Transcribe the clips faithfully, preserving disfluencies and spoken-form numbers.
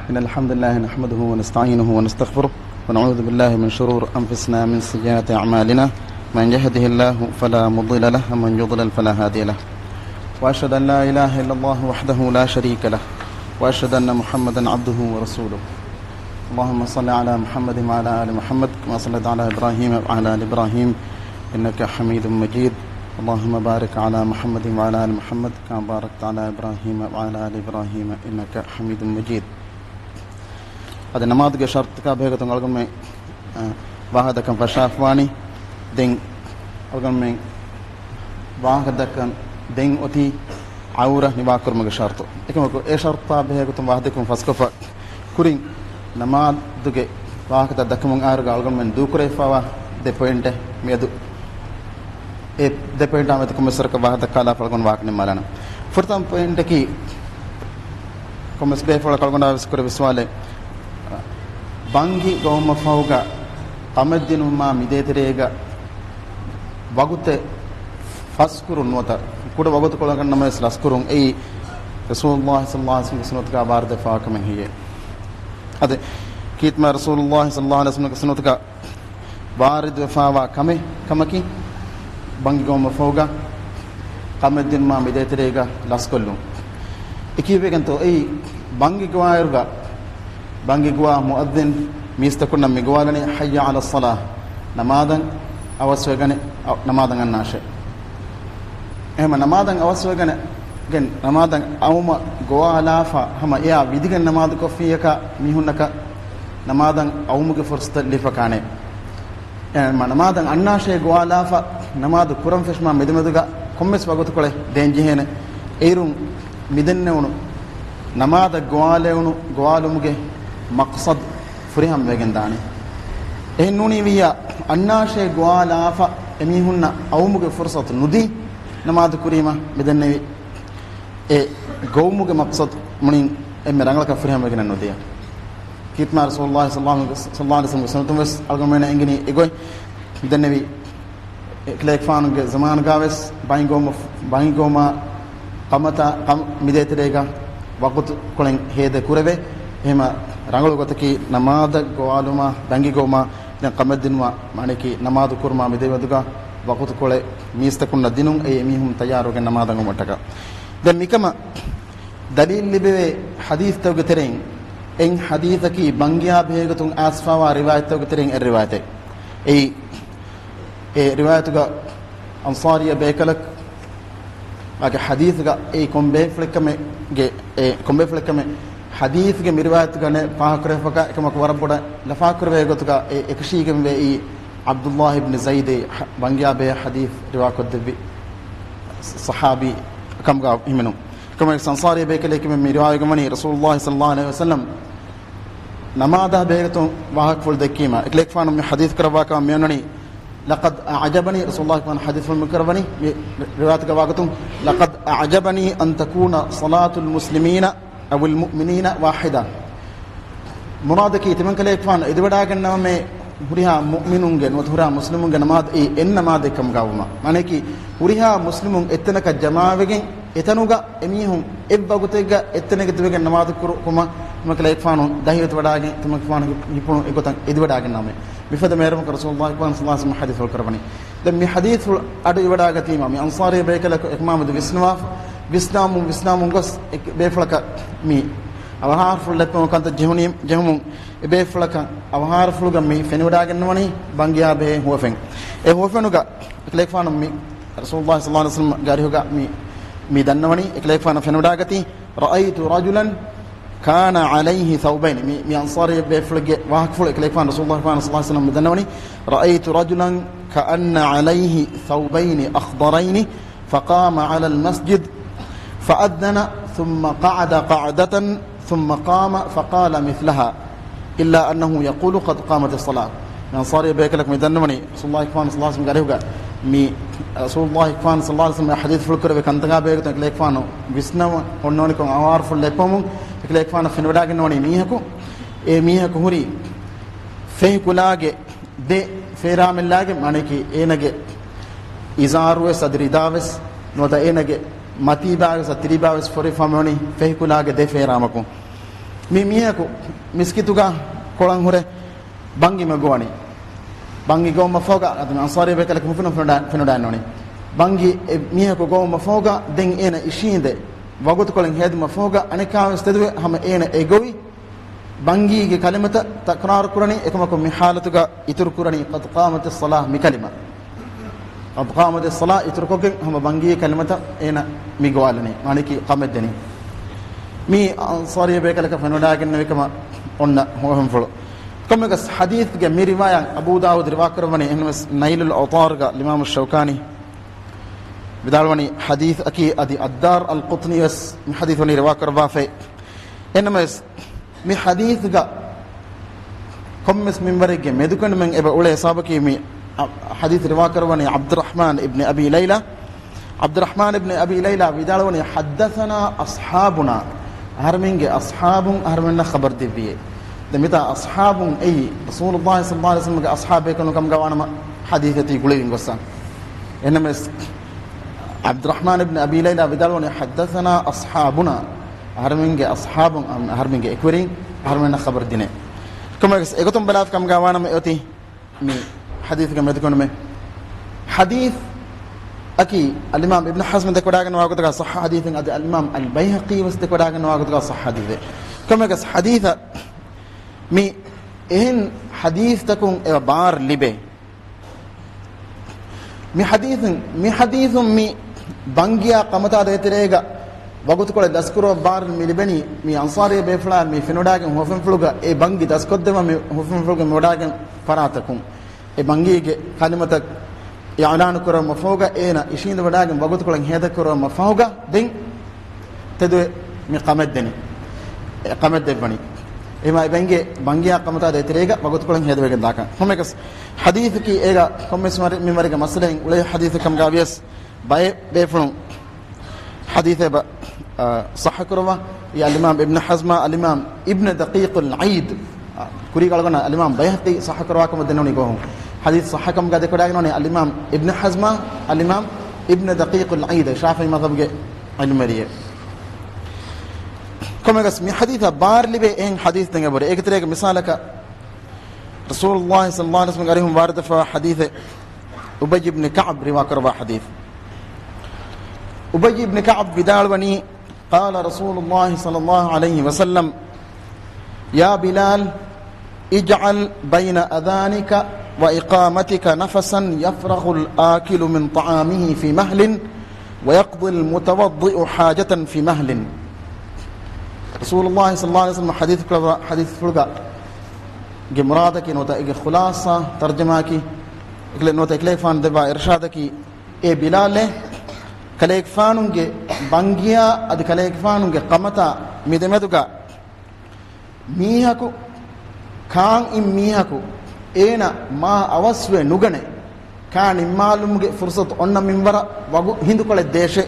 إن الحمد لله نحمده ونستعينه ونستغفره، ونعوذ بالله من شرور أنفسنا ومن سيئات أعمالنا. من يهده الله فلا مضل له، ومن يضلل فلا هادي له. وأشهد أن لا إله إلا الله وحده لا شريك له، وأشهد أن محمدا عبده ورسوله. اللهم صل على محمد وعلى آل محمد كما صليت على إبراهيم وعلى آل إبراهيم إنك حميد مجيد. اللهم بارك على محمد وعلى آل محمد كما باركت على إبراهيم وعلى آل إبراهيم إنك حميد مجيد. އަދި ނަމާދުގެ ޝަރުޠުތަކާ ބެހޭގޮތުން އަޅުގަނޑުމެން، އަ، ވާހަކަދައްކަން ފަށާފަވާނީ. ދެން އަޅުގަނޑުމެން ވާހަކަދައްކަން ދެން އޮތީ އައުރަ ނިވާކުރުމުގެ ޝަރުޠު. އެކަމަކު އެ ޝަރުޠާ ބެހޭގޮތުން ވާހަކަދައްކަމުން ފަސްކޮށްފަ ކުރިން ނަމާދުގެ ވާހަކަތައް ދައްކަމުން އައިރުގަ އަޅުގަނޑުމެން ދޫކުރެވިފައިވާ ދެ ޕޮއިންޓެއް މިއަދު އެ ދެ ޕޮއިންޓާ މެދު ކޮންމެސް ވަރަކަށް ވާހަކަ ދައްކާލާފަ އަޅުގަނޑު ވާހަކަ ނިންމާލާނަން. ފުރަތަމަ ޕޮއިންޓަކީ ކޮންމެސް ބޭފުޅަކަށް އަޅުގަނޑާ ވެސް ކުރެވި ސުވާލެއް. ބަންގި ގޮވުމަށްފަހުގަ ކަމެއްދިނުމާ މިދޭތެރޭގަ ވަގުތެއް ފަސްކުރުން ނުވަތަ ކުޑަ ވަގުތުކޮޅަކަށް ނަމަވެސް ލަސްކުރުން އެއީ ރަސޫލުﷲ ޞައްލަﷲ ޢަލައިހި ވަސައްލަމްގެ ސުންނަތުގަ ވާރިދުވެފައިވާ ކަމެއް ހެއްޔޭ؟ އަދި ކީރިތި މާތް ރަސޫލުﷲ ޞައްލަﷲ ޢަލައިހި ވަސައްލަމްގެ ސުންނަތުގަ ވާރިދުވެފައިވާ ކަމެއް ކަމަކީ، ބަންގި ގޮވުމަށްފަހުގަ ކަމެއްދިނުމާ މިދޭތެރޭގަ ލަސްކޮށްލުން. އެކީވެގެންތޯ އެއީ ބަންގި ގޮވާއިރުގަ، ބަންގި ގޮވާ މުއައްޒިން މީސްތަކުންނަށް މި ގޮވާލަނީ، حي على الصلاة، ނަމާދަށް އަވަސްވެގަނެ، އަ، ނަމާދަށް އަންނާށޭ. އެހެމަ ނަމާދަށް އަވަސްވެގަނެ، ގެން ނަމާދަށް އައުމަށް ގޮވާލާފަ، ހަމަ އެއާ ވިދިގެން ނަމާދު ކޮށްފިއްޔަކާ މީހުންނަކަށް ނަމާދަށް އައުމުގެ ފުރުސަތެއް ލިބިފަކާނެ. އެ، ނަމާދަށް އަންނާށޭ ގޮވާލާފަ، ނަމާދު ކުރަން ފެށުމާ މެދުމެދުގަ ކޮންމެސް ވަގުތުކޮޅެއް ދޭންޖެހޭނެ. އެއިރުން މިދެންނެވުނު ނަމާދަށް ގޮވާލެވުނު ގޮވާލުމުގެ މަޤްޞަދު ފުރިހަމަވެގެން ދާނެ. އެހެން ނޫނީ ވިއްޔާ، އަންނާށޭ ގޮވާލާފަ އެމީހުންނަށް އައުމުގެ ފުރުސަތު ނުދީ، ނަމާދު ކުރީމަ މިދެންނެވި އެ ގޮވުމުގެ މަޤްޞަދު މުޅިން އެންމެ ރަނގަޅަކަށް ފުރިހަމަވެގެން ނުދިޔަ. ކީރިތި މާތް ރަސޫލުﷲ ޞައްލަﷲ ޢަލައިހި ވަސައްލަމްގެ ސުންނަތުން ވެސް އަޅުގަނޑުމެންނަށް އެނގެނީ އެގޮތް. މިދެންނެވި އެކަލޭގެފާނުގެ ޒަމާނުގަ ވެސް ބަންގި ގޮވުމަށް، ބަންގި ގޮވުމާ ކަމަތާ ކަމަށް މިދޭތެރޭގަ ވަގުތުކޮޅެއް ހޭދަ ކުރެވޭ. އެހެމަ ރަނގަޅު ގޮތަކީ ނަމާދަށް ގޮވާލުމާ ބަންގި ގޮވުމާ ދެން ކަމެއްދިނުމާ، މާނައަކީ ނަމާދު ކުރުމާ މިދެމެދުގަ ވަގުތުކޮޅެއް މީސްތަކުންނަށް ދިނުން، އެއީ އެމީހުން ތައްޔާރުވެގެން ނަމާދަށް އައުމަށްޓަކާ. ދެން މިކަމަށް ދަލީލު ލިބެވޭ ޙަދީޘްތަކުގެ ތެރެއިން، އެއް ޙަދީޘަކީ ބަންގިޔާ ބެހޭގޮތުން އައިސްފައިވާ ރިވާޔަތްތަކުގެ ތެރެއިން އެއް ރިވާޔަތެއް. އެއީ، އެ ރިވާޔަތުގަ އަންޞާރީ ބޭކަލަކު އާގެ ޙަދީޘްގަ އެއީ ކޮން ބޭފުޅެއްކަމެއްގެ، އެ ކޮން ބޭފުޅެއްކަމެއް ޙަދީޘްގެ މި ރިވާޔަތުގަ ނެ ފާހަގަކުރެވިފަކާ، އެކަމަކު ވަރަށް ބޮޑަށް ލަފާކުރެވޭ ގޮތުގަ އެ އެކަށީގެންވޭ އެއީ ޢަބްދުﷲ އިބްނު ޒައިދޭ ޙަ-، ބަންގިޔާ ބެހޭ ޙަދީޘް ރިވާކޮށްދެއްވި ޞަޙާބީ ކަމުގަ ހިމެނުން. އެކަމަކު އަންޞާރީ ބޭކަލެކެމެން މި ރިވާވެގެންވަނީ ރަސޫލުﷲ ޞައްލަﷲ ޢަލައިހި ވަސައްލަމް ނަމާދާ ބެހޭގޮތުން ވާހަކަފުޅު ދެއްކީމަ، އެކަލޭގެފާނު މި ޙަދީޘް ކުރައްވާކަމަށް މިއޮންނަނީ، لقد أعجبني، ރަސޫލުﷲ ޙަދީޘްފުޅު މި ކުރައްވަނީ، މި ރިވާޔަތުގަ ވާގޮތުން، لقد أعجبني أن تكون صلاة المسلمين أو المؤمنين واحدة. މުރާދަކީ ތިމަންކަލޭގެފާނު އެދިވަޑާގަންނަވަމޭ ހުރިހާ މުއުމިނުންގެ ނުވަތަ ހުރިހާ މުސްލިމުންގެ ނަމާދު އެއީ އެއް ނަމާދެއްކަމުގަ ވުމަށް. މާނައަކީ ހުރިހާ މުސްލިމުން އެއްތަނަކަށް ޖަމާވެގެން އެތަނުގަ އެމީހުން އެއްވަގުތެއްގަ އެއްތަނެއްގަ ތިބެގެން ނަމާދު ކުރު-، ކުރުމަށް ތިމަންކަލޭގެފާނު ދަހިވެތިވަޑާގެން ތިމަންކަލޭގެފާނު ހި-، ހިތުން އެގޮތަށް އެދިވަޑާގަންނަވަމޭ. މިފަދަ މޭރަމަކަށް ރަސޫލުﷲ ޞައްލަﷲ ޢަލައިހި ވަސައްލަމް ޙަދީޘްފުޅު ކުރައްވަނީ. ދެން މި ޙަދީޘްފުޅު އަޑު އިވަޑާގަތީމަ، މި އަންޞާރީ ބޭކަލަކު އެކަމާމެދު ވިސްނުވާ، ވިސްނާމުން، ވިސްނާމުން ގޮސް އެ ބޭފުޅަކަށް މި އަވަހާރަފުޅު ލެއްޕެމުން ކަންތައް ޖެހުނީ، ޖެހުމުން އެ ބޭފުޅަކަށް އަވަހާރަފުޅުގަ މި ފެނިވަޑާގަންނަވަނީ ބަންގިޔާ ބެހޭ ހުވަފެން. އެ ހުވަފެނުގަ އެކަލޭގެފާނު މި ރަސޫލުﷲ ޞައްލަﷲ ޢަލައިހި ވަސައްލަމްގެ އަރިހުގަ މި، މި ދަންނަވަނީ، އެކަލޭގެފާނު ފެނިވަޑާގަތީ، رأيت رجلا كان عليه ثوبين. މި، މި އަންޞާރީ ބޭފުޅެއްގެ ވާހަކަފުޅު އެކަލޭގެފާނު ރަސޫލުﷲ ޞައްލަﷲ ޢަލައިހި ވަސައްލަމް މި ދަންނަވަނީ، رأيت رجلا كأن عليه ثوبين أخضرين فقام على المسجد فأذن ثم قعد قعدة ثم قام فقال مثلها إلا أنه يقول قد قامت الصلاة. މި އަންޞާރީ ބޭކަލަކު މި ދަންނަވަނީ ރަސޫލުﷲ ޞައްލަﷲ ޢަލައިހި ވަސައްލަމްގެ އަރިހުގަ މި ރަސޫލުﷲ ޞައްލަﷲ ޢަލައިހި ވަސައްލަމް ޙަދީޘްފުޅު ކުރެވި ކަންތަކާ ބެހޭގޮތުން އެކަލޭގެފާނު ވިސްނަވަން އޮންނަވަނިކޮށް އަވަހާރަފުޅު ލެއްޕެމުން އެކަލޭގެފާނު ފެނިވަޑާގަންނަވަނީ މީހަކު، އެ މީހަކު ހުރީ ފެހި ކުލާގެ ދެ ފޭރާމެއްލާގެ، މާނައަކީ އޭނަގެ އިޒާރުވެސް އަދި ރިދާވެސް ނުވަތަ އޭނަގެ މަތީބާވެސް އަދި ތިރީބާވެސް ފޮރިފަމެވަނީ ފެހި ކުލާގެ ދެ ފޭރާމަކުން. މި މީހަކު މިސްކިތުގަ ކޮޅަށް ހުރެ ބަންގި މަގުވަނީ. ބަންގި ގޮވުމަށްފަހުގަ އަދި މި އަންޞާރީ ބޭކަލަކު ހުފިނު ފެނުޑާ-، ފެނުޑާން ނޫނީ. ބަންގި އެ މީހަކު ގޮވުމަށްފަހުގަ ދެން އޭނަ އިށީނދެ ވަގުތުކޮޅެއް ހޭދުމަށްފަހުގަ އަނެއްކާވެސް ތެދުވެ ހަމަ އޭނަ އެ ގޮވި ބަންގީގެ ކަލިމަތައް ތަކުރާރު ކުރަނީ. އެކަމަކު މި ހާލަތުގަ އިތުރު ކުރަނީ "ޤަދް ޤާމަތިއްޞަލާ" މި ކަލިމަ. "ޤަދް ޤާމަތިއްޞަލާ" އިތުރުކޮށްގެން ހަމަ ބަންގީ ކަލިމަތައް އޭނަ މި ގޮވާލަނީ. މާނައަކީ ކަމެއް ދެނީ. މީ އަންޞާރީ ބޭކަލަކަށް ފެނުނާގެންނެވި ކަމަށް އޮންނަ ހުވަފެންފުޅު. ކޮންމެއަކަސް ޙަދީޘްގެ މި ރިވާޔަތް އަބޫ ދާވޫދު ރިވާކުރައްވަނީ. އެހެންވެސް ނައިލުލް އައުޠާރުގަ އިމާމު ޝައުކާނީ ވިދާޅުވަނީ ޙަދީޘް އަކީ އަދި އައްދާރު އަލް ޤުޠުނީ ވެސް މި ޙަދީޘް ވަނީ ރިވާކުރައްވާފައި. އެންމެސް މި ޙަދީޘްގަ ކޮންމެސް މިންވަރެއްގެ މެދުކަނޑުމެން އެބަ އުޅޭ ހިސާބަކީ މި ޙަދީޘް ރިވާކުރައްވަނީ ޢަބްދުއްރަޙްމާން އިބްނި އަބީ ލައިލާ. ޢަބްދުއްރަޙްމާން އިބްނި އަބީ ލައިލާ ވިދާޅުވަނީ، "ޙައްދަޘަނާ އަޞްޙާބުނާ." އަހަރެމެންގެ އަޞްޙާބުން އަހަރެމެންނަށް ޚަބަރު ދެއްވިއޭ. ދެން މިތާ އަޞްޙާބުން އެއީ ރަސޫލުﷲ ޞައްލަﷲ ޢަލައިހި ވަސައްލަމްގެ އަޞްޙާބޭކަލުން ކަމުގަ ވާނަމަ ޙަދީޘް އެތީ ގުޅިގެން ގޮއްސަން. އެންމެސް ޢަބްދުއްރަޙްމާން އިބްނި އަބީ ލައިލާ ވިދާޅުވަނީ، "ޙައްދަޘަނާ އަޞްޙާބުނާ." އަހަރެމެންގެ އަޞްޙާބުން، އަހަރެމެންގެ އެކުވެރިން އަހަރެމެންނަށް ޚަބަރު ދިނޭ. ކޮންމެއަކަސް އެގޮތުން ބަލާފަ ކަމުގަ ވާނަމަ އޮތީ މި ޙަދީޘްގެ މެދުކަނޑުމެއް. ޙަދީޘް އަކީ އަލްއިމާމް އިބްނު ޙަޒްމް ދެކެވަޑައިގަންނަވާ ގޮތުގަ ޞައްޙަ ޙަދީޘެއް، އަދި އަލްއިމާމް އަލްބައިހަޤީ ވެސް ދެކެވަޑައިގަންނަވާ ގޮތުގަ ޞައްޙަ ޙަދީޘެއް. ކޮންމެއަކަސް ޙަދީޘަށް މި އެހެން ޙަދީޘްތަކުން އެބަ ބާރު ލިބޭ. މި ޙަދީޘުން، މި ޙަދީޘުން މި ބަންގިޔާ ކަމަތާ ދޭތެރޭގަ ވަގުތުކޮޅެއް ދަސްކުރުމަށް ބާރު މި ލިބެނީ، މި އަންޞާރީ ބޭފުޅާ މި ފެނުޑާގެން ހުވަފެންފުޅުގަ އެ ބަންގި ދަސްކޮށްދެއްވަން މި ހުވަފެންފުޅުގެ މިވަޑާގެން ފަރާތަކުން. އެ ބަންގީގެ ކަލިމަތައް އިޢުލާނު ކުރުމަށްފަހުގަ އޭނަ އިށީނދެވަޑާގެން ވަގުތުކޮޅެއް ހޭދަކުރުމަށްފަހުގަ ދެން ތެދުވެ މި ކަމެއް ދެނީ. އެ ކަމެއް ދެއްވަނީ. އެހެމަ އެ ބަންގި، ބަންގިޔާ ކަމަތާ ދޭތެރޭގަ ވަގުތުކޮޅެއް ހޭދަވެގެން ދާކަން. ކޮންމެއަކަސް ޙަދީޘަކީ އޭގަ ކޮންމެސް މިންވަރެއްގެ މައްސަލައިން އުޅޭ ޙަދީޘެއް ކަމުގަ ވިޔަސް ބައެއް ބޭފުޅުން ޙަދީޘެއް ބަ-، އާ، ޞައްޙަކުރައްވާ، އެ އަލްއިމާމް އިބްނު ޙަޒްމާ، އަލްއިމާމް އިބްނު ދަޤީޤުލް ޢީދު، އާ، ކުރީގަ އަޅުގަނޑަށް އަލްއިމާމް ބައިހަޤީ ޞައްޙަކުރައްވާކަމަށް ދެންނެވުނީ ގޮހުން. ޙަދީޘް ޞައްޙަކަމުގަ ދެކެވަޑައިގަންނަވަނީ އަލްއިމާމް އިބްނު ޙަޒްމާ، އަލްއިމާމް އިބްނު ދަޤީޤުލް ޢީދު، ޝާފިޢީ މަޛްހަބުގެ ޢިލްމުވެރިއެއް. ކޮންމެއަކަސް މި ޙަދީޘަށް ބާރު ލިބޭ އެހެން ޙަދީޘްތައް އެބަހުރި. އޭގެ ތެރޭގަ މިސާލަކަށް ރަސޫލުﷲ ޞައްލަﷲ ޢަލައިހި ވަސައްލަމްގެ އަރިހުން ވާރިދުވެފައިވާ ޙަދީޘެއް، އުބައްޔު ބިން ކަޢުބް ރިވާކުރައްވާ ޙަދީޘް. އުބައްޔު ބިން ކަޢުބް ވިދާޅުވަނީ، قال رسول الله صلى الله عليه وسلم، يا بلال، اجعل بين أذانك وإقامتك نفسا يفرغ الآكل من طعامه في مهل، ويقضي المتوضئ حاجة في مهل. ރަސޫލުﷲ ޞައްލަﷲ ޢަލައިހި ވަސައްލަމް ޙަދީޘް ކުރައްވާ ޙަދީޘްފުޅުގަ ގެ މުރާދަކީ ނުވަތަ އޭގެ ޚުލާޞާ ތަރްޖަމާއަކީ، އެކަލޭ ނުވަތަ އެކަލޭގެފާނު ދެއްވާ އިރުޝާދަކީ، އޭ ބިލާލޭ، ކަލޭގެފާނުގެ ބަންގިޔާ އަދި ކަލޭގެފާނުގެ ކަމަތާ މި ދެމެދުގަ މީހަކު، ކާން އިން މީހަކު އޭނަ މާ އަވަސްވެ ނުގަނެ، ކާ ނިންމާލުމުގެ ފުރުޞަތު އޮންނަ މިންވަރަށް ވަގު ހިނދުކޮޅެއް ދޭށޭ.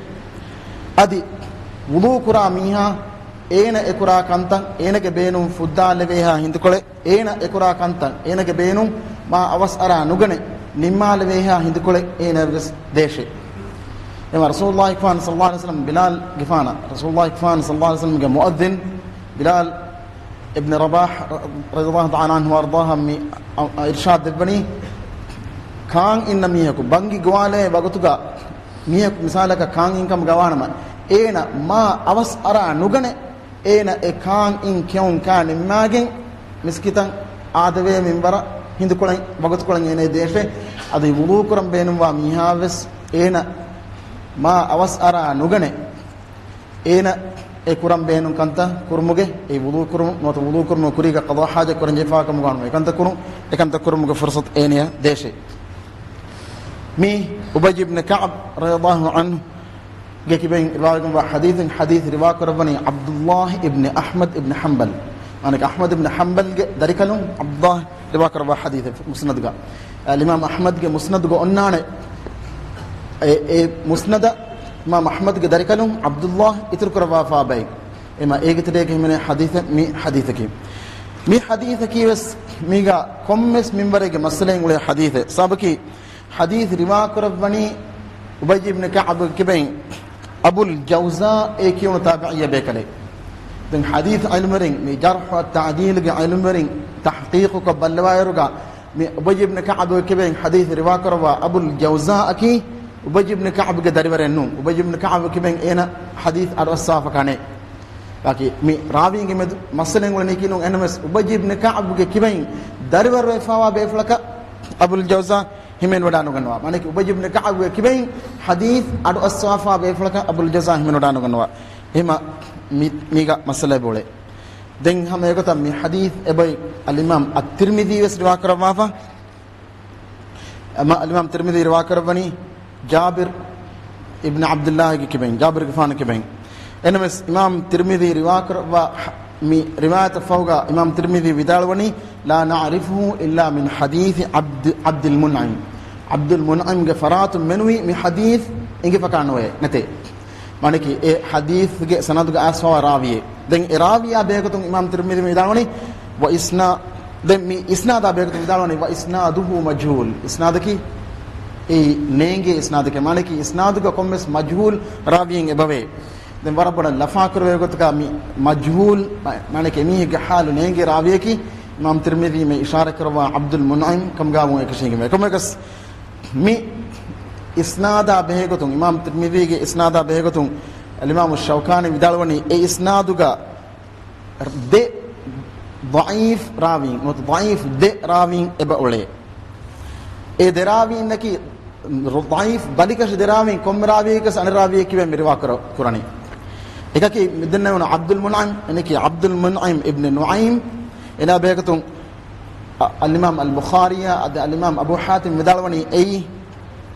އަދި ވުޟޫ ކުރާ މީހާ އޭނަ އެކުރާ ކަންތައް، އޭނަގެ ބޭނުން ފުއްދާލެވޭހާ ހިނދުކޮޅެއް، އޭނަ އެކުރާ ކަންތައް، އޭނަގެ ބޭނުން މާ އަވަސް އަރާ ނުގަނެ، ނިންމާލެވޭހާ ހިނދުކޮޅެއް އޭނަ ވެސް ދޭށޭ. އެމަ ރަސޫލުﷲ ފާން ޞައްލަﷲ ޢަލައިހި ވަސައްލަމް ބިލާލްގެފާނަށް، ރަސޫލުﷲ ފާން ޞައްލަﷲ ޢަލައިހި ވަސައްލަމްގެ މުއައްޒިން ބިލާލް އިބްނު ރަބާޙް ރަ-، ރަޟިޔަﷲ ތަޢާލާ ޢަންހު ވައަރްޟާހު މި އަ-، އަ-، އިރްޝާދު ދެއްވަނީ، ކާން އިންނަ މީހަކު ބަންގި ގޮވާލޭ ވަގުތުގަ މީހަކު މިސާލަކަށް ކާން އިންކަމުގަ ވާނަމަ، އޭނަ މާ އަވަސް އަރާ ނުގަނެ، އޭނަ އެ ކާން އިން ކެއުން ކާ ނިންމާގެން މިސްކިތަށް އާދެވޭ މިންވަރަށް ހިނދުކޮޅެއް ވަގުތުކޮޅެއް އޭނަ ދޭށޭ. އަދި ވުޟޫ ކުރަން ބޭނުންވާ މީހާ ވެސް އޭނަ މާ އަވަސް އަރާ ނުގަނެ، އޭނަ އެ ކުރަން ބޭނުން ކަންތައް ކުރުމުގެ، އެ ވުޟޫ ކުރުމު ނުވަތަ ވުޟޫ ކުރުމުގެ ކުރީގަ ޤަޟާ ޙާޖަތް ކުރަން ޖެހިފާ ކަމުގަ ވާނަމަ، އެކަންތައް ކުރު-، އެކަންތައް ކުރުމުގެ ފުރުޞަތު އޭނަޔަށް ދޭށޭ. މީ އުބައްޔު އިބްނު ކަޢުބް ރަޟިޔަﷲ ޢަންހު ގެ ކިބައިން ރިވާވެގެންވާ ޙަދީޘެއް، ޙަދީޘް ރިވާކުރައްވަނީ ޢަބްދުﷲ އިބްނު އަޙްމަދު އިބްނު ޙަންބަލް. އަނެކަ އަޙްމަދު އިބްނު ޙަންބަލްގެ ދަރިކަލުން ޢަބްދުﷲ ރިވާކުރައްވާ ޙަދީޘެއް މުސްނަދުގަ. އަލްއިމާމް އަޙްމަދުގެ މުސްނަދުގަ އޮންނާނެ. އެ، އެ މުސްނަދަށް އިމާމް އަޙްމަދުގެ ދަރިކަލުން ޢަބްދުﷲ އިތުރުކުރައްވާފާ ބައެއް. އެމަ އޭގެ ތެރޭގަ ހިމެނޭ ޙަދީޘެއް މި ޙަދީޘަކީ. މި ޙަދީޘަކީ ވެސް މީގަ ކޮންމެސް މިންވަރެއްގެ މައްސަލައިން އުޅޭ ޙަދީޘެއް. ސަބަބަކީ ޙަދީޘް ރިވާކުރައްވަނީ އުބައްޔު އިބްނު ކަޢުބުގެ ކިބައިން އަބުލް ޖައުޒާ އޭ ކިޔުނު ތާބިޢީ ބޭކަލެއް. ދެން ޙަދީޘް ޢިލްމުވެރިން، މި ޖަރްޙު ވައްތަޢްދީލުގެ ޢިލްމުވެރިން ތަޙްޤީޤުކޮށް ބައްލަވާއިރުގަ، މި އުބައްޔި ބިން ކަޢަބުގެ ކިބައިން ޙަދީޘް ރިވާކުރައްވާ އަބުލް ޖައުޒާ އަކީ، އުބައްޔި ބިން ކަޢަބުގެ ދަރިވަރެއް ނޫން. އުބައްޔި ބިން ކަޢަބު ކިބައިން އޭނަ ޙަދީޘް އަޑުއައްސަވާފަކާ ނެތް. ބާކީ މި ރާވީންގެ މެދު މައްސަލައެއް އުޅެނީކީ ނޫން. އެހެންވެސް އުބައްޔި ބިން ކަޢަބުގެ ކިބައިން ދަރިވަރުވެފައިވާ ބޭފުޅަކަށް އަބުލް ޖައުޒާ ހިމެނިވަޑާނުގަންނަވާ. މާނައަކީ އުބައްޔި ބިން ކަޢަބުގެ ކިބައިން ޙަދީޘް އަޑުއައްސަވާފައިވާ ބޭފުޅަކަށް އަބުލް ޖައުޒާ ހިމެނިވަޑާނުގަންނަވާ. އެހެމަ މި، މީގަ މައްސަލައެއް އުޅޭ. ދެން ހަމަ އެގޮތަށް މި ޙަދީޘް އެބައި އަލްއިމާމް އައްތިރްމިޛީ ވެސް ރިވާކުރައްވާފަ. އަމާ އަލްއިމާމް ތިރްމިޛީ ރިވާކުރައްވަނީ ޖާބިރު އިބްނު ޢަބްދުﷲގެ ކިބައިން، ޖާބިރުގެފާނު ކިބައިން. އެނަމެސް އިމާމް ތިރްމިޛީ ރިވާކުރައްވާ މި ރިވާޔަތަށް ފަހުގަ އިމާމް ތިރްމިޛީ ވިދާޅުވަނީ، "لا نعرفه إلا من حديث عبد، عبد المنعم." ޢަބްދުލް މުންޢިމްގެ ފަރާތުން މެނުވީ މި ޙަދީޘް އެނގިފަކާ ނުވޭ، ނެތޭ. މާނައަކީ އެ ޙަދީޘްގެ ސަނަދުގަ އައިސްފައިވާ ރާވީއެއް. ދެން އެ ރާވީއާ ބެހޭގޮތުން އިމާމް ތިރްމިޛީ ވިދާޅުވަނީ، ވަ އިސްނާ-، ދެން މި އިސްނާދާ ބެހޭގޮތުން ވިދާޅުވަނީ، ވަ އިސްނާދުހު މަޖްހޫލް. އިސްނާދަކީ އެއީ ނޭނގޭ އިސްނާދެކޭ. މާނައަކީ އިސްނާދުގަ ކޮންމެސް މަޖްހޫލް ރާވީއެއް އެބަވޭ. ދެން ވަރަށް ބޮޑަށް ލަފާކުރެވޭ ގޮތަކަށް މި މަޖްހޫލް، މާ-، މާނައަކީ އެމީހެއްގެ ޙާލު ނޭނގޭ ރާވީއަކީ، އިމާމް ތިރްމިޛީ މި އިޝާރާތް ކުރައްވާ ޢަބްދުލް މުންޢިމް ކަމުގައިވުން އެކަށީގެންވޭ. ކޮންމެއަކަސް މި އިސްނާދާ ބެހޭގޮތުން، އިމާމް ތިރްމިޛީގެ އިސްނާދާ ބެހޭގޮތުން، އަލްއިމާމު ޝައުކާނީ ވިދާޅުވަނީ، އެ އިސްނާދުގަ ދެ ޟަޢީފް ރާވީން، ނުވަތަ ޟަޢީފް ދެ ރާވީން އެބަ އުޅޭ. އެ ދެ ރާވީންނަކީ ޟަޢީފް ބަލިކަށި ދެ ރާވީން ކޮންމެ ރާވީއަކަސް އަނެއް ރާވީއެއް ކިބައިން މި ރިވާ ކުރ-، ކުރަނީ. އެކަކީ މި ދެންނެވުނު ޢަބްދުލް މުންޢިމް، އެނަކީ ޢަބްދުލް މުންޢިމް އިބްނު ނުޢައިމް، އޭނާ ބެހޭގޮތުން އަ-، އަލްއިމާމް އަލް ބުޚާރީއާ އަދި އަލްއިމާމް އަބޫ ޙާތިމް ވިދާޅުވަނީ އެއީ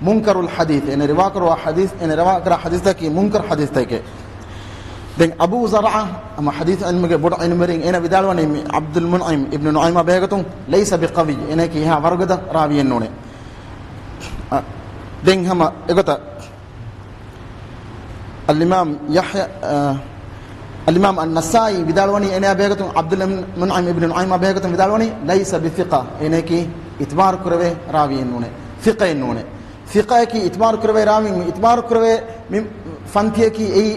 މުންކަރުލް ޙަދީޘް. އޭނަ ރިވާކުރާ ޙަދީޘް، އޭނަ ރިވާކުރާ ޙަދީޘްތަކީ މުންކަރު ޙަދީޘްތަކެއް. ދެން އަބޫ ޒަރްޢާ، ހަމަ ޙަދީޘް ޢިލްމުގެ ބޮޑު ޢިލްމުވެރިން، އޭނަ ވިދާޅުވަނީ މި ޢަބްދުލް މުންޢިމް އިބްނު ނުޢައިމާ ބެހޭގޮތުން، ލައިސަ ބިޤަވިއްޔި، އޭނައަކީ އެހާ ވަރުގަދަ ރާވީއެއް ނޫނޭ. އަ، ދެން ހަމަ އެގޮތަށް އަލްއިމާމް ޔަޙްޔާ، އަ، އަލްއިމާމް އައްނަސާއީ ވިދާޅުވަނީ އޭނަޔާ ބެހޭގޮތުން، ޢަބްދުލް މުންޢިމް އިބްނު ނުޢައިމާ ބެހޭގޮތުން ވިދާޅުވަނީ، ލައިސަ ބިޘިޤަ، އޭނައަކީ އިތުބާރު ކުރެވޭ ރާވީއެއް ނޫނޭ، ޘިޤައެއް ނޫނޭ. ޘިޤައަކީ އިތުބާރު ކުރެވޭ ރާވީ، މި އިތުބާރު ކުރެވޭ މި ފަންތިއަކީ އެއީ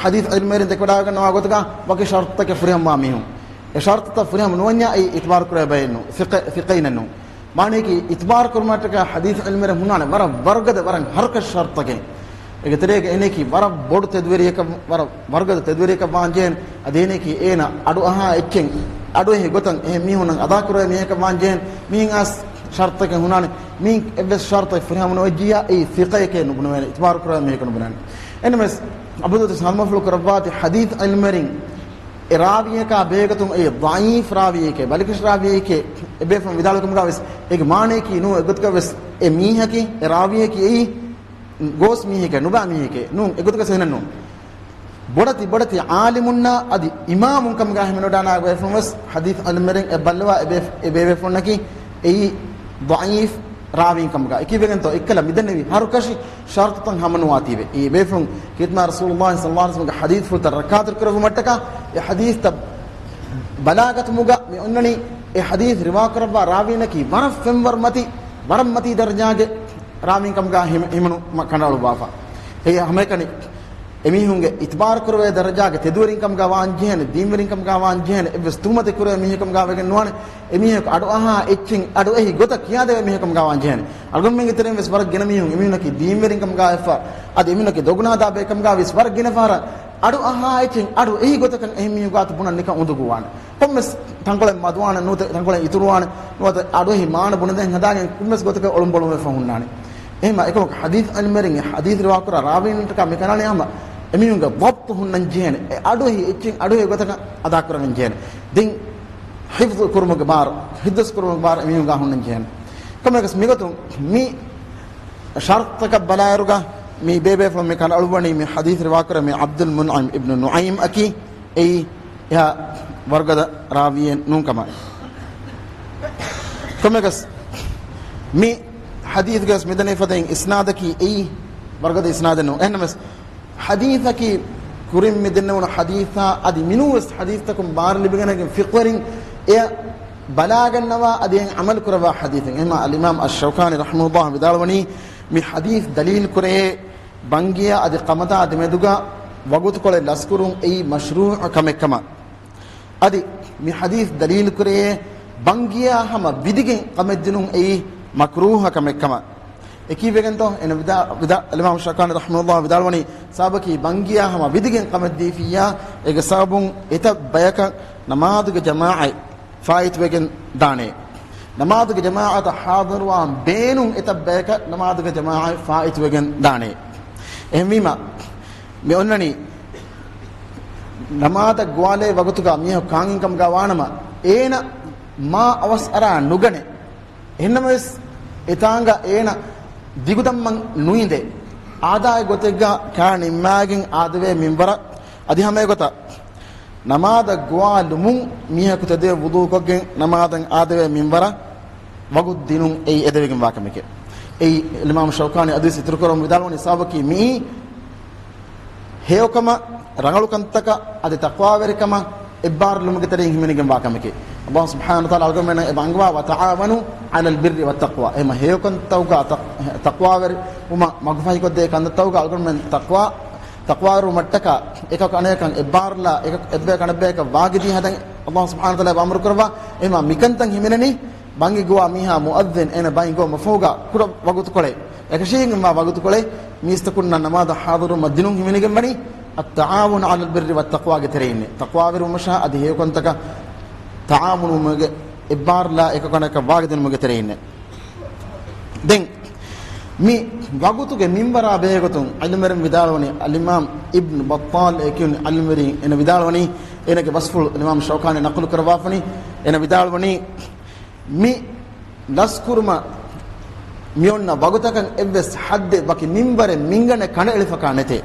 ޙަދީޘް ޢިލްމުވެރިން ދެކެވަޑައިގަންނަވާ ގޮތުގަ ވަކި ޝަރުޠުތަކެއް ފުރިހަމަވާ މީހުން. އެ ޝަރުޠުތައް ފުރިހަމަ ނުވަންޏާ އެއީ އިތުބާރު ކުރެވޭ ބައެއް ނޫން، ޘިޤަ، ޘިޤައިން ނޫން. މާނައަކީ، އިތުބާރު ކުރުމަށްޓަކާ ޙަދީޘް ޢިލްމުވެރިން ހުންނާނެ ވަރަށް ވަރުގަދަ، ވަރަށް ހަރުކަށި ޝަރުޠުތަކެއް. އޭގެ ތެރޭގަ އޭނައަކީ ވަރަށް ބޮޑު ތެދުވެރިއަކަށް، ވަރަށް ވަރުގަދަ ތެދުވެރިއަކަށް ވާންޖެހޭނެ. އަދި އޭނައަކީ އޭނަ އަޑުއަހާ އެއްޗެއް، އަޑުއެހި ގޮތަށް އެހެން މީހުންނަށް އަދާކުރެވޭ މީހަކަށް ވާންޖެހޭނެ. މީން އަސް ޝަރުޠުތަކެއް ހުންނާނެ. މީން އެއްވެސް ޝަރުޠެއް ފުރިހަމަ ނުވެއްޖިއްޔާ އެއީ ޘިޤައެކޭ ނުބުނެވޭނެ، އިތުބާރު ކުރެވޭ މީހަކަށް ނުބުނެވޭނެ. އެންމެސް އަބުދައުދު ހަމަފުޅު ކުރައްވާތީ ޙަދީޘް ޢިލްމުވެރިން އެ ރާވީއަކާ ބެހޭގޮތުން އެއީ ޟަޢީފް ރާވީއެކޭ، ބަލިކަށި ރާވީއެކޭ އެބޭފުޅުން ވިދާޅުވި ކަމުގަ ވެސް، އޭގެ މާނައަކީ ނޫން، އެގޮތުގަ ވެސް އެ މީހަކީ، އެ ރާވީއަކީ އެއީ ގޯސް މީހެކޭ، ނުބާ މީހެކޭ ނޫން، އެގޮތުގަ ވެސް އެހެނެއް ނޫން. ބޮޑެތި ބޮޑެތި ޢާލިމުންނާ އަދި އިމާމުން ކަމުގަ ހިމެނިވަޑާނާ ބޭފުޅުން ވެސް ޙަދީޘް ޢިލްމުވެރިން އެ ބައްލަވާ އެ ބޭ-، އެ ބޭފުޅުންނަކީ އެއީ ޟަޢީފް ރާވީން ކަމުގަ. އެކީވެގެންތޯ އެއްކަލަ މިދެންނެވި ހަރުކަށި ޝަރުޠުތައް ހަމަނުވާތީވެ. އެ ބޭފުޅުން ޚިދްމާ ރަސޫލުﷲ ޞައްލަﷲ ޢަލައިހި ވަސައްލަމްގެ ޙަދީޘްފުޅުތައް ރައްކާތެރި ކުރެއްވުމަށްޓަކާ އެ ޙަދީޘްތައް ބަލާގަތުމުގަ މި އޮންނަނީ އެ ޙަދީޘް ރިވާކުރައްވާ ރާވީންނަކީ ވަރަށް ފެންވަރު މަތި، ވަރަށް މަތީ ދަރަޖާގެ ރާވީން ކަމުގަ ހިމެ-، ހިމެނު މަ-، ކަނޑައަޅުއްވާފަ. އެ ހަމައެކަނި އެމީހުންގެ އިތުބާރު ކުރެވޭ ދަރަޖާގެ ތެދުވެރިން ކަމުގަ ވާންޖެހޭނެ، ދީންވެރިން ކަމުގަ ވާންޖެހޭނެ، އެއްވެސް ތުހުމަތެއް ކުރެވޭ މީހެއް ކަމުގަ ވެގެން ނުވާނެ. އެމީހަކު އަޑުއަހާ އެއްޗެއް އަޑު އެހި ގޮތަށް ކިޔާދެވޭ މީހެއް ކަމުގަ ވާންޖެހޭނެ. އަޅުގަނޑުމެންގެ ތެރެއިން ވެސް ވަރަށް ގިނަ މީހުން އެމީހުންނަކީ ދީންވެރިން ކަމުގަ ވެފަ، އަދި އެމީހުންނަކީ ދޮގުނާދާ ބައެއް ކަމުގަ ވެސް ވަރަށް ގިނަ ފަހަރަށް އަޑު އަހާ އެއްޗެއް އަޑު އެހި ގޮތަކަށް އެހެން މީހު ގާތު ބުނަން ނިކަން އުނދަގޫވާނެ. ކޮންމެސް ތަންކޮޅެއް މަދުވާނެ، ނުވަތަ ތަންކޮޅެއް އިތުރުވާނެ، ނުވަތަ އަޑުއެހި މާނަ ބުނެދޭން ހަދާގެން ކޮންމެސް ގޮތަކަށް އޮޅުނބޮޅުވެފަ ހުންނާނެ. އެހެންމަ އެކަމަކު ޙަދީޘް ޢިލްމުވެރިން އެ ޙަދީޘް ރިވާކުރާ ރާވީންނަށްޓަކާ މި ކަނޑައަޅީ ހަމަ އެމީހުންގެ ޟަބްޠު ހުންނަން ޖެހޭނެ، އެ އަޑުއެހި އެއްޗެއް އަޑުއެހި ގޮތަކަށް އަދާކުރަން ޖެހޭނެ. ދެން ޙިފްޡު ކުރުމުގެ ބާރު، ޙިފްޡު ކުރުމުގެ ބާރު އެމީހުންގާ ހުންނަން ޖެހޭނެ. ކޮންމެއަކަސް މިގޮތުން މި ޝަރުޠުތަކަށް ބަލާއިރުގަ މި ބޭބޭފުޅުން މި ކަނޑައަޅުއްވަނީ މި ޙަދީޘް ރިވާކުރާ މި ޢަބްދުލް މުންޢިމް އިބްނު ނުޢައިމް އަކީ އެއީ އެހާ ވަރުގަދަ ރާވީއެއް ނޫން ކަމަށް. ކޮންމެއަކަސް މި ޙަދީޘްގަސް މިދަނީ ފަދައިން އިސްނާދަކީ އެއީ ވަރުގަދަ އިސްނާދެއް ނޫން. އެހެންނަމަވެސް ޙަދީޘަކީ ކުރިން މި ދެންނެވުނު ޙަދީޘާ އަދި މިނޫންވެސް ޙަދީޘްތަކުން ބާރު ލިބިގެން ފިޤުހުވެރިން އެޔަށް ބަލާގަންނަވާ އަދި އެއިން ޢަމަލު ކުރައްވާ ޙަދީޘެއް. އެހެންމާ އަލްއިމާމް އައްޝައުކާނީ ރަޙިމަހުﷲ ވިދާޅުވަނީ މި ޙަދީޘް ދަލީލު ކުރެވޭ ބަންގިޔާ އަދި ޤަމަދާ ދެމެދުގަ ވަގުތުކޮޅެއް ލަސްކުރުން އެއީ މަޝްރޫޢަ ކަމެއްކަމަށް. އަދި މި ޙަދީޘް ދަލީލުކުރެޔޭ، ބަންގިޔާ ހަމަ ވިދިގެން ކަމެއްދިނުން އެއީ މަކްރޫހަ ކަމެއްކަމަށް. އެކީވެގެންތޯ؟ އޭނަ ވިދާ، ވިދާ، އިމާމު ޝައުކާނީ ރަޙިމަހުﷲ ވިދާޅުވަނީ، ސަބަބަކީ ބަންގިޔާ ހަމަ ވިދިގެން ކަމެއްދީފިއްޔާ، އޭގެ ސަބަބުން އެތައް ބަޔަކަށް ނަމާދުގެ ޖަމާޢަތް ފާއިތުވެގެން ދާނެ. ނަމާދުގެ ޖަމާޢަތަށް ޙާޟިރުވާން ބޭނުން އެތައް ބަޔަކަށް ނަމާދުގެ ޖަމާޢަތް ފާއިތުވެގެން ދާނެ. އެހެންވީމަ، މި އޮންނަނީ ނަމާދަށް ގޮވާލޭ ވަގުތުގަ މީހަކު ކާން ކަމުގަ ވާނަމަ، އޭނަ މާ އަވަސް އަރާ ނުގަނެ. އެހެންނަމަވެސް، އެތާނގަ އޭނަ ދިގުދަންމަން ނުއިނދެ، އާދައިގެ ގޮތެއްގަ ކާ ނިންމާގެން އާދެވޭ މިންވަރަށް. އަދި ހަމައެގޮތަށް، ނަމާދަށް ގޮވާލުމުން މީހަކު ތެދުވެ ވުޟޫކޮށްގެން ނަމާދަށް އާދެވޭ މިންވަރަށް ވަގުތު ދިނުން އެއީ އެދެވިގެންވާ ކަމެކޭ. އެއީ އިމާމު ޝައުކާނީ އަދިވެސް އިތުރުކުރަމުން ވިދާޅުވަނީ، ސަބަބަކީ މިއީ ހެޔޮކަމަށް، ރަނގަޅު ކަންތަކަށް އަދި ތަޤްވާވެރިކަމަށް އެއްބާރުލުމުގެ ތެރެއިން ހިމެނިގެންވާ ކަމެކޭ. ﷲ ސުބްޙާނަހޫ ވަތަޢާލާ އަޅުގަނޑުމެންނަށް އެބަ އަންގަވާ، "وتعاونوا على البر والتقوى." އެހެން ހެޔޮކަންތަކުގަ ތަ-، ތަޤްވާވެރިވުމަށް މަގުފަހިކޮށްދޭ ކަންތައްތަކުގަ އަޅުގަނޑުމެން ތަޤްވާ، ތަޤްވާވެރިވުމަށްޓަކާ އެކަކު އަނެކަކަށް އެއްބާރުލާ، އެކަކު އެއްބަޔަކު އަނެއްބަޔަކަށް ވާގިދީ ހަދަން ﷲ ސުބްޙާނަހޫ ވަތަޢާލާ އެބަ އަމުރުކުރައްވާ. އެހެންވީމަ މިކަންތައް ހިމެނެނީ ބަންގި ގޮވާ މީހާ، މުއައްޒިން، އޭނަ ބަންގި ގޮވުމަށްފަހުގަ ކުޑަ ވަގުތުކޮޅެއް، އެކަށީގެންވާ ވަގުތުކޮޅެއް މީސްތަކުންނަށް ނަމާދަށް ޙާޟިރުވުމަށް ދިނުން ހިމެނިގެންވަނީ، التعاون على البر والتقوى ގެ ތެރެއިންނޭ. ތަޤްވާވެރިވުމަށާ އަދި ހެޔޮކަންތަކަށް ތަޢާވަނުވުމުގެ، އެއްބާރުލާ އެކަކު އަނެކަކަށް ވާގިދިނުމުގެ ތެރެއިންނޭ. ދެން މި ވަގުތުގެ މިންވަރާ ބެހޭގޮތުން ޢިލްމުވެރިން ވިދާޅުވަނީ، އަލްއިމާމް އިބްނު ބައްޠާލް އެކިޔުނު ޢިލްމުވެރިން އޭނަ ވިދާޅުވަނީ، އޭނަގެ ބަސްފުޅު އިމާމް ޝައުކާނީ ނަޤުލު ކުރައްވާފަނީ، އޭނަ ވިދާޅުވަނީ، މި ލަސްކުރުމަށް މިއޮންނަ ވަގުތަކަށް އެއްވެސް ޙައްދެއް ވަކި މިންވަރެއް މިންގަނޑެއް ކަނޑައެޅިފަކާ ނެތޭ.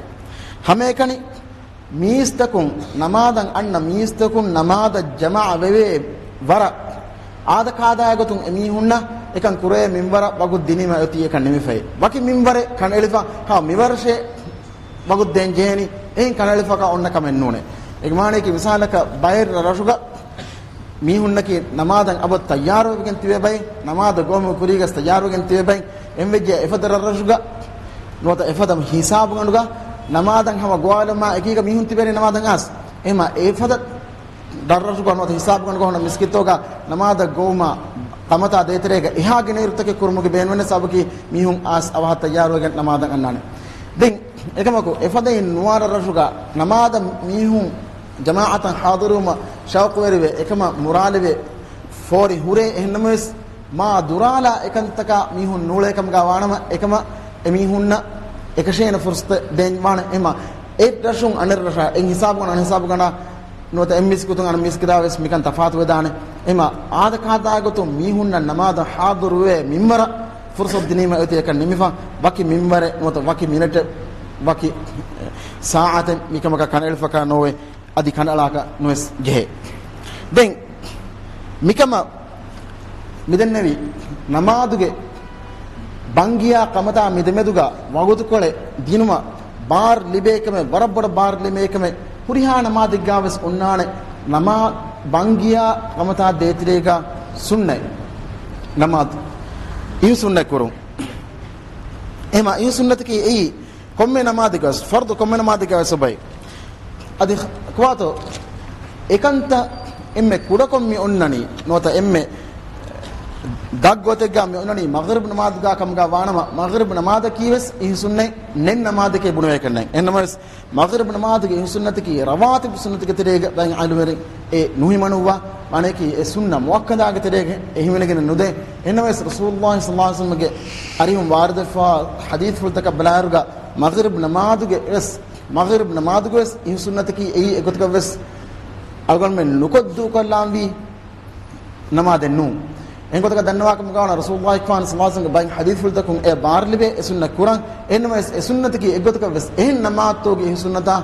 ހަމައެކަނި މީސްތަކުން ނަމާދަށް އަންނަ މީސްތަކުން ނަމާދަށް ޖަމާޢަތް ވެވޭ ވަރަށް އާދަކާދައިގެ ގޮތުން އެމީހުންނަށް އެކަން ކުރެވޭ މިންވަރަށް ވަގުތު ދިނީމަ އޮތީ އެކަން ނިމިފައި. ވަކި މިންވަރެއް ކަނޑައެޅިފަ، ހާ، މިވަރަށޭ ވަގުތު ދޭން ޖެހޭނީ، އެހެން ކަނޑައެޅިފަކާ އޮންނަ ކަމެއް ނޫނޭ. އޭގެ މާނަޔަކީ މިސާލަކަށް ބައެއް ރަށްރަށުގަ މީހުންނަކީ ނަމާދަށް އަބަދު ތައްޔާރުވެގެން ތިބޭ ބައެއް، ނަމާދަށް ގޮވުމުގެ ކުރީގަސް ތައްޔާރުވެގެން ތިބޭ ބައެއް، އެހެންވެއްޖެ އެފަދަ ރަށްރަށުގަ ނުވަތަ އެފަދަ ހިސާބުގަނޑުގަ ނަމާދަށް ހަމަ ގޮވާލުމާ އެކީގަ މީހުން ތިބޭނީ ނަމާދަށް އައިސް. އެހެންމަ އެފަދަ ރަށްރަށުގަ ނުވަތަ ހިސާބުގަނޑުގަ ހުންނަ މިސްކިތްތަކުގަ ނަމާދަށް ގޮވުމަށް ކަމަތާ ދޭތެރޭގަ އެހާ ގިނައިރުތަކެއް ކުރުމުގެ ބޭނުމެއް ނެތް، ސަބަބަކީ މީހުން އައިސް އަވަހަށް ތައްޔާރުވެގެން ނަމާދަށް އަންނާނެ. ދެން އެކަމަކު، އެފަދައިން ނުވާ ރަށްރަށުގަ ނަމާދަށް މީހުން ޖަމާޢަތަށް ޙާޟިރުވުމަށް ޝައުޤުވެރިވެ، އެކަމަށް މުރާލެވެ، ފޯރި ހުރޭ. އެހެންނަމަވެސް، މާ ދުރާލާ އެކަންތަކާ މީހުން ނޫޅޭ ކަމުގަ ވާނަމަ، އެކަމަށް އެމީހުންނަށް އެކަށޭނަ ފުރުސަތެއް ދޭން ވާނެ. އެހެންމަ އެ ރަށުން އަނެއް ރަށާ، އެއް ހިސާބުގަނޑު އަނެއް ހިސާބުގަނޑާ، ނުވަތަ އެއް މިސްކިތުން އަނެއް މިސްކިތާ ވެސް މިކަން ތަފާތުވެދާނެ. އެހެންމަ އާދަކާދައިގެ ގޮތުން މީހުންނަށް ނަމާދަށް ޙާޟިރުވޭ މިންވަރަށް ފުރުސަތު ދިނީމަ އޮތީ އެކަން ނިމިފަ، ވަކި މިންވަރެއް ނުވަތަ ވަކި މިނެޓެއް، ވަކި ސާޢަތެއް މިކަމަކަށް ކަނޑައެޅިފަކާ ނޯވޭ. އަދި ކަނޑައަޅާކަށް ނުވެސް ޖެހޭ. ދެން މިކަމަށް މިދެންނެވި ނަމާދުގެ ބަންގިޔާ ކަމަތާ މިދެމެދުގަ ވަގުތުކޮޅެއް ދިނުމަށް ބާރު ލިބޭ ކަމެއް، ވަރަށް ބޮޑަށް ބާރު ލިބޭ ކަމެއް، ހުރިހާ ނަމާދެއްގަ ވެސް އޮންނާނެ. ނަމާ، ބަންގިޔާ ކަމަތާ ދޭތެރޭގަ ސުންނަތް ނަމާދު އިހު ސުންނަތް ކުރުން. އެހެމަ އިހު ސުންނަތަކީ އެއީ ކޮންމެ ނަމާދެއްގަވެސް، ފަރުޟު ކޮންމެ ނަމާދެއްގަވެސް އޮބައި. އަދި ކުވާތޯ، އެކަންތައް އެންމެ ކުޑަކޮށް މި އޮންނަނީ، ނުވަތަ އެންމެ ދަށް ގޮތެއްގަ މި އޮންނަނީ މަޣްރިބް ނަމާދުގަ ކަމުގަ ވާނަމަ، މަޣްރިބް ނަމާދަކީ ވެސް އިހު ސުންނަތް ނެތް ނަމާދެކޭ ބުނެވޭކަށް ނެތް. އެހެންނަމަވެސް، މަޣްރިބް ނަމާދުގެ އިހު ސުންނަތަކީ ރަވާތިބު ސުންނަތުގެ ތެރޭގަ ބައެއް ޢާލިމުވެރިން އެ ނުހިމަނުއްވާ، މާނަޔަކީ އެ ސުންނަ މުއައްކަދާގެ ތެރޭގަ އެ ހިމެނިގެން ނުދޭ. އެހެންނަމަވެސް، ރަސޫލުﷲ ޞައްލަﷲ ޢަލައިހި ވަސައްލަމްގެ އަރިހުން ވާރިދުވެފަ ޙަދީޘްފުޅުތަކަށް ބަލާއިރުގަ، މަޣްރިބް ނަމާދުގެ ވެސް، މަޣްރިބް ނަމާދުގެ ވެސް އިހު ސުންނަތަކީ އެއީ އެގޮތަކަށް ވެސް އަޅުގަނޑުމެން ނުކޮށްދޫކޮށްލާންވީ ނަމާދެއް ނޫން. އެހެން ގޮތަކަށް ދަންނަވާކަމުގަ ވަނަ ރަސޫލުﷲ ފާން ޞައްލަﷲ ޢަލައިހި ވަސައްލަމްގެ ބައެއް ޙަދީޘްފުޅުތަކުން އެ ބާރު ލިބޭ އެ ސުންނަ ކުރަން. އެހެންނަމަވެސް، އެ ސުންނަތަކީ އެއްގޮތަކަށް ވެސް އެހެން ނަމާދުތަކުގެ އިހު ސުންނަތާ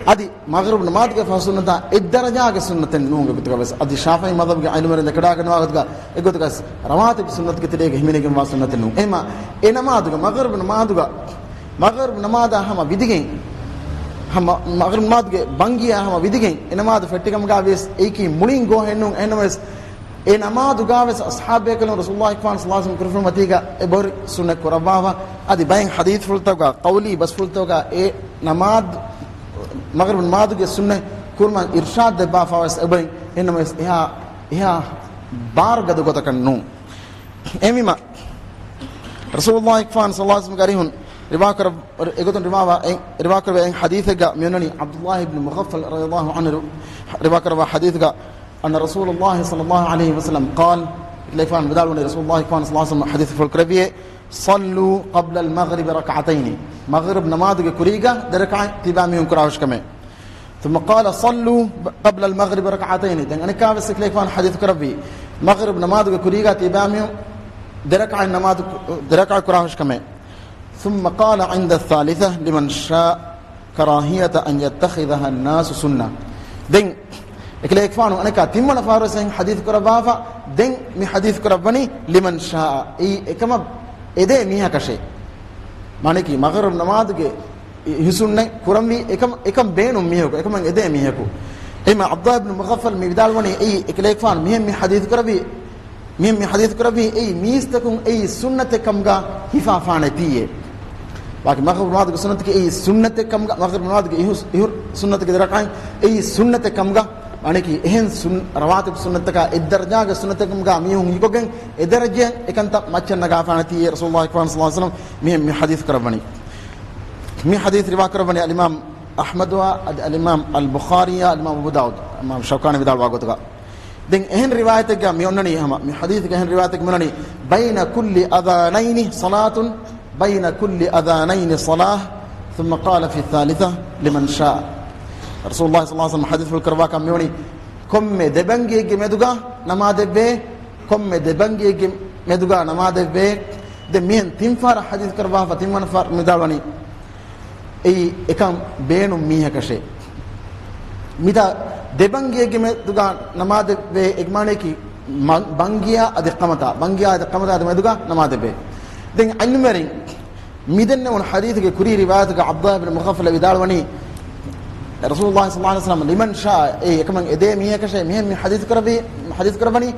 އަދި މަޣްރިބް ނަމާދުގެ ފަހު ސުންނަތާ އެއްދަރަޖާގެ ސުންނަތެއް ނޫން. އެގޮތަކަށް ވެސް އަދި ޝާފިޢީ މަޛްހަބުގެ ޢިލްމުވެރިން ދެކެވަޑައިގަންނަވާ ގޮތުގަ އެއްގޮތަކަށް ވެސް ރަވާތިބު ސުންނަތުގެ ތެރޭގަ ހިމެނިގެންވާ ސުންނަތެއް ނޫން. އެހެމަ އެ ނަމާދުގަ، މަޣްރިބް ނަމާދުގަ، މަޣްރިބް ނަމާދާ ހަމަ ވިދިގެން، ހަމަ، މަޣްރިބް ނަމާދުގެ ބަންގިޔާ ހަމަ ވިދިގެން އެ ނަމާދު ފެއްޓިކަމުގަ ވިޔަސް އެއީކީ މުޅިން ގޯހެއް ނޫން. އެހެންނަމަވެސް، އެ ނަމާދުގަ ވެސް އަޞްޙާބުބޭކަލުން ރަސޫލުﷲ ފާން ޞައްލަﷲ ޢަލައިހި ވަސައްލަމް ކުރިފުޅު މަތީގަ އެބަހުރި ސުންނަތް ކުރައްވާފަ. އަދި ބައެއް ޙަދީޘްފުޅުތަކުގަ، ޤައުލީ ބަސްފުޅުތަކުގަ އެ ނަމާދު މަޣްރިބު ނަމާދުގެ ސުންނަތް ކުރުމަށް އިރްޝާދު ދެއްވާފަވެސް އެބައި އެންނަމަވެސް އެހާ، އެހާ ބާރުގަދަ ގޮތަކަށް ނޫން. އެހެންވީމަ، ރަސޫލުﷲ ފާން ޞައްލަﷲ ޢަލައިހި ވަސައްލަމްގެ އަރިހުން ރިވާކުރ-، އެގޮތުން ރިވާވާ، އެ، ރިވާކުރެވޭ އެއް ޙަދީޘެއްގަ މިއޮންނަނީ ޢަބްދުﷲ އިބްނު މުޣައްފަލް ރަޟިޔަﷲ ޢަންހު ރިވާކުރަވާ ޙަދީޘްގަ، أن رسول الله صلى الله عليه وسلم قال، އެކަލޭގެފާނު ވިދާޅުވަނީ، ރަސޫލުﷲ ފާން ޞައްލަﷲ ޢަލައިހި ވަސައްލަމް ޙަދީޘް ފުޅު ކުރެއްވިއޭ، صلوا قبل المغرب ركعتين، މަޣްރިބް ނަމާދުގެ ކުރީގަ ދެރަކާތް ތިބާ މީހުން ކުރާހުށިކަމެއް. ثم قال صلوا قبل المغرب ركعتين، ދެން އަނެއްކާވެސް އެކަލޭގެފާނު ޙަދީޘް ކުރެއްވީ، މަޣްރިބް ނަމާދުގެ ކުރީގަ ތިބާ މީހުން ދެރަކާތް ނަމާދު، ދެރަކާތް ކުރާހުށިކަމެއް. ثم قال عند الثالثة لمن شاء كراهية أن يتخذها الناس سنة. ދެން އެކަލޭގެފާނު އަނެއްކާ ތިންވަނަ ފަހަރުވެސް އެހެން ޙަދީޘް ކުރައްވާފަ، ދެން މި ޙަދީޘް ކުރައްވަނީ لمن شاء، އެއީ އެކަމަށް އެދޭ މީހަކަށޭ. މާނައަކީ މަޣްރިބް ނަމާދުގެ އިހުސުންނަތް ކުރަންވީ އެކަމް، އެކަން ބޭނުން މީހަކު، އެކަމަށް އެދޭ މީހަކު. އެހެންމަ ޢަބްދުﷲ އިބްނު މުޣައްފަލް މި ވިދާޅުވަނީ އެއީ އެކަލޭގެފާނު މިހެން މި ޙަދީޘް ކުރެއްވީ، މިހެން މި ޙަދީޘް ކުރެއްވީ އެއީ މީސްތަކުން އެއީ ސުންނަތެއް ކަމުގަ ހިފާފާނެތީއޭ. ވާކި މަޣްރިބް ނަމާދުގެ ސުންނަތަކީ އެއީ ސުންނަތެއް ކަމުގަ، މަޣްރިބް ނަމާދުގެ އިހު، އިހު ސުންނަތުގެ ދެރަކާތް އެއީ ސުންނަތެއް ކަމުގަ، މާނައަކީ އެހެން ސުން، ރަވާތިބު ސުންނަތަކާ އެއްދަރަޖާގެ ސުންނަތެއް ކަމުގަ މީހުން ހީކޮށްގެން އެދަރަޖައަށް އެކަންތައް މައްޗަށް ނަގާފާނެތީއޭ ރަސޫލުﷲ ފާން ޞައްލަﷲ ޢަލައިހި ވަސައްލަމް މިހެން މި ޙަދީޘް ކުރައްވަނީ. މި ޙަދީޘް ރިވާ ކުރައްވަނީ އަލްއިމާމް އަޙްމަދުއާ، އަދި އަލްއިމާމް އަލްބުޚާރީއާ، އަލްއިމާމް އަބޫ ދާވޫދު، އިމާމް ޝައުކާނީ ވިދާޅުވާ ގޮތުގަ. ދެން އެހެން ރިވާޔަތެއްގަ މި އޮންނަނީ ހަމަ، މި ޙަދީޘްގަ އެހެން ރިވާޔަތެއް މި އޮންނަނީ، بين كل أذانين صلاة، بين كل أذانين صلاة، ثم قال في الثالثة لمن شاء. ރަސޫލުﷲ ޞައްލަﷲ ޢަލައިހި ވަސައްލަމް ޙަދީޘް ފުޅު ކުރައްވާކަން މިވަނީ، ކޮންމެ ދެ ބަންގިއެއްގެ މެދުގަ ނަމާދެއްވޭ، ކޮންމެ ދެ ބަންގިއެއްގެ މެދުގަ ނަމާދެއްވޭ. ދެން މިހެން ތިން ފަހަރަށް ޙަދީޘް ކުރައްވާފަ ތިންވަނަ ފަހަރު މި ވިދާޅުވަނީ، އެއީ އެކަން ބޭނުން މީހަކަށޭ. މިތާ ދެ ބަންގިއެއްގެ މެދުގަ ނަމާދެއްވޭ، އޭގެ މާނައަކީ މަ-، ބަންގިޔާ އަދި ޤަމަތާ، ބަންގިޔާ އަދި ޤަމަތާ ދެ މެދުގަ ނަމާދެއްވޭ. ދެން ޢިލްމުވެރިން މިދެންނެވުނު ޙަދީޘުގެ ކުރީ ރިވާޔަތުގަ ޢަބްދުﷲ ބިން މުޣައްފަލް ވިދާޅުވަނީ، ރަސޫލުﷲ ޞައްލަﷲ ޢަލައިހި ވަސައްލަމް، لمن شاء، އެއީ އެކަމަށް އެދޭ މީހަކަށޭ މިހެން މި ޙަދީޘް ކުރެއްވީ، ޙަދީޘް ކުރައްވަނީ،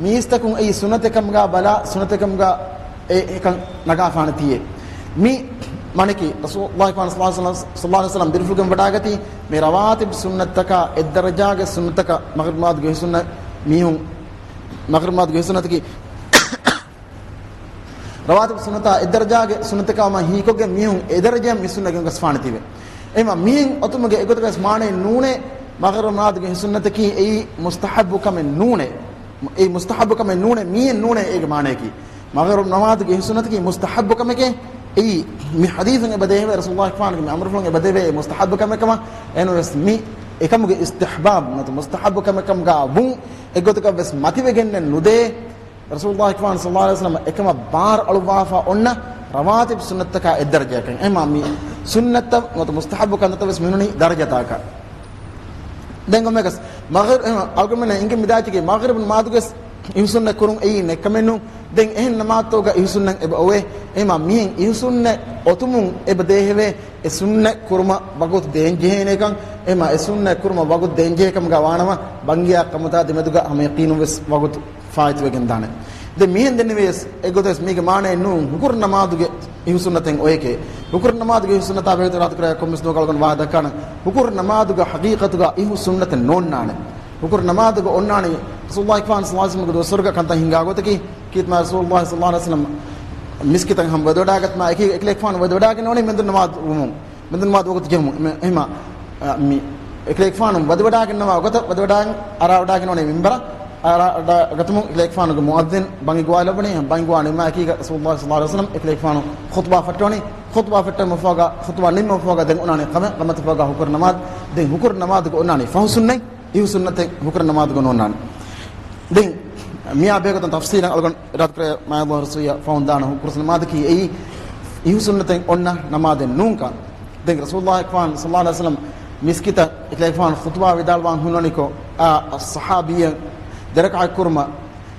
މީސްތަކުން އެއީ ސުންނަތެއް ކަމުގަ ބަލާ، ސުންނަތެއް ކަމުގަ އެ އެކަން ނަގާފާނެތީއޭ. މި މާނައަކީ ރަސޫލުﷲ ފާން ޞައްލަﷲ ޢަލައިހި ވަސައްލަމް، ޞައްލަﷲ ޢަލައިހި ވަސައްލަމް ބިރުފުޅުގަ ވަޑާގަތީ، މި ރަވާތިބު ސުންނަތަކާ އެއްދަރަޖާގެ ސުންނަތަކަށް މަޣްރިބް ނަމާދުގެ އިހުސުންނަ މީހުން، މަޣްރިބް ނަމާދުގެ އިހުސުންނަތަކީ، ރަވާތިބު ސުންނަތާ އެއްދަރަޖާގެ ސުންނަތަކާ މަ ހީކޮށްގެން މީހުން އެދަރަޖައަށް މި ސުންނަތް ގެންގޮސްފާނެތީވެ. އެމަ މިހެން އޮތުމުގެ އެގޮތަކަސް މާނައެއް ނޫނޭ، މަޣްރިބް ނަމާދުގެ އިހުސުންނަތަކީ އެއީ މުސްތަޙައްބު ކަމެއް ނޫނޭ. އެއީ މުސްތަޙައްބު ކަމެއް ނޫނޭ، މިހެން ނޫނޭ އޭގެ މާނައަކީ. މަޣްރިބް ނަމާދުގެ އިހުސުންނަތަކީ މުސްތަޙައއްބު ކަމެކޭ. އެއީ މި ޙަދީޘުން އެބަ ދޭހެވޭ، ރަސޫލުﷲ ފާންގެ މި އަމުރުފުޅުން އެބަ ދެވޭ މުސްތަޙައްބު ކަމެއް ކަމަށް. އެހެންވެސް މި އެކަމުގެ އިސްތިޙްބާބް ނުވަތަ މުސްތަޙައްބު ކަމެއް ކަމުގަ ވުން އެއްގޮތަކަށް ވެސް މަތިވެގެންނެއް ނުދޭ. ރަސޫލުﷲ ފާން ޞައްލަﷲ ޢަލައިހި ވަސައްލަމް އެކަމަށް ބާރު އަޅުއްވާފަ އޮންނަ ރަވާތިބު ސުންނަތަކާ އެއްދަރަޖައަކަށް. އެހެންމަ މި ސުންނަތަށް ނުވަތަ މުސްތަޙައްބު ކަންތައްތައް ވެސް މި ހުންނަނީ ދަރަޖަތަކަށް. ދެން ކޮންމެއަކަސް މަޣްރިބް، އެހެން އަޅުގަނޑުމެންނަށް އެނގި މިދާތީގެ މަޣްރިބް ނަމާދުގެ އިހުސުންނަތް ކުރުން އެއީ ނެއްކަމެއް ނޫން. ދެން އެހެން ނަމާދުތަކުގަ އިހުސުންނަތް އެބަ އޮވޭ. އެހެންމަ މިހެން އިހުސުންނަތް އޮތުމުން އެބަ ދޭހެވޭ އެ ސުންނަތް ކުރުމަށް ވަގުތު ދޭންޖެހޭނޭކަން. އެހެންމަ އެ ސުންނަތް ކުރުމަށް ވަގުތު ދޭންޖެހޭ ކަމުގަ ވާނަމަ، ބަންގިޔާ ޤަމަތާ ދެމެދުގަ ހަމަ ޔަޤީނުން ވެސް ވަގުތު ފާއިތުވެގެން ދާނެ. ދެން މިހެން ދެންނެވިޔަސް އެގޮތަސް މީގެ މާނައެއް ނޫން ހުކުރު ނަމާދުގެ އިހުސުންނަތެއް އޮއެކޭ. ހުކުރު ނަމާދުގެ އިހުސުންނަތާ ބެހޭ އިރާދަކުރާ ކޮންމެސް ދުވަހަކު އަޅުގަނޑު ވާހަކަ ދައްކާނަން. ހުކުރު ނަމާދުގަ ޙަޤީޤަތުގަ އިހުސުންނަތެއް ނޯންނާނެ. ހުކުރު ނަމާދުގަ އޮންނާނީ ރަސޫލުﷲ ފާން ޞައްލަﷲ ޢަލައިހި ވަސައްލަމްގެ ދުވަސްވަރުގަ ކަންތައް ހިނގާ ގޮތަކީ، ކީރިތި މާތް ރަސޫލުﷲ ޞައްލަﷲ ޢަލައިހި ވަސައްލަމް މިސްކިތަށް ހަމަ ވަދެވަޑާގަތުމާ އެކީ އެކަލޭގެފާނު ވަދެވަޑާގެންނެވުނީ މެންދުން ނަމާދު ވުމުން. މެންދުން ނަމާދު ވަގުތު ޖެހުމުން. އެމަ-، އެހެމަ، އަ، މި އެކަލޭގެފާނު ވަދެވަޑާގެންނަވާ ގޮތަށް ވަދެވަޑާ އަރާވަޑާގެން ވަނީ މިންބަރަށް އަރާވަޑާގަތުމުން އެކަލޭގެފާނުގެ މުއައްޒިން ބަންގި ގޮވާލައްވަނީ. އެހެން ބަންގި ގޮވާލުމާ އެކީގަ ރަސޫލުﷲ ޞައްލަﷲ ޢަލައިހި ވަސައްލަމް އެކަލޭގެފާނު ޚުޠުބާ ފައްޓަވަނީ. ޚުޠުބާ ފައްޓަވުމަށްފަހުގަ، ޚުޠުބާ ނިންމުމަށްފަހުގަ ދެން އޮންނާނީ ޤަމަ-، ޤަމަތަށްފަހުގަ ހުކުރު ނަމާދު. ދެން ހުކުރު ނަމާދުގަ އޮންނާނީ ފަހު ސުންނަތް. އިހު ސުންނަތެއް ހުކުރު ނަމާދުގަ ނޯންނާނެ. ދެން މިއާ ބެހޭގޮތުން ތަފްޞީލަށް އަޅުގަނޑު އިރާދަކުރޭ މާތް ރަސޫލާ ފަހުން ދާނަ ހުކުރު ނަމާދަކީ އެއީ އިހު ސުންނަތެއް އޮންނަ ނަމާދެއް ނޫންކަން. ދެން ރަސޫލުﷲ ފާން ޞައްލަﷲ ޢަލައިހި ވަސައްލަމް މިސްކިތަށް އެކަލޭގެފާނު ޚުޠުބާ ވިދާޅުވާން ހުންނަނިކޮށް، އާ، ޞަޙާބީއެއް ދެރަކާތް ކުރުމަށް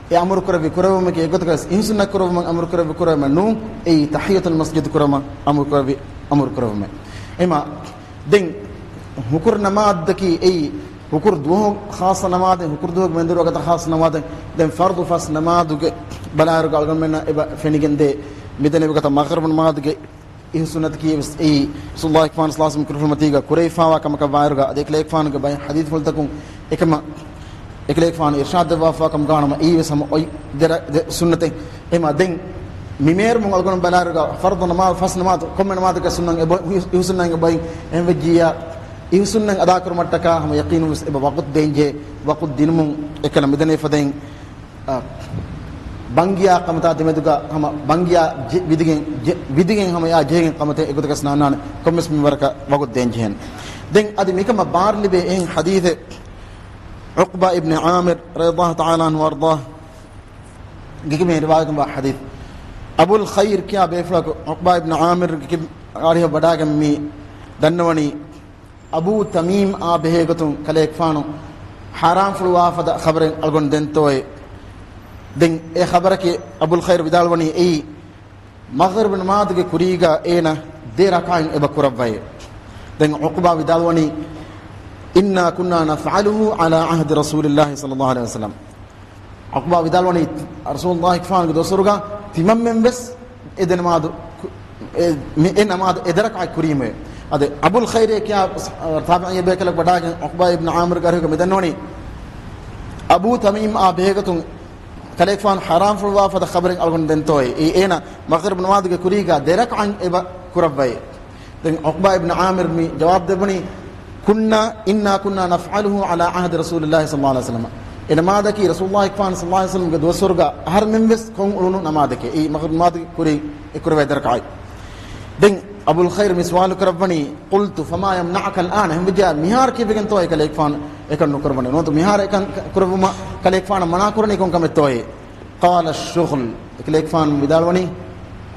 އެ އަމުރު ކުރެއްވި ކުރެވުމަކީ އެގޮތަކަސް އިހު ސުންނަތް ކުރެވުމަށް އަމުރު ކުރެއްވި ކުރެވުމެއް ނޫން. އެއީ ތަޙިއްޔަތުލް މަސްޖިދު ކުރުމަށް އަމުރު ކުރެއްވި އަމުރު ކުރެވުމެއް. އެމަ ދެން ހުކުރު ނަމާދަކީ އެއީ ހުކުރު ދުވަހު ޚާއްޞަ ނަމާދެއް، ހުކުރު ދުވަހުގެ މެންދުރު ވަގުތަށް ޚާއްޞަ ނަމާދެއް. ދެން ފަރުޟު ފަސް ނަމާދުގެ ބަލާއިރުގަ އަޅުގަނޑުމެންނަށް އެބަ ފެނިގެންދޭ މިދެންނެވި ގޮތަށް މަޣްރިބު ނަމާދުގެ އިހު ސުންނަތަކީ ވެސް އެއީ ރަސޫލުﷲ ފާން ސަލާސަމް ކުރިފުޅުމަތީގަ ކުރެވިފާވާ ކަމަކަށް ވާއިރުގަ އަދި އެކަލޭގެފާނުގެ ބައެއް ޙަދީޘްފުޅުތަކުން އެކަމަށް އެކަލޭގެފާނު އިރްޝާދު ދެއްވާފާ ކަމުގަ ވަނަމަ އެއީ ވެސް ހަމަ އޮތް ދެ ރަ-، ދެ ސުންނަތެއް. އެމާ ދެން މި މޭރުމުން އަޅުގަނޑު ބަލާއިރުގަ ފަރުޟު ނަމާދު، ފަސް ނަމާދު، ކޮންމެ ނަމާދަކަށް ސުންނަތް އެބަ-، އިހު-، އިހު ސުންނަތް އެބައި އެހެން ވެއްޖިއްޔާ އިހު ސުންނަތް އަދާ ކުރުމަށްޓަކާ ހަމަ ޔަޤީނުން ވެސް އެބަ ވަޤުތު ދޭންޖެހޭ. ވަޤުތު ދިނުމުން އެކަން މިދަނީ ފަދައިން އާ، ބަންގިޔާ ކަމަތާ ދެމެދުގަ ހަމަ ބަންގިޔާ ޖެ-، ވިދިގެން، ޖެ-، ވިދިގެން ހަމަ އެއާ ޖެހިގެން ކަމަތޭ އެގޮތަކަސް ނާންނާނެ ކޮންމެސް މިންވަރަކަށް ވަގުތު ދޭން ޖެހެން. ދެން އަދި މިކަމަށް ބާރު ލިބޭ އެހެން ޙަދީޘެއް ޢުޤްބާ އިބްނި ޢާމިރު ރަޟިޔަﷲ ތަޢާލާ ޢަންހު ވައަރްޟާ ގެ ކިބައިން ރިވާޔަތުން ވާ ޙަދީޘް. އަބުލް ޚައިރު ކިޔާ ބޭފުޅަކު ޢުޤްބާ އިބްނި ޢާމިރުގެ ކިބައިން ވަޑާގެން މި ދަންނަވަނީ، އަބޫ ތަމީމް އާ ބެހޭގޮތުން ކަލޭގެފާނު ޙަރާމްފުޅުވާ ފަދަ ޚަބަރެއް އަޅުގަނޑު ދެންތޯއޭ؟ ދެން އެ ޚަބަރަކީ އަބުލް ޚައިރު ވިދާޅުވަނީ އެއީ، މަޣްރިބު ނަމާދުގެ ކުރީގަ އޭނަ ދެ ރަކާތް އެބަ ކުރައްވައޭ. ދެން ޢުޤްބާ ވިދާޅުވަނީ، إنا كنا نفعله على عهد رسول الله صلى الله عليه وسلم. ޢުޤްބާ ވިދާޅުވަނީ، ރަސޫލުﷲ ފާނުގެ ދުވަސްވަރުގަ ތިމަންމެން ވެސް އެ ދެ ނަމާދު ކު-، އެ، މި-، އެ ނަމާދު އެ ދެ ރަކާތް ކުރީމޭ. އަދި އަބުލް ޚައިރޭ ކިޔާ ތާބިޢީ ބޭކަލަކު ވަޑާގެން ޢުޤްބާ އިބްނު ޢާމިރުގެ އަރިހުގަ މި ދަންނަވަނީ، އަބޫ ތަމީމް އާ ބެހޭގޮތުން ކަލޭގެފާނު ޙަރާމްފުޅުވާ ފަދަ ޚަބަރެއް އަޅުގަނޑު ދެންތޯއޭ؟ އެއީ އޭނަ މަޣްރިބު ނަމާދުގެ ކުރީގަ ދެ ރަކާތް އެބަ ކުރައްވައޭ. ދެން ޢުޤްބާ އިބްނު ޢާމިރު މި ޖަވާބު ދެއްވަނީ، كنا، إنا كنا نفعله على عهد رسول الله صلى الله عليه وسلم. އެ ނަމާދަކީ ރަސޫލުﷲ ފާނު ޞައްލަﷲ ޢަލައިހި ވަސައްލަމްގެ ދުވަސްވަރުގަ އަހަރެމެން ވެސް ކޮށް އުޅުނު ނަމާދެކޭ. އެއީ މަޣްރިބު ނަމާދުގެ ކުރިން އެ ކުރެވޭ ދެ ރަކާތް. ދެން އަބުލް ޚައިރު މި ސުވާލު ކުރައްވަނީ، قلت فما يمنعك الآن؟ އެހެންވެއްޖެއްޔާ މިހާރު ކީއްވެގެންތޯއޭ ކަލޭގެފާނު އެކަން ނުކުރައްވަނީ؟ ނުވަތަ މިހާރު އެކަން ކުރެއްވުމަށް ކަލޭގެފާނަށް މަނާ ކުރަނީ ކޮން ކަމެއްތޯއޭ؟ قال الشغل. އެކަލޭގެފާނު ވިދާޅުވަނީ،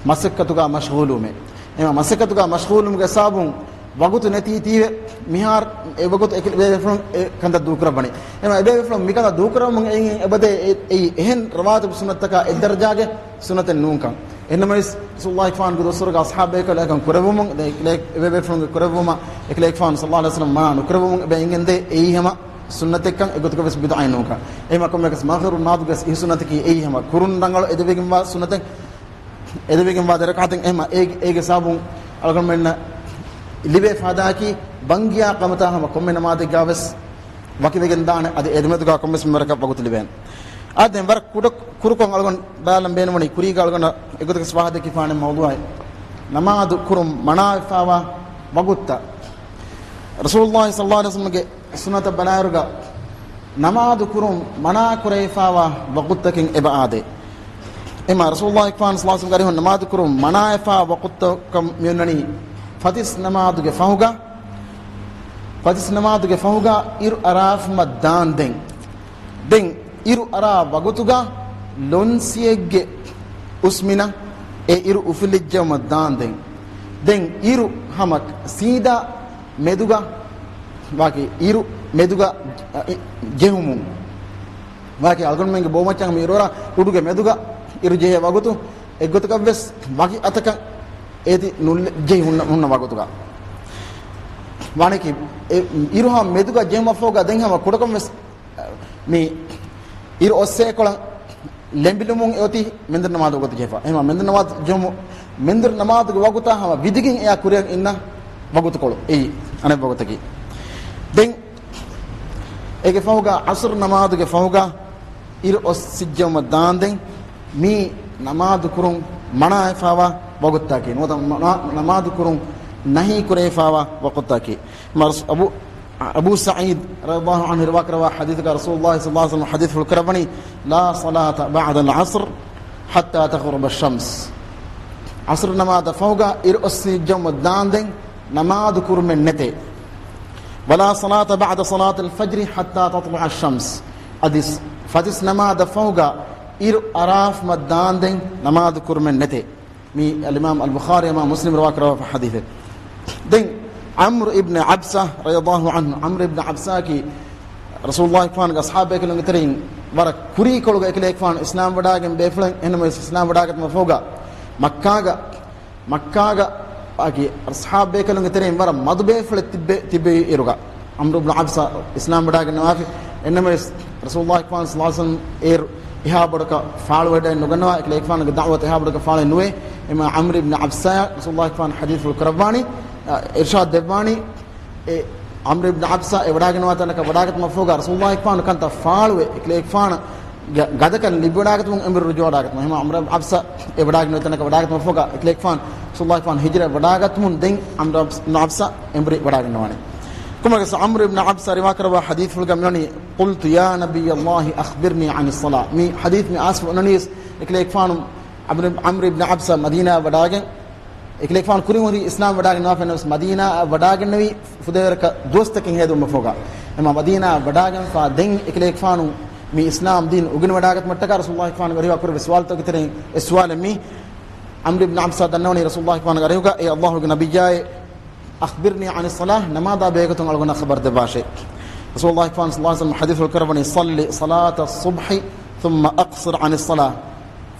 މަސައްކަތުގަ މަޝްޣޫލުވުމޭ. އެމަ މަސައްކަތުގަ މަޝްޣޫލުވުމުގެ ސަބަބުން ވަގުތު ނެތީ ތީވެ، މިހާރު އެ ވަގުތު އެކަލޭ އެބޭފުޅުން އެ ކަންތައް ދޫކުރައްވަނީ. އެމަ އެބޭފުޅުން މިކަންތައް ދޫކުރައްވަމުން އެއިން އެބަދޭ އެ-، އެއީ އެހެން ރަވާތިބު ސުންނަތަކާ އެއްދަރަޖާގެ ސުންނަތެއް ނޫންކަން. އެހެންނަމަވެސް، ރަސޫލުﷲ ފާނުގެ ދުވަސްވަރުގަ އަޞްޙާބު ބޭކަލުން އެކަން ކުރެއްވުމުން، އެ-، އެ-، އެބޭފުޅުންގެ ކުރެއްވުމަށް އެކަލޭގެފާނު ޞައްލަﷲ ޢަލައިހި ވަސައްލަމް މަނާ ނުކުރެއްވުމުން އެބަ އެނގެންދޭ އެއީ ހަމަ ސުންނަތެއްކަން، އެގޮތަކަށް ވެސް ބިދުޢައެއް ނޫންކަން. އެހެމަ ކޮންމެއަކަސް މަޣްރިބު ނަމާދުގެ އިހު ސުންނަތަކީ އެއީ ހަމަ ކުރުން ރަނގަޅު އެދެވިގެންވާ ސުންނަތެއް، އެދެވިގެންވާ ދެ ރަކާތެއް. އެހެމަ އޭގެ، އޭގެ ސަބަބުން އަޅުގަނޑުމެންނަށް ލިބޭ ފާއިދާއަކީ ބަންގިޔާ ކަމަތާ ހަމަ ކޮންމެ ނަމާދެއްގަ ވެސް ވަކިވެގެން ދާނެ. އަދި އެދެމެދުގަ ކޮންމެސް މިންވަރަކަށް ވަގުތު ލިބޭނެ. އާ ދެން ވަރަށް ކުޑަ ކުރުކޮށް އަޅުގަނޑު ބަލަން ބޭނުންވަނީ ކުރީގަ އަޅުގަނޑަށް އެގޮތަކަސް ފާހަގަކި ފާނެ މައުޟޫޢެއް. ނަމާދު ކުރުން މަނާވެފާވާ ވަގުތުތައް. ރަސޫލުﷲ ޞައްލަﷲ ޢަލައިހި ވަސައްލަމްގެ ސުންނަތަށް ބަލާއިރުގަ ނަމާދު ކުރުން މަނާ ކުރެވިފާވާ ވަގުތުތަކެއް އެބަ އާދޭ. އެމަ ރަސޫލުﷲ ފާނު ޞައްލަﷲ ޢަލައިހި ވަސައްލަމްގެ އަރިހުން ނަމާދު ކުރުން މަނާވެފާ ވަގުތުތަކަށް މިއޮންނަނީ ފަތިސް ނަމާދުގެ ފަހުގަ، ފަތިސް ނަމާދުގެ ފަހުގަ އިރު އަރާފަމަ ދާންދެން. ދެން އިރު އަރާ ވަގުތުގަ ލޮންސިއެއްގެ އުސްމިނަށް އެ އިރު އުފުލިއްޖައުމަށް ދާންދެން. ދެން އިރު ހަމަ ސީދާ މެދުގަ ވާކި އިރު މެދުގަ ޖެހުމުން. ވާކި އަޅުގަނޑުމެންގެ ބޯމައްޗަށް ހަމަ އިރުއަރާ އުޑުގެ މެދުގަ އިރު ޖެހޭ ވަގުތު އެއްގޮތަކަށްވެސް ވަކި އަތަކަށް އޭތި ނުލެ-، ޖެހި ހުންނަ، ހުންނަ ވަގުތުގަ. ވާނެކި އެ އިރު ހަމަ މެދުގަ ޖެހުމަށްފަހުގަ ދެން ހަމަ ކުޑަކޮށްވެސް މި އިރު އޮއްސޭކޮޅަށް ލެނބިލުމުން އެއޮތީ މެންދުރު ނަމާދު ވަގުތު ޖެހިފަ. އެހެމަ މެންދުރު ނަމާދު ޖެހުމު، މެންދުރު ނަމާދުގެ ވަގުތާ ހަމަ ވިދިގެން އެއާ ކުރިއަށް އިންނަ ވަގުތުކޮޅު އެއީ އަނެއް ވަގުތަކީ. ދެން އޭގެ ފަހުގަ ޢަޞްރު ނަމާދުގެ ފަހުގަ އިރު އޮއްސިއްޖައުމަށް ދާންދެން މީ ނަމާދު ކުރުން މަނާވެފާވާ ވަގުތަކީ. ނުވަތަ މަނާ-، ނަމާދު ކުރުން ނަހީ ކުރެވިފާވާ ވަގުތަކީ. މަރުސް އަބޫ، އަބޫ ސަޢީދު ރަޟިޔަﷲ ޢަންހު ރިވާކުރައްވާ ޙަދީޘަކަށް ރަސޫލުﷲ ޞައްލަﷲ ޢަލައިހި ވަސައްލަމް ޙަދީޘްފުޅު ކުރައްވަނީ، لا صلاة بعد العصر حتى تغرب الشمس. ޢަޞްރު ނަމާދަށް ފަހުގަ އިރު އޮއްސިއްޖައުމަށް ދާންދެން ނަމާދު ކުރުމެއް ނެތޭ. ولا صلاة بعد صلاة الفجر حتى تطلع الشمس. އަދި ފަތިސް ނަމާދަށް ފަހުގަ އިރު އަރާފަމަ ދާންދެން ނަމާދު ކުރުމެއް ނެތޭ. މީ އަލްއިމާމް އަލްބުޚާރީ އަމާ މުސްލިމް ރިވާކުރައްވާ ޙަދީޘެއް. ދެން ޢަމްރު އިބްނު ޢަބްސާ ރަޟިޔަﷲ ޢަންހު، ޢަމްރު އިބްނު ޢަބްސާއަކީ ރަސޫލުﷲ ފާނުގެ އަޞްޙާބު ބޭކަލުންގެ ތެރެއިން ވަރަށް ކުރީކޮޅުގަ އެކަލޭގެފާނު އިސްލާމް ވަޑާގެން ބޭފުޅެއް. އެހެންނަމަވެސް އިސްލާމް ވަޑާގަތުމަށް ފަހުގަ މައްކާގަ، މައްކާގަ އަކީ އަޞްޙާބު ބޭކަލުންގެ ތެރެއިން ވަރަށް މަދު ބޭފުޅެއް ތިއްބެ-، ތިއްބެވި އިރުގަ، ޢަމްރު އިބްނު ޢަބްސާ އިސްލާމް ވަޑާގެންނަވާފި. އެހެންނަމަވެސް ރަސޫލުﷲ ފާނު ޞައްލަﷲ ޢަލައިހި ވަސައްލަމް އޭރު އެހާ ބޮޑަކަށް ފާޅުވެޑައެއް ނުގަންނަވާ، އެކަލޭގެފާނުގެ ދަޢުވަތު އެހާ ބޮޑަކަށް ފާޅެއް ނުވޭ. އެމާ ޢަމްރު ބިން ޢަބްސާ ރަސޫލުﷲ ފާން ޙަދީޘްފުޅު ކުރައްވާނީ، އަ، އިރްޝާދު ދެއްވާނީ، އެ ޢަމްރު ބިން ޢަބްސާ އެ ވަޑާގަތުމަށް ތަނަކަށް ވަޑާގަތުމަށްފަހުގަ ރަސޫލުﷲ ފާން ކަންތައް ފާޅުވެ، އެކަލޭގެފާނަށް ގަ-، ގަދަކަން ލިބިވަޑާގަތުމުން އެނބުރި ރުޖޫޢަވަޑާގަތުމަށް. އެމާ ޢަމްރު ބިން ޢަބްސާ އެ ވަޑާގެން ތަނަކަށް ވަޑާގަތުމަށްފަހުގަ އެކަލޭގެފާން ރަސޫލުﷲ ފާން ހިޖުރަ ވަޑާގަތުމުން ދެން ޢަމްރު ބިން ޢަބްސާ އެނބުރި ވަޑާގަންނަވާނެ. ކޮންމެއަކަސް ޢަމްރު ބިން ޢަބްސާ ރިވާކުރައްވާ ޙަދީޘްފުޅުގަ މިވަނީ، قلت يا نبي الله أخبرني عن الصلاة. މި ޙަދީޘް މި އައިސްފަ އޮންނަނީސް އެކަލޭގެފާނު ޢަމްރު، ޢަމްރު ބިން ޢަބްސާ މަދީނާ ވަޑާގެން، އެކަލޭގެފާނު ކުރިން ހުރީ އިސްލާމް ވަޑާގެން ނުވާފަ ނަމަވެސް މަދީނާ ވަޑާގެންނެވީ ފުދޭވަރަކަށް ދުވަސްތަކެއް ހޭދުމަށްފަހުގަ. އެމާ މަދީނާ ވަޑާގެންފާ ދެން އެކަލޭގެފާނު މި އިސްލާމް ދީން އުގެނިވަޑާގަތުމަށްޓަކާ ރަސޫލުﷲ ފާނުގެ އަރިހުގަ ކުރެއްވި ސުވާލުތަކުގެ ތެރެއިން އެއް ސުވާލެއް މީ. ޢަމްރު ބިން ޢަބްސާ ދަންނަވަނީ ރަސޫލުﷲ ފާނުގެ އަރިހުގަ، އޭ ﷲގެ ނަބިއްޔާއޭ، أخبرني عن الصلاة، ނަމާދާ ބެހޭގޮތުން އަޅުގަނޑަށް ޚަބަރު ދެއްވާށޭ. ރަސޫލުﷲ ފާނު ޞައްލަﷲ ޢަލައިހި ވަސައްލަމަ ޙަދީޘްފުޅު ކުރައްވަނީ، صل صلاة الصبح ثم أقصر عن الصلاة،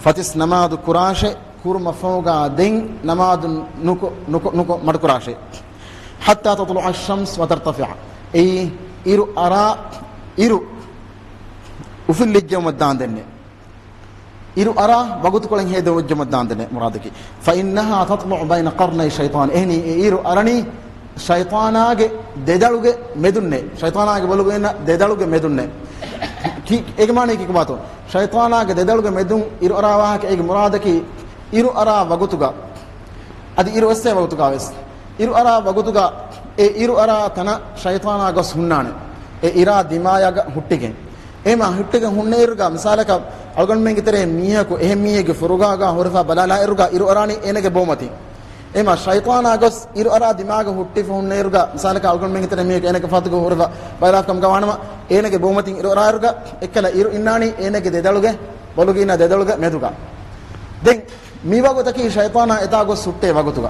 ފަތިސް ނަމާދު ކުރާށޭ، ކުރުމަށްފަހުގަ ދެން ނަމާދު ނުކޮ-، ނުކޮ-، ނުކޮށް މަޑުކުރާށޭ. حتى تطلع الشمس وترتفع، އެއީ އިރު އަރާ، އިރު އުފުއްލިއްޖައުމަށް ދާންދެންނެ. އިރު އަރާ ވަގުތުކޮޅެއް ހޭދަވެއްޖައުމަށް ދާންދެންނެ މުރާދަކީ. فإنها تطلع بين قرني الشيطان، އެހެނީ އެ އިރު އަރަނީ ޝައިޠާނާގެ ދެދަޅުގެ މެދުންނޭ. ޝައިޠާނާގެ ބޮލުގަ އިންނަ ދެދަޅުގެ މެދުންނޭ. ކި-، އޭގެ މާނައީ ކިކުބާތޯ؟ ޝައިޠާނާގެ ދެދަޅުގެ މެދުން އިރު އަރާ ވާހަކަ އޭގެ މުރާދަކީ އިރު އަރާ ވަގުތުގަ، އަދި އިރު އޮއްސޭ ވަގުތުގަ ވެސް، އިރު އަރާ ވަގުތުގަ އެ އިރު އަރާ ތަނަށް ޝައިޠާނާ ގޮސް ހުންނާނެ. އެ އިރާ ދިމާޔަށް ހުއްޓިގެން. އެހެމާ ހުއްޓިގެން ހުންނައިރުގަ، މިސާލަކަށް އަޅުގަނޑުމެންގެ ތެރޭ މީހަކު އެހެން މީހެއްގެ ފުރުގާގަ ހުރެފަ ބަލާލާއިރުގަ އިރު އަރާނީ އޭނަގެ ބޯމަތިން. އެހެމާ ޝައިޠާނާ ގޮސް އިރު އަރާ ދިމާގަ ހުއްޓިފަ ހުންނައިރުގަ، މިސާލަކަށް އަޅުގަނޑުމެންގެ ތެރޭ މީހަކު އޭނަގެ ފަތުގަ ހުރެފަ ބަލާފަ ކަމުގަ ވާނަމަ، އޭނަގެ ބޯމަތިން އިރު އަރާއިރުގަ އެއްކަލަ އިރު އިންނާނީ އޭނަގެ ދެދަޅުގެ، ބޮލުގަ އިންނަ ދެދަޅުގެ މެދުގަ. ދެން މި ވަގުތަކީ ޝައިޠާނާ އެތާ ގޮސް ހުއްޓޭ ވަގުތުގަ.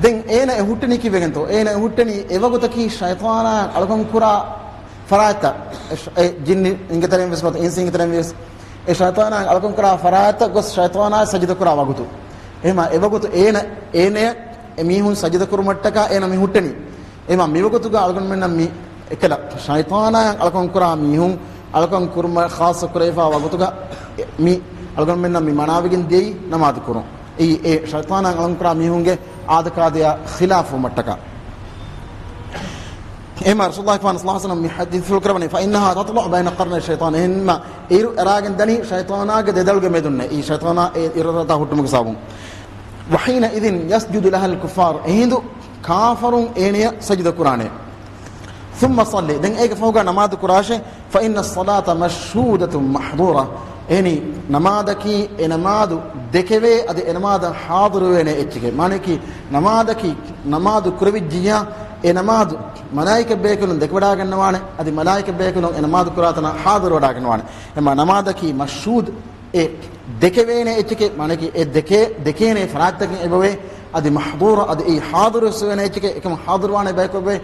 ދެން އޭނަ އެ ހުއްޓެނީ ކީއްވެގެންތޯ؟ އޭނަ އެ ހުއްޓެނީ އެ ވަގުތަކީ ޝައިޠާނާ އަޅުކަން ކުރާ ފަރާތްތައް، އެ ޝ-، އެ ޖިންނިންގެ ތެރެއިން ވެސް ނުވަތަ އިންސީންގެ ތެރެއިން ވެސް އެ ޝައިޠާނާ އަޅުކަން ކުރާ ފަރާތްތައް ގޮސް ޝައިޠާނާ ސަޖިދަ ކުރާ ވަގުތު. އެހެމާ އެ ވަގުތު އޭނަ، އޭނަޔަށް އެ މީހުން ސަޖިދަ ކުރުމަށްޓަކާ އޭނަ މި ހުއްޓެނީ. އެމާ މިވަގުތުގަ އަޅުގަނޑުމެންނަށް މި އެކަލަ ޝައިޠާނާއަށް އަޅުކަން ކުރާ މީހުން އަޅުކަން ކުރުމަށް ޚާއްޞަ ކުރެވިފާ ވަގުތުގަ މި އަޅުގަނޑުމެންނަށް މި މަނާވެގެން ދިޔައީ ނަމާދު ކުރުން. އެއީ އެ ޝައިޠާނާއަށް އަޅުކަން ކުރާ މީހުންގެ އާދަކާދަޔާ ޚިލާފުވުމަށްޓަކާ. އެމާ ރަސޫލުﷲ ފާނު ޞައްލަﷲ ޢަލައިހި ވަސައްލަމަ މި ޙަދީޘްފުޅު ކުރައްވަނީ، فإنها تطلع بين قرني الشيطان، އެހެންމާ އިރު އަރާގެން ދަނީ ޝައިޠާނާގެ ދެދަޅުގެ މެދުންނޭ. އެއީ ޝައިޠާނާ އެ އިރު އަރާ ހުއްޓުމުގެ ސަބަބުން. وحينئذ يسجد لها الكفار، އެހިނދު ކާފަރުން އޭނަޔަށް ސަޖިދަ ކުރާނެ. ثم صل، ދެން އޭގެ ފަހުގަ ނަމާދު ކުރާށޭ. فإن الصلاة مشهودة محضورة، އެހެނީ ނަމާދަކީ އެ ނަމާދު ދެކެވޭ، އަދި އެ ނަމާދަށް ޙާޟިރުވޭނެ އެއްޗެކޭ. މާނައަކީ ނަމާދަކީ، ނަމާދު ކުރެވިއްޖިއްޔާ އެ ނަމާދު މަލާއިކަ ބޭކަލުން ދެކެވަޑާގަންނަވާނެ، އަދި މަލާއިކަ ބޭކަލުން އެ ނަމާދު ކުރާ ތަނަށް ޙާޟިރުވަޑާގަންނަވާނެ. އެމާ ނަމާދަކީ މަޝްހޫދު، އެ ދެކެވޭނެ އެއްޗެކޭ، މާނައަކީ އެ ދެކޭ، ދެކޭނެ ފަރާތްތަކެއް އެބަވޭ، އަދި މަޙްޟޫރު، އަދި އެއީ ޙާޟިރުވެސް ވޭނެ އެއްޗެކޭ، އެކަމަށް ޙާޟިރުވާނެ ބަޔަކު އެބަވޭ،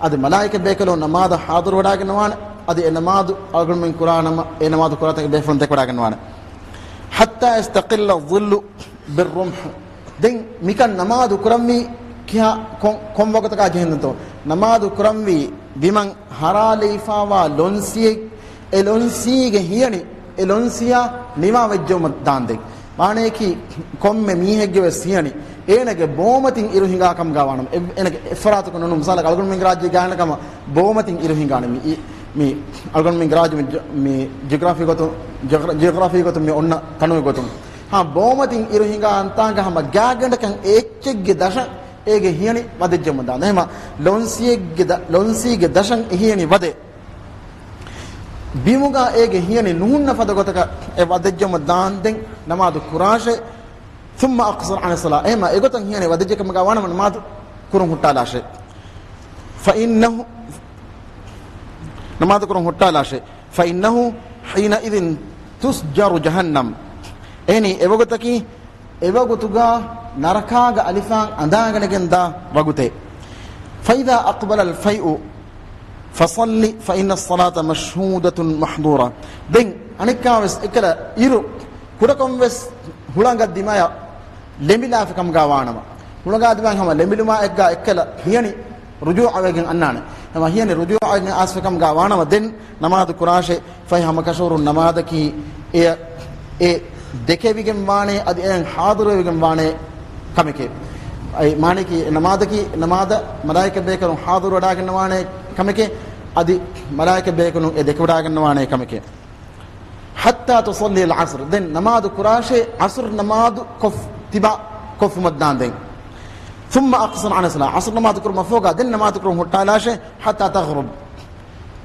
އަދި މަލާއިކަ ބޭކަލުން ނަމާދަށް ޙާޟިރުވަޑާގަންނަވާނެ، އަދި އެ ނަމާދު އަޅުގަނޑުމެން ކުރާ ނަމަ، އެ ނަމާދު ކުރާތަން ބޭފުޅުން ދެކެވަޑާގަންނަވާނެ. حتى يستقل الظل بالرمح. ދެން މިކަން ނަމާދު ކުރަންވީ ކިހާ ކޮން، ކޮން ވަގުތަކާ ޖެހެންދެންތޯ؟ ނަމާދު ކުރަންވީ ބިމަށް ހަރާލެވިފާވާ ލޮންސިއެއް، އެ ލޮންސީގެ ހިޔަނި، އެ ލޮންސިޔާ ނިވާވެއްޖައުމަށް ދާންދެން. މާނައަކީ ކޮންމެ މީހެއްގެ ވެސް ހިޔަނި އޭނަގެ ބޯމަތިން އިރު ހިނގާ ކަމުގަ ވާނަމަ، އެ-، އޭނަގެ އެއްފަރާތަކު ނޫން، މިސާލަކަށް އަޅުގަނޑުމެންގެ ރާއްޖޭ ގާތްގަނޑަކަށް ބޯމަތިން އިރު ހިނގާނެ މި، މި އަޅުގަނޑުމެންގެ ރާއްޖެ މި ޖި-، މި ޖިއޮގްރާފީ ގޮތުން، ޖިއޮގްރާ-، ޖިއޮގްރާފީ ގޮތުން މި އޮންނަ ތަނުގެ ގޮތުން. ހާ، ބޯމަތިން އިރު ހިނގާ އަންތާނގަ ހަމަ ގާތްގަނޑަކަށް އެ އެއްޗެއްގެ ދަށަށް އޭގެ ހިޔަނި ވަދެއްޖައުމަށް ދާން. އެހެމަ ލޮންސީއެއްގެ ދަ-، ލޮންސީގެ ދަށަށް އެ ހިޔަނި ވަދެ. ބިމުގަ އޭގެ ހިޔަނި ނުހުންނަ ފަދަ ގޮތަކަށް އެ ވަދެއްޖައުމަށް ދާންދެން ނަމާދު ކުރާށޭ. ثم أقصر عن الصلاة. އެހެމަ އެގޮތަށް ހިޔަނި ވަދެއްޖެ ކަމުގަ ވާނަމަ ނަމާދު ކުރުން ހުއްޓާލާށޭ. فإنه، ނަމާދު ކުރުން ހުއްޓާލާށޭ. فإنه حينئذ تسجر جهنم. އެހެނީ އެވަގުތަކީ އެވަގުތުގަ ނަރަކާގަ އަލިފާން އަނދާގަނެގެން ދާ ވަގުތެއް. فإذا أقبل الفيء فصل فإن الصلاة مشهودة محضورة. ދެން އަނެއްކާވެސް އެކަލަ އިރު ކުޑަކޮންވެސް ހުޅަނގަށް ދިމާޔަށް ލެނބިލާފި ކަމުގަ ވާނަމަ، ހުޅަނގާ ދިމާ ހަމަ ލެނބިލުމާ އެއްގަ އެއްކަލަ ހިޔަނި ރުޖޫޢަވެގެން އަންނާނެ. ހަމަ ހިޔަނި ރުޖޫޢަވެގެން އައިސްފި ކަމުގަ ވާނަމަ ދެން ނަމާދު ކުރާށޭ. ފަހެ ހަމަކަށަވަރުން ނަމާދަކީ އެ، އެ ދެކެވިގެން ވާނެ، އަދި އެއަށް ޙާޟިރުވެވިގެން ވާނެ. ކަމެކޭ. އެ މާނައަކީ ނަމާދަކީ، ނަމާދަށް މަލާއިކަ ބޭކަލުން ޙާޟިރުވަޑާގަންނަވާނޭ ކަމެކޭ. އަދި މަލާއިކަ ބޭކަލުން އެ ދެކެވަޑާގަންނަވާނޭ ކަމެކޭ. حتى تصلي العصر. ދެން ނަމާދު ކުރާށޭ، ޢަޞްރު ނަމާދު ކޮށް، ތިބާ ކޮށްފުމަށްދާންދެން. ثم اقصر عن الصلاة. ޢަޞްރު ނަމާދު ކުރުމަށްފަހުގަ ދެން ނަމާދު ކުރުން ހުއްޓާލާށޭ، حتى تغرب.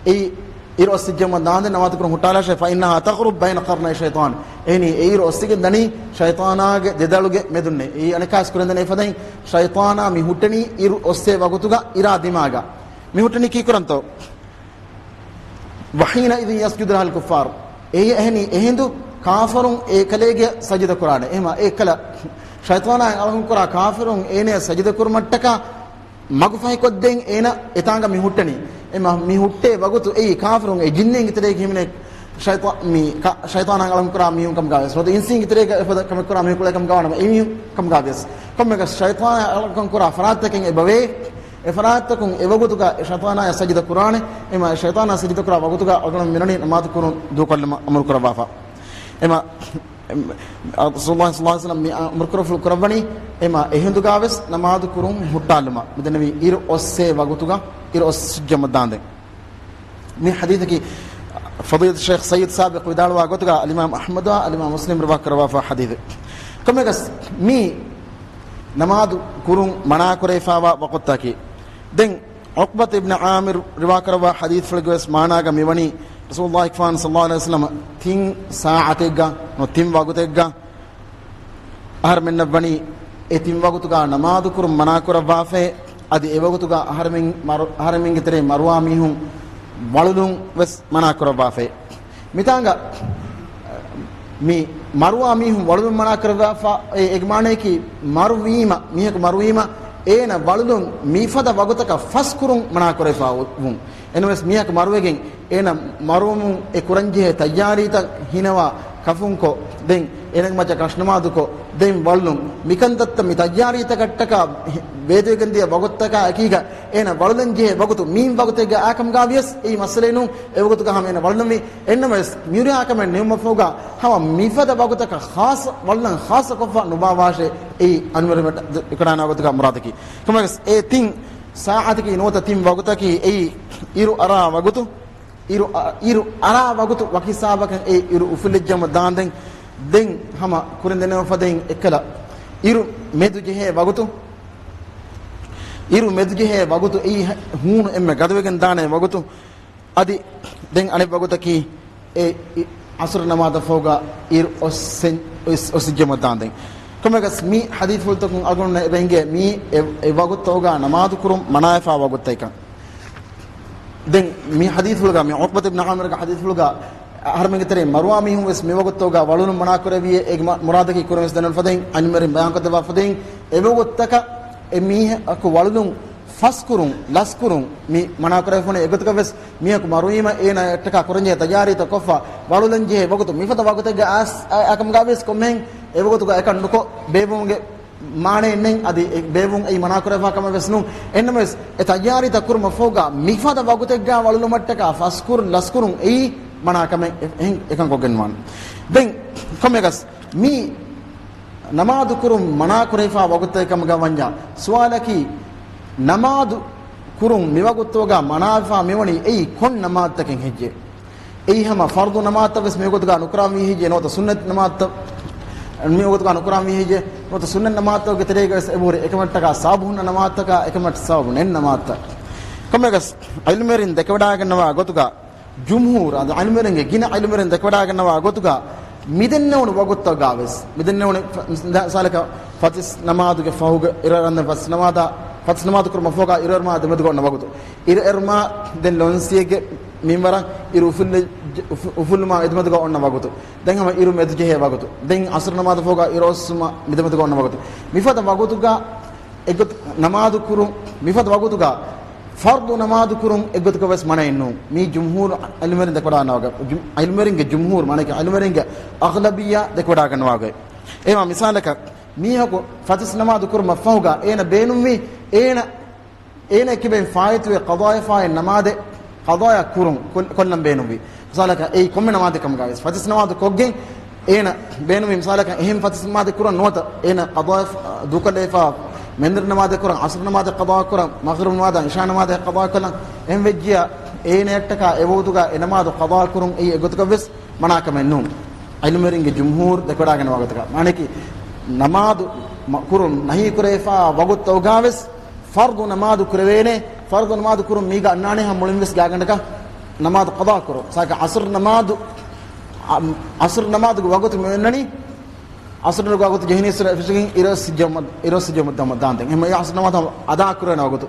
އެއީ އިރު އޮއްސިއްޖަމަށްދާންދެން ނަމާދު ކުރުން ހުއްޓާލާށޭ، فإنها تغرب بين قرني الشيطان. އެހެނީ އެ އިރު އޮއްސިގެން ދަނީ ޝައިޠާނާގެ ދެދަޅުގެ މެދުންނޭ. އެއީ އަނެއްކާވެސް ކުރެންދެނީ އެފަދައިން، ޝައިޠާނާ މި ހުއްޓެނީ އިރު އޮއްސޭ ވަގުތުގަ އިރާ ދިމާގަ. މި ހުއްޓެނީ ކީކުރަންތޯ؟ وحينئذ يسجد لها الكفار. އެއީ އެހެނީ އެހިނދު ކާފަރުން އެކަލޭގެ ސަޖިދަ ކުރާނެ. އެހެމަ އެކަލަ ޝައިޠާނާއިން އަޅުކަން ކުރާ ކާފަރުން އޭނަޔަށް ސަޖިދަ ކުރުމަށްޓަކާ މަގުފަހިކޮށްދޭން އޭނަ އެތާނގަ މި ހުއްޓެނީ. އެމަ މި ހުއްޓޭ ވަގުތު އެއީ ކާފަރުން އެ ޖިންނީންގެ ތެރޭގަ ހިމެނޭ ޝައިޠާ-، މި ކަ-، ޝައިޠާނާ އަޅުކަން ކުރާ މީހުން ކަމުގަވެސް. ނުވަތަ އިންސީންގެ ތެރޭގަ އެފަދަ ކަމެއް ކުރާ މީހުން ކުޅޭ ކަމުގަވާނަމަ އެ މީހުން ކަމުގަވިޔަސް. ކޮންމެއަކަސް ޝައިޠާނާ އަޅުކަން ކުރާ ފަރާތްތަކެއް އެބަވޭ. އެ ފަރާތްތަކުން އެ ވަގުތުގަ އެ ޝައިޠާނާޔަށް ސަޖިދަ ކުރާނެ. އެމަ އެ ޝައިޠާނާ ސަޖިދަ ކުރާ ވަގުތުގަ އަޅުގަނޑު މިނަނީ ނަމާދު ކުރުން ދޫކޮށްލުމަށް އަމުރު ކުރައްވާފަ. އެމަ ރަސޫލުﷲ ޞައްލަﷲ ޢަލައިހި ވަސައްލަމަ މި އަ-، އަމުރުކުރެއްވި ކުރައްވަނީ، އެމަ އެހިނދުގަވެސް ނަމާދު ކުރުން ހުއްޓާލުމަށް. މިދެންނެވީ އިރު އޮއްސޭ ވަގުތުގަ، އިރު އޮއްސިއްޖަމަށްދާންދެން. މި ޙަދީޘަކީ ފަޟީލަތު ޝޭޚް ސައްޔިދު ސާބިޤް ވިދާޅުވާ ގޮތުގަ އަލްއިމާމް އަޙްމަދުއާ އަލްއިމާމް މުސްލިމް ރިވާ ކުރައްވާފާ ޙަދީޘެއް. ކޮންމެއަކަސް މި ނަމާދު ކުރުން މަނާކުރެވިފާވާ ވަގުތަކީ. ދެން ޢުޤްބަތު އިބްނު ޢާމިރު ރިވާކުރައްވާ ޙަދީޘްފުޅުގެވެސް މާނާގަ މިވަނީ، ރަސޫލުﷲ ފާން ޞައްލަﷲ ޢަލައިހި ވަސައްލަމަ ތިން ސާޢަތެއްގަ، ނު ތިން ވަގުތެއްގަ އަހަރެމެންނަށްވަނީ އެ ތިން ވަގުތުގަ ނަމާދު ކުރުން މަނާކުރައްވާފައި، އަދި އެ ވަގުތުގަ އަހަރެމެން މަރު-، އަހަރެމެންގެ ތެރެއިން މަރުވާ މީހުން ވަޅުލުން ވެސް މަނާކުރައްވާފައި. މިތާނގަ މި މަރުވާ މީހުން ވަޅުލުން މަނާކުރައްވާފަ، އެ، އޭގެ މާނަޔަކީ މަރުވީމަ، މީހަކު މަރުވީމަ، އޭނަ ވަޅުލުން މިފަދަ ވަގުތަކަށް ފަސްކުރުން މަނާކުރެވިފަ ވުން. އެނަމަވެސް މީހަކު މަރުވެގެން އޭނަ މަރުވުމުން އެ ކުރަންޖެހޭ ތައްޔާރީތައް ހިނަވާ ކަފުންކޮށް، ދެން އޭނަގެ މައްޗަށް ކަށުނަމާދުކޮށް، ދެން ވަޅުލުން. މިކަންތައްތައް މި ތައްޔާރީތަކަށްޓަކާ ވޭތުވެގެންދިޔަ ވަގުތުތަކާ އެކީގަ އޭނަ ވަޅުލަންޖެހޭ ވަގުތު މި ވަގުތެއްގަ އާކަމުގަވިޔަސް އެއީ މައްސަލައެއް ނޫން. އެ ވަގުތުގަ ހަމަ އޭނަ ވަޅުލަންވީ. އެންނަމަވެސް މިހުރިހާ ކަމެއް ނިމުމަށްފަހުގަ ހަމަ މިފަދަ ވަގުތަކަށް ޚާއްޞަ ވަޅުލަން ޚާއްޞަކޮށްފަ ނުބާއްވާށޭ އެއީ އަންވަރު އެކަޑާނާ ވަގުތުގަ މުރާދަކީ. ކަމަކަސް އެ ތިން ސާޢަތަކީ ނުވަތަ ތިން ވަގުތަކީ އެއީ އިރު އަރާ ވަގުތު، އިރު އަ-، އިރު އަރާ ވަގުތު ވަކި ހިސާބަކަށް އެ އިރު އުފުލިއްޖަމަ ދާންދެން، ދެން ހަމަ ކުރިން ދެނެވުމަށްފަދައިން އެއްކަލަ އިރު މެދު ޖެހޭ ވަގުތު، އިރު މެދު ޖެހޭ ވަގުތު އެއީ ހޫނު އެންމެ ގަދަވެގެން ދާނެ ވަގުތު. އަދި ދެން އަނެއް ވަގުތަކީ އެ އި-، ޢަޞްރު ނަމާދަށްފަހުގަ އިރު އޮއްސެން-، އޮއްސް-، އޮއްސިއްޖަމަ ދާންދެން. ކޮންމެއަކަސް މި ޙަދީޘްފުޅުތަކުން އަޅުގަނޑުމެންނަށް އެބަ އެނގޭ މީ އެ، އެ ވަގުތުތަކުގަ ނަމާދު ކުރުން މަނާވެފާ ވަގުތުތަކަށް. ދެން މި ޙަދީޘްފުޅުގަ، މި ޢުޤްބަތު އިބްނު ޢާމިރުގެ ޙަދީޘްފުޅުގަ އަހަރެމެންގެ ތެރެއިން މަރުވާ މީހުން ވެސް މި ވަގުތުތަކުގަ ވަޅުލުން މަނާކުރެވިއޭ، އޭގެ މަ-، މުރާދަކީ ކުރަން ވެސް ދެންނެވުނު ފަދައިން ޢިލްމުވެރިން ބަޔާންކޮށްދެއްވާ ފަދައިން އެ ވަގުތުތަކަށް އެ މީހަކު ވަޅުލުން ފަސްކުރުން، ލަސްކުރުން މި މަނާކުރެވިފަ ވަނީ. އެގޮތަކަށް ވެސް މީހަކު މަރުވީމަ އޭނާއަށްޓަކާ ކުރަންޖެހޭ ތައްޔާރީތައް ކޮށްފަ ވަޅުލަންޖެހޭ ވަގުތު މިފަދަ ވަގުތެއްގަ އައިސް އަ-، އަކަމުގަވިޔަސް ކޮންމެހެން އެ ވަގުތުގަ އެކަން ނުކޮށް ބޭއްވުމުގެ މާނައެއް ނެތް. އަދި އެ ބޭއްވުން އެއީ މަނާކުރެވިފާ ކަމެއް ވެސް ނޫން. އެންނަމަވެސް އެ ތައްޔާރީތައް ކުރުމަށްފަހުގަ މިފަދަ ވަގުތެއްގަ ވަޅުލުމަށްޓަކާ ފަސްކުރުން ލަސްކުރުން އެއީ މަނާ ކަމެއް އެ-، އެހެން އެކަން ކޮށްގެން ވާނެ. ދެން ކޮންމެއަކަސް މި ނަމާދު ކުރުން މަނާކުރެވިފާ ވަގުތެއް ކަމުގަ ވަންޏާ، ސުވާލަކީ، ނަމާދު ކުރުން މިވަގުތުގަ މަނާވެފާ މިވަނީ އެއީ ކޮން ނަމާދުތަކެއް ހެއްޔޭ؟ އެއީ ހަމަ ފަރުޟު ނަމާދުތައް ވެސް މިވަގުތުގަ ނުކުރާންވީ ހެއްޔޭ؟ ނުވަތަ ސުންނަތް ނަމާދުތައް މިވަގުތުގަ ނުކުރާންވީ ހެއްޔޭ؟ ނުވަތަ ސުންނަތް ނަމާދުތަކުގެ ތެރޭގަ ވެސް އެބަހުރި އެކަމަށްޓަކާ ސަބަބު ހުންނަ ނަމާދުތަކާ އެކަމަށް ސަބަބު ނެތް ނަމާދުތައް. ކޮންމެއަކަސް ޢިލްމުވެރިން ދެކެވަޑާގަންނަވާ ގޮތުގަ، ޖުމްހޫރު، އަދި ޢިލްމުވެރިންގެ، ގިނަ ޢިލްމުވެރިން ދެކެވަޑާގަންނަވާ ގޮތުގަ، މިދެންނެވުނު ވަގުތުތަކުގަ ވެސް، މިދެންނެވުނު ފަ-، މިސާލަކަށް ފަތިސް ނަމާދުގެ ފަހުގަ އިރަށް އަންނަ ފަތިސް ނަމާދާ، ފަތިސް ނަމާދު ކުރުމަށް ފަހުގަ އިރުއެރުމާ ދެމެދުގަ އޮންނަ ވަގުތު. އިރުއެރުމާ ދެން ލޮންސިއެއްގެ މިންވަރަށް އިރު އުފުއްލި-، އުފު-، އުފުއްލުމާ އެދެމެދުގަ އޮންނަ ވަގުތު. ދެން ހަމަ އިރު މެދުޖެހޭ ވަގުތު. ދެން ޢަޞްރު ނަމާދު ފަހުގަ އިރު އޮއްސުމަށް މިދެމެދުގަ އޮންނަ ވަގުތު. މިފަދަ ވަގުތުގަ އެގޮތު ނަމާދު ކުރުން، މިފަދަ ވަގުތުގަ ފަރުޟު ނަމާދު ކުރުން އެއްގޮތަކަށް ވެސް މަނައެއް ނޫން. މީ ޖުމްހޫރު ޢިލްމުވެރިން ދެކެވަޑާނަވާ، ޖުމް-، ޢިލްމުވެރިންގެ ޖުމްހޫރު، މާނައަކީ ޢިލްމުވެރިންގެ އަޣްލަބިއްޔާ ދެކެވަޑާގަންނަވާ ގޮތް. އެހެންވީމަ މިސާލަކަށް، މީހަކު ފަތިސް ނަމާދު ކުރުމަށް ފަހުގަ އޭނަ ބޭނުންވީ، އޭނަ، އޭނަ ކިބެން ފާއިތުވެ ޤަޟާއެއް ފާއި ނަމާދެއް ޤަޟާއަށް ކުރުން، ކޮށް-، ކޮށްލަން ބޭނުންވީ. މިސާލަކަށް އެއީ ކޮންމެ ނަމާދެއް ކަމުގަ ވެސް، ފަތިސް ނަމާދު ކޮށްގެން، އޭނަ ބޭނުމީ މިސާލަކަށް އެހެން ފަތިސް ނަމާދެއް ކުރަން ނުވަތަ، އޭނަ ޤަޟާ ދޫކޮށްލައިފާ، މެންދުރު ނަމާދެއް ކުރަން، ޢަޞްރު ނަމާދެއް ޤަޟާ ކުރަން، މަޣްރިބު ނަމާދާ، ޢިޝާ ނަމާދެއް ޤަޟާ ކޮށްލަން، އެހެންވެއްޖިޔާ އޭނައަށްޓަކާ އެ ވަގުތުގަ އެ ނަމާދު ޤަޟާ ކުރުން އެއީ އެގޮތަކަށްވެސް މަނާކަމެއް ނޫން. ޢިލްމުވެރިންގެ ޖުމްހޫރު ދެކެވަޑާގަންނަވާ ގޮތަކަށް. މާނައަކީ، ނަމާދު މަ-، ކުރުން ނަހީ ކުރެވިފާ ވަގުތުތަކުގަވެސް ފަރްޟު ނަމާދު ކުރެވޭނެ. ފަރްޟު ނަމާދު ކުރުން މީގަ އަންނާނެ ހަމަ މުޅިންވެސް ގާތްގަނޑަކަށް ނަމާދު ޤަޟާ ކުރުން. މިސާލަކަށް ޢަޞްރު ނަމާދު، އަ، ޢަޞްރު ނަމާދުގެ ވަގުތު މި އޮންނަނީ، ޢަޞްރުގެ ވަގުތު ޖެހިނީއްސުރެ ފެށިގެން އިރު އޮއްސި ޖަމަ-، އިރު އޮއްސި ޖަމަ-، ޖަމަ-، ދާންދެން. އެހެން ޢަޞްރު ނަމާދު ހަމަ އަދާ ކުރެވޭނެ ވަގުތު.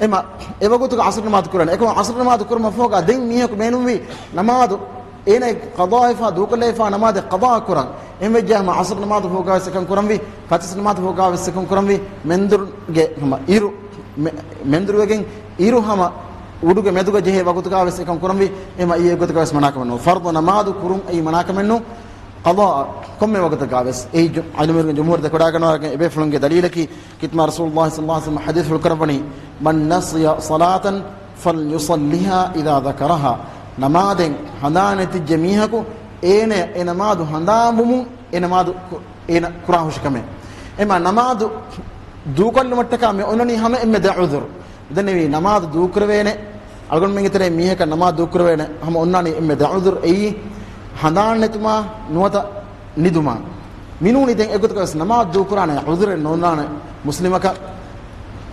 އެމަ، އެ ވަގުތުގަ ޢަޞްރު ނަމާދު ކުރަން. އެކަމަ ޢަޞްރު ނަމާދު ކުރުމަށް ފަހުގަ ދެން މީހަކު ބޭނުންވީ ނަމާދު އޭނަ ޤަޟާވެފާ، ދޫކޮށްލައިފާ ނަމާދެއް ޤަޟާ ކުރަން. އެހެންވެއްޖެ ހަމަ ޢަޞްރު ނަމާދު ފަހުގަވެސް އެކަން ކުރަންވީ، ފަތިސް ނަމާދު ފަހުގަވެސް އެކަން ކުރަންވީ، މެންދުރުގެ ހަމަ އިރު، މެ-، މެންދުރުވެގެން އިރު ހަމަ އުޑުގެ މެދުގަ ޖެހޭ ވަގުތުގަވެސް އެކަން ކުރަންވީ. އެމަ އެއީ އެގޮތަކަށްވެސް މަނާކަމެއް ނޫން. ފަރްޟު ނަމާދު ކުރުން އެއީ މަނާކަމެއް ނޫން. ޤަޟާ ކޮންމެ ވަގުތަކަށްވެސް. އެއީ ޖު-، ޢިލްމުވެރިންގެ ޖުމްހޫރު ދެކެވަޑާގަންނަވާ އެބޭފުޅުންގެ ދަލީލަކީ، ކީރިތި މާތް ރަސޫލުﷲ ޞައްލަﷲ ޢަލައިހި ވަސައްލަމަ ޙަދީޘްފުޅު ކުރައްވަނީ، "من نسي صلاة فليصلها إذا ذكرها." ނަމާދެއް ހަނދާން ނެތިއްޖެ މީހަކު އޭނަ އެ ނަމާދު ހަނދާންވުމުން އެ ނަމާދު ކު-، އޭނަ ކުރާހުށިކަމެއް. އެމަ ނަމާދު ދޫކޮށްލުމަށްޓަކާ މި އޮންނަނީ ހަމަ އެންމެ ދެ ޢުޛުރު. މިދެންނެވީ ނަމާދު ދޫކުރެވޭނެ، އަޅުގަނޑުމެންގެ ތެރެއިން މީހަކަށް ނަމާދު ދޫކުރެވޭނެ ހަމަ އޮންނާނީ އެންމެ ދެ ޢުޛުރު. އެއީ ހަނދާން ނެތުމާ ނުވަތަ ނިދުމާ. މިނޫނީ ދެން އެގޮތަކަށް ވެސް ނަމާދު ދޫކުރާނެ ޢުޛުރެއް ނޯންނާނެ މުސްލިމަކަށް،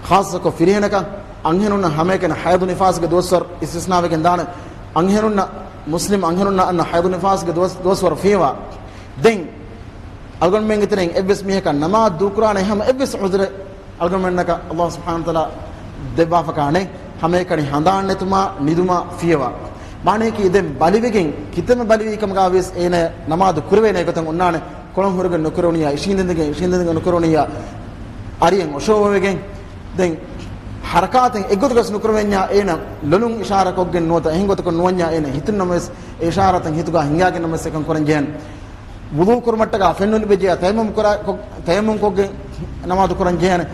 ޚާއްޞަކޮށް ފިރިހެނަކަށް. އަންހެނުންނަށް ހަމައެކަނި ޙައިޟު ނިފާސްގެ ދުވަސްވަރު އިސްތިސްނާވެގެން ދާނެ. އަންހެނުންނަށް، މުސްލިމް އަންހެނުންނަށް އަންނަ ޙައިޟު ނިފާސްގެ ދުވަސް-، ދުވަސްވަރު ފިޔަވާ. ދެން އަޅުގަނޑުމެންގެ ތެރެއިން އެއްވެސް މީހަކަށް ނަމާދު ދޫކުރާނެ ހަމަ އެއްވެސް ޢުޛުރެއް އަޅުގަނޑުމެންނަކަށް ﷲ ސުބްޙާނަހޫ ވަތަޢާލާ ދެއްވާފަކާނެ، ހަމައެކަނި ހަނދާން ނެތުމާ ނިދުމާ ފިޔަވާ. މާނައަކީ ދެން ބަލިވެގެން، ކިތަންމެ ބަލިވީ ކަމުގަ ވިޔަސް އޭނަ ނަމާދު ކުރެވޭނެ ގޮތަށް އޮންނާނެ. ކޮޅުން ހުރެގެން ނުކުރެވުނިއްޔާ، އިށީނދެންދެން، އިށީނދެންދެން ނުކުރެވުނިއްޔާ، އަރިއެއް އޮށޯވެގެން، ދެން ޙަރަކާތެއް އެއްގޮތަކަށް ނުކުރެވެންޏާ އޭނަ ލޮލުން އިޝާރާތް ކޮށްގެން ނުވަތަ އެހެން ގޮތަކަށް ނުވަންޏާ އޭނަ ހިތުން ނަމަވެސް އެ އިޝާރާތަށް ހިތުގަ ހިނގާގެން ނަމަވެސް އެކަން ކުރަން ޖެހޭނެ. ވުޟޫ ކުރުމަށްޓަކާ ފެން ނުލިބިއްޖެޔާ ތަޔައްމުމް ކުރާ-، ކޮ-، ތަޔައްމުމް ކޮށްގެން ނަމާދު ކުރަން ޖެހޭނެ.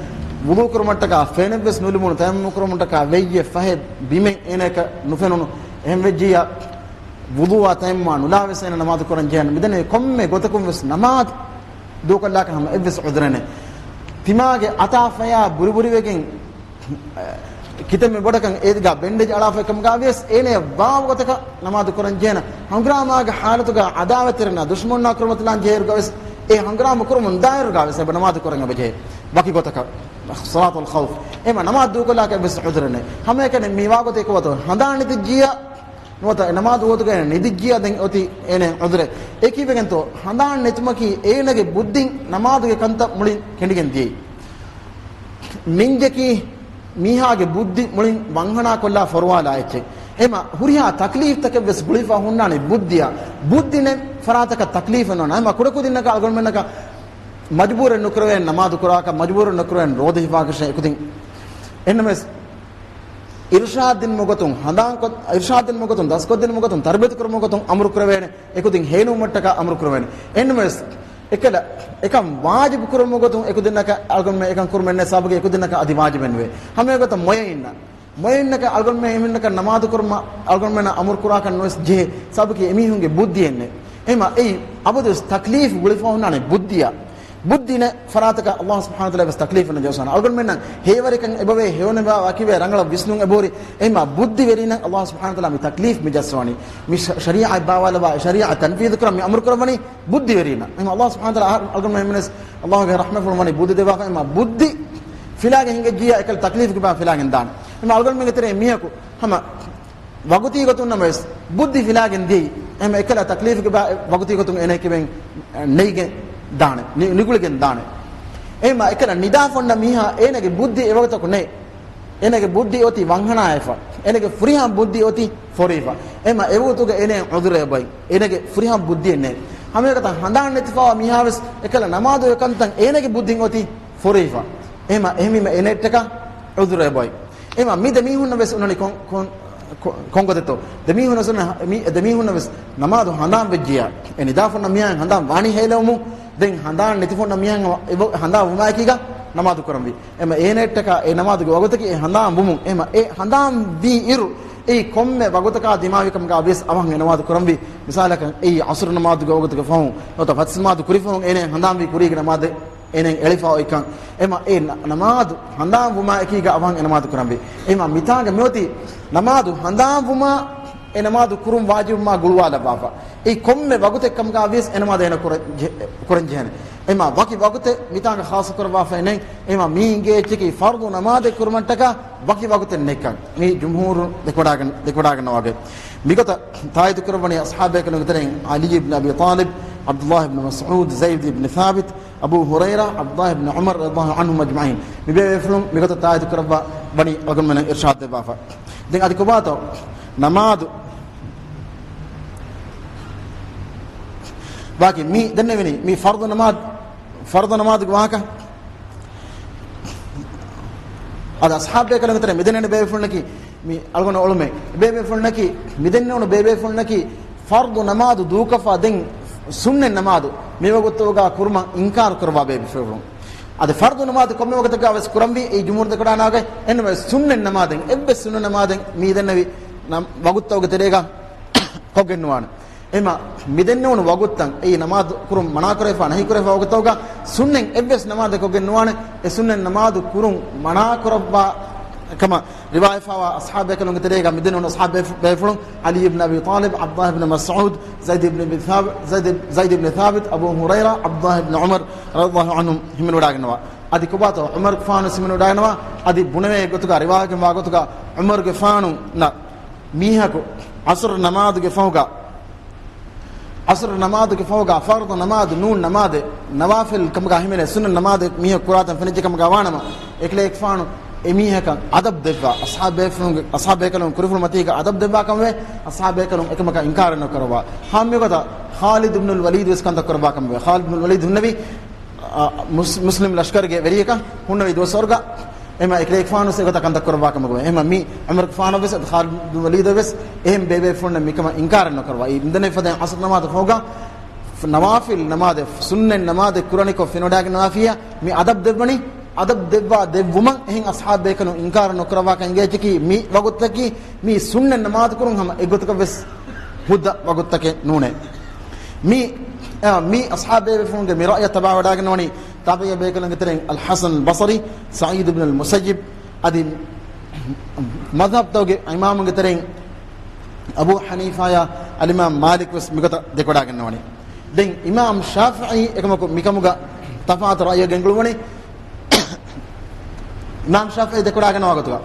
ވުޟޫ ކުރުމަށްޓަކާ ފެނެއްވެސް ނުލިބުނު، ތަޔައްމުމް ކުރުމަށްޓަކާ ވެއްޔެއް ފަހެއް ބިމެއް އޭނައަކަށް ނުފެނުނު. އެހެން ވެއްޖިއްޔާ ވުޟޫއާ ތަޔައްމުމާ ނުލާވެސް އޭނަ ނަމާދު ކުރަން ޖެހޭނެ. މިދެންނެވި ކޮންމެ ގޮތަކުން ވެސް ނަމާދު ދޫކޮށްލާކަށް ހަމަ އެއްވެސް ޢުޛުރެއް ނެތް. ތިމާގެ އަތާ ފަޔާ ބުރިބުރިވެގެން، ކިތަންމެ ބޮޑަކަށް އޭގަ ބެންޑޭޖް އަޅާފައި ކަމުގަ ވިޔަސް އޭނަ ވާ ގޮތަކަށް ނަމާދު ކުރަން ޖެހޭނެ. ހަނގުރާމާގެ ޙާލަތުގަ ޢަދާވަތްތެރިންނާ ދުޝްމަނުންނާ ކުރިމަތިލާން ޖެހޭއިރުގަ ވެސް އެ ހަނގުރާމަ ކުރުމުން ދާއިރުގަ ވެސް އެބަ ނަމާދު ކުރަން އެބަ ޖެހޭ. ވަކި ގޮތަކަށް. ޞަލާތުލް ޚައުފް. އެމަ ނަމާދު ދޫކޮށްލާކަށް އެއްވެސް ޢުޛުރެއް ނެތް. ހަމައެކަނި މި ވާގޮތަށް އެކު ވަގުތު ހަނދާން ނެތިއްޖިއްޔާ ނުވަތަ އެ ނަމާދު ވަގުތުގަ ނިދިއްޖިއްޔާ ދެން އޮތީ އޭނަ ޢުޛުރެއް. އެ ކީއްވެގެންތޯ؟ ހަނދާން ނެތުމަކީ އޭނަގެ ބުއްދިން ނަމާދުގެ ކަންތައް މުޅިން ކެނޑިގެން ދިޔައީ. ނިންޖަކީ މީހާގެ ބުއްދި މުޅިން ވަންހަނާ ކޮށްލާ ފޮރުވާލާ އެއްޗެއް. އެމަ ހުރިހާ ތަކްލީފްތަކެއް ވެސް ގުޅިފަ ހުންނާނެ ބުއްދިއަށް. ބުއްދި ނެތް ފަރާތަކަށް ތަކްލީފެއް ނޯންނާ. އެމަ ކުޑަކުދިންނަކަށް އަޅުގަނޑުމެންނަކަށް މަޖުބޫރެއް ނުކުރެވޭނެ ނަމާދު ކުރާކަށް، މަޖުބޫރެއް ނުކުރެވޭނެ ރޯދަ ހިފާކަށެއް އެކުދިން. އެހެންނަމަވެސް، އިރުޝާދު ދިނުމުގެ ގޮތުން، ހަނދާންކޮށް-، އިރުޝާދު ދިނުމުގެ ގޮތުން، ދަސްކޮށްދިނުމުގެ ގޮތުން، ތަރުބިޔަތު ކުރުމުގެ ގޮތުން އަމުރު ކުރެވޭނެ، އެކުދިން ހޭނުންވުމަށްޓަކާ އަމުރު ކުރެވޭނެ. އެހެންނަމަވެސް، އެކަލަ، އެކަން ވާޖިބު ކުރުމުގެ ގޮތުން އެކުދިންނަކަށް އަޅުގަނޑުމެން އެކަން ކުރުމެއް ނެތް، ސަބަބަކީ އެކުދިންނަކަށް އަދި ވާޖިބެއް ނުވޭ. ހަމައެގޮތަށް މޮޔައިންނަށް، މޮޔައިންނަކަށް އަޅުގަނޑުމެން އެމީހުންނަކަށް ނަމާދު ކުރުމަށް އަޅުގަނޑުމެންނަށް އަމުރު ކުރާކަށް ނުވެސް ޖެހޭ، ސަބަބަކީ އެމީހުންގެ ބުއްދިއެއް ނެތް. އެހެމަ އެއީ އަބަދުވެސް ތަކްލީފް ގުޅިފަ ހުންނާނެ ބުއްދިއަށް. ބުއްދި ނެތް ފަރާތަކަށް ﷲ ސުބްޙާނަހޫ ވަތަޢާލާ ވެސް ތަކްލީފެއް ނުޖައްސާނެ. އަޅުގަނޑުމެންނަށް ހެޔޮވެރިކަން އެބަވޭ، ހެޔޮނުބާ ވަކިވޭ، ރަނގަޅަށް ވިސްނުން އެބަހުރި. އެހެމަ ބުއްދިވެރިންނަށް ﷲ ސުބްޙާނަހޫ ވަތަޢާލާ މި ތަކްލީފް މި ޖައްސަވަނީ. މި ޝަ-، ޝަރީޢަތް ބާވާލައްވާ، ޝަރީޢަތް ތަންފީޛު ކުރަން މި އަމުރު ކުރައްވަނީ ބުއްދިވެރިންނަށް. އެހެމަ ﷲ ސުބްޙާނަހޫ ވަތަޢާލާ އަހަރު އަޅުގަނޑުމެން ހިމެނެސް ﷲގެ ރަޙްމަތްފުޅު ވަނީ ބުއްދި ދެއްވާފަ. އެހެމަ ބުއްދި ފިލާގެން ހިނގައްޖިއްޔާ އެކަލަ ތަކްލީފްގެ ބާ ފިލާގެން ދާނެ. އެހެމަ އަޅުގަނޑުމެންގެ ތެރޭ މީހަކު ހަމަ ވަގުތީ ގޮތުން ނަމަވެސް ބުއްދި ފިލާގެން ދިޔައީ. އެހެމަ އެކަލަ ތަކްލީފްގެ ބާ ވަގުތީ ގޮތުން އޭނަ އެކިވެން ނެތްގެން ދާނެ. ނި-، ނިގުޅިގެން ދާނެ. އެހެމަ އެކަލަ ނިދާފަ އޮންނަ މީހާ އޭނަގެ ބުއްދި އެވަގުތަކު ނެތް. އޭނަގެ ބުއްދި އޮތީ ވަންހަނާއެފަ. އޭނަގެ ފުރިހަމަ ބުއްދި އޮތީ ފޮރުވިފަ. އެހެމަ އެވަގުތުގަ އޭނަ ޢުޛުރެއް އެބައޮތް. އޭނަގެ ފުރިހަމަ ބުއްދިއެއް ނެތް. ހަމައެގޮތަށް ހަނދާން ނެތިފަވާ މީހާވެސް އެކަލަ ނަމާދު އެކަންތައް އޭނަގެ ބުއްދިން އޮތީ ފޮރުވިފަ. އެހެމަ އެހެންވީމަ އޭނައަށްޓަކާ ޢުޛުރެއް އެބައޮތް. އެހެމަ މި ދެމީހުންނަށް ވެސް އޮންނަނީ ކޮން، ކޮން، ކޮ-، ކޮން ގޮތެއްތޯ؟ ދެމީހުން ވެސް އޮންނަ-، މި ދެމީހުންނަށް ވެސް ނަމާދު ހަނދާން ވެއްޖިއްޔާ، އެ ނިދާފަ އޮންނަ މީހާ ހަނދާން ވާނީ ހޭލެވުމުން، ދެން ހަނދާން ނެތިފަ އޮންނަ މީހާ ހަމަ އެބަ-، ހަނދާން ވުމާއެކީގަ ނަމާދު ކުރަންވީ. އެހެމަ އޭނައަށްޓަކާ އެ ނަމާދުގެ ވަގުތަކީ އެ ހަނދާން ވުމުން. އެހެމަ އެ ހަނދާން ވީ އިރު، އެއީ ކޮންމެ ވަގުތަކާ ދިމާވި ކަމުގަ ވިޔަސް އަވަހަށް އެ ނަމާދު ކުރަންވީ. މިސާލަކަށް އެއީ ޢަޞްރު ނަމާދުގެ ވަގުތުގެ ފަހުން ނުވަތަ ފަސް ނަމާދު ކުރި ފަހުން އޭނަ ހަނދާންވީ ކުރީގެ ނަމާދެއް އޭނަ އެޅިފަ އޮތްކަން. އެމަ އެ ނަ-، ނަމާދު ހަނދާން ވުމާ އެކީގަ އަވަހަށް އެ ނަމާދު ކުރަންވީ. އެމަ މިތާގަ މިއޮތީ ނަމާދު ހަނދާން ވުމާ އެ ނަމާދު ކުރުން ވާޖިބުވުމާ ގުޅުވާލައްވާފަ. އެ ކޮންމެ ވަގުތެއް ކަމުގަ ވިޔަސް އެ ނަމާދު އޭނަ ކުރަން ޖެ-، ކުރަން ޖެހޭނެ. އެމަ ވަކި ވަގުތެއް މިތާނގަ ޚާއްޞަ ކުރައްވާފައެއް ނެތް. އެމަ މީ އިނގޭ އެއްޗަކީ ފަރުޟު ނަމާދެއް ކުރުމަށްޓަކާ ވަކި ވަގުތެއް ނެތްކަން. މީ ޖުމްހޫރު ދެކެވަޑާގަން-، ދެކެވަޑާގަންނަވާގޮތް. މިގޮތަށް ތާއީދު ކުރައްވަނީ އަޞްޙާބު ބޭކަލުންގެ ތެރެއިން ޢަލީ އިބްނު އަބީ ޠާލިބް، ޢަބްދުﷲ އިބްނު މަސްޢޫދު، ޒައިދު އިބްނު ޘާބިތު، އަބޫ ހުރައިރާ، ޢަބްދުﷲ އިބްނު ޢުމަރު ރަޟިޔަﷲ ޢަންހުމް އަޖްމަޢީން. މި ބޭބޭފުޅުން މިގޮތަށް ތާއީދު ކުރައްވާ ވަނީ އަޅުގަނޑުމެންނަށް އިރްޝާދު ދެއްވާފަ. ދެން އަދި ކޮބާތޯ ނަމާދު ވާކި މި ދެންނެވިނީ މި ފަރުޟު ނަމާދު، ފަރުޟު ނަމާދުގެ ވާހަކަ. އަދި އަޞްޙާބު ބޭކަލުންގެ ތެރެ މިދެންނެވި ބޭބޭފުޅުންނަކީ މި އަޅުގަނޑު އުޅުމެއް ބޭބޭފުޅުންނަކީ، މިދެންނެވުނު ބޭބޭފުޅުންނަކީ ފަރުޟު ނަމާދު ދޫކޮށްފަ ދެން ސުންނަތް ނަމާދު މި ވަގުތުގަ ކުރުމަށް އިންކާރު ކުރައްވާ ބޭބޭފުޅުން. އަދި ފަރުޟު ނަމާދު ކޮންމެ ވަގުތަކަށް ވެސް ކުރަންވީ އެއީ ޖުމްހޫރު ދެކެވަޑާނަވާގޮތް. އެހެންވެ ސުންނަތް ނަމާދެއް، އެއްވެސް ސުންނަތް ނަމާދެއް މި ދެންނެވި ނަމް-، ވަގުތުތަކުގެ ތެރޭގަ ކޮށްގެން ނުވާނެ. އެމަ މިދެންނެވުނު ވަގުތުތައް އެއީ ނަމާދު ކުރުން މަނާކުރެވިފާ، ނަހީކުރެވިފާ ވަގުތުތަކުގަ ސުންނަތް އެއްވެސް ނަމާދެއް ކޮށްގެން ނުވާނެ. އެ ސުންނަތް ނަމާދު ކުރުން މަނާކުރައްވާ ކަމަށް ރިވާޔަތްވާ އަޞްޙާބު ބޭކަލުންގެ ތެރޭގަ މިދެންނެވުނު އަޞްޙާބު ބޭ-، ބޭފުޅުން ޢަލީ އިބްނު އަބީ ޠާލިބް، ޢަބްދުﷲ އިބްނު މަސްޢޫދު، ޒައިދު އިބްނު އަބީ ޘާބި-، ޒައިދު، ޒައިދު އިބްނު ޘާބިތު، އަބޫ ހުރައިރާ، ޢަބްދުﷲ އިބްނު ޢުމަރު ރަޟިޔަﷲ ޢަންހުމް ހިމެނިވަޑައިގަންނަވާ. އަދި ކޮބާތޯ ޢުމަރުގެފާނު ހިމެނިވަޑައިގަންނަވާ. އަދި ބުނެވޭ ގޮތުގަ ރިވާޔަތްވާ ގޮތުގަ ޢުމަރުގެފާނު ނަ-، މީހަކު ޢަޞްރު ނަމާދުގެ ފަހުގަ، ޢަޞްރު ނަމާދުގެ ފަހުގަ ފަރުޟު ނަމާދު ނޫން ނަމާދެއް، ނަވާފިލް ކަމުގަ ހިމެނޭ ސުންނަތް ނަމާދެއް މީހަކު ކުރާތަން ފެނިއްޖެ ކަމުގަ ވާނަމަ، އެކަލޭގެފާނު އެމީހަކަށް އަދަބް ދެއްވާ، އަޞްޙާބު ބޭފުޅުންގެ، އަޞްޙާބު ބޭކަލުން ކުރިފުޅު މަތީގަ އަދަބް ދެއްވާ ކަމެވެ. އަޞްޙާބު ބޭކަލުން އެކަމަކަށް އިންކާރެއް ނުކުރައްވާ. ހަމަ މިގޮތަށް ޚާލިދު ބިނުލް ވަލީދު ވެސް ކަންތައް ކުރައްވާ ކަމެވެ. ޚާލިދު ބިނުލް ވަލީދު ހުންނެވީ، އަ، މުސް-، މުސްލިމް ލަޝްކަރުގެ ވެރިޔަކަށް ހުންނެވި ދުވަސްވަރުގަ އެމަ އެކަލޭގެފާނު ވެސް އެގޮތަށް ކަންތައް ކުރައްވާ ކަމަކު. އެމަ މި ޢުމަރުގެފާނު ވެސް އަދި ޚާލިދު ވަލީދު ވެސް އެހެން ބޭބޭފުޅުންނަށް މިކަމަށް އިންކާރެއް ނުކުރައްވާ. އެ މިދެންނެވި ފަދައިން ޢަޞްރު ނަމާދު ފަހުގަ ނަވާފިލް ނަމާދެއް، ސުންނަތް ނަމާދެއް ކުރަނިކޮށް ފެނިވަޑައިގަންނަވާފިއްޔާ މި އަދަބް ދެއްވަނީ، އަދަބް ދެއްވާ ދެއްވުމަށް އެހެން އަޞްޙާބު ބޭކަލުން އިންކާރު ނުކުރައްވާކަން އިނގޭ އެއްޗަކީ މި ވަގުތަކީ މި ސުންނަތް ނަމާދު ކުރުން ހަމަ އެއްގޮތަކަށް ވެސް ހުއްދަ ވަގުތަކެއް ނޫނޭ. މި، އަ، މި އަޞްޙާބު ބޭބޭފުޅުންގެ މި ރައުޔަށް ތަބާވަޑައިގަންނަވަނީ ތާބިޢީ ބޭކަލުންގެ ތެރެއިން އަލްޙަސަން ބަޞްރީ، ސަޢީދު ބިން އަލް މުސައްޔިބް، އަދި މަޛްހަބްތަކުގެ އިމާމުންގެ ތެރެއިން އަބޫ ޙަނީފާޔާ އަލްއިމާމް މާލިކް ވެސް މިގޮތަށް ދެކެވަޑައިގަންނަވަނީ. ދެން އިމާމް ޝާފިޢީ އެކަމަކު މިކަމުގަ ތަފާތު ރައުޔެއް ގެންގުޅުވަނީ. އިމާމް ޝާފިޢީ ދެކެވަޑައިގަންނަވާ ގޮތުގަ،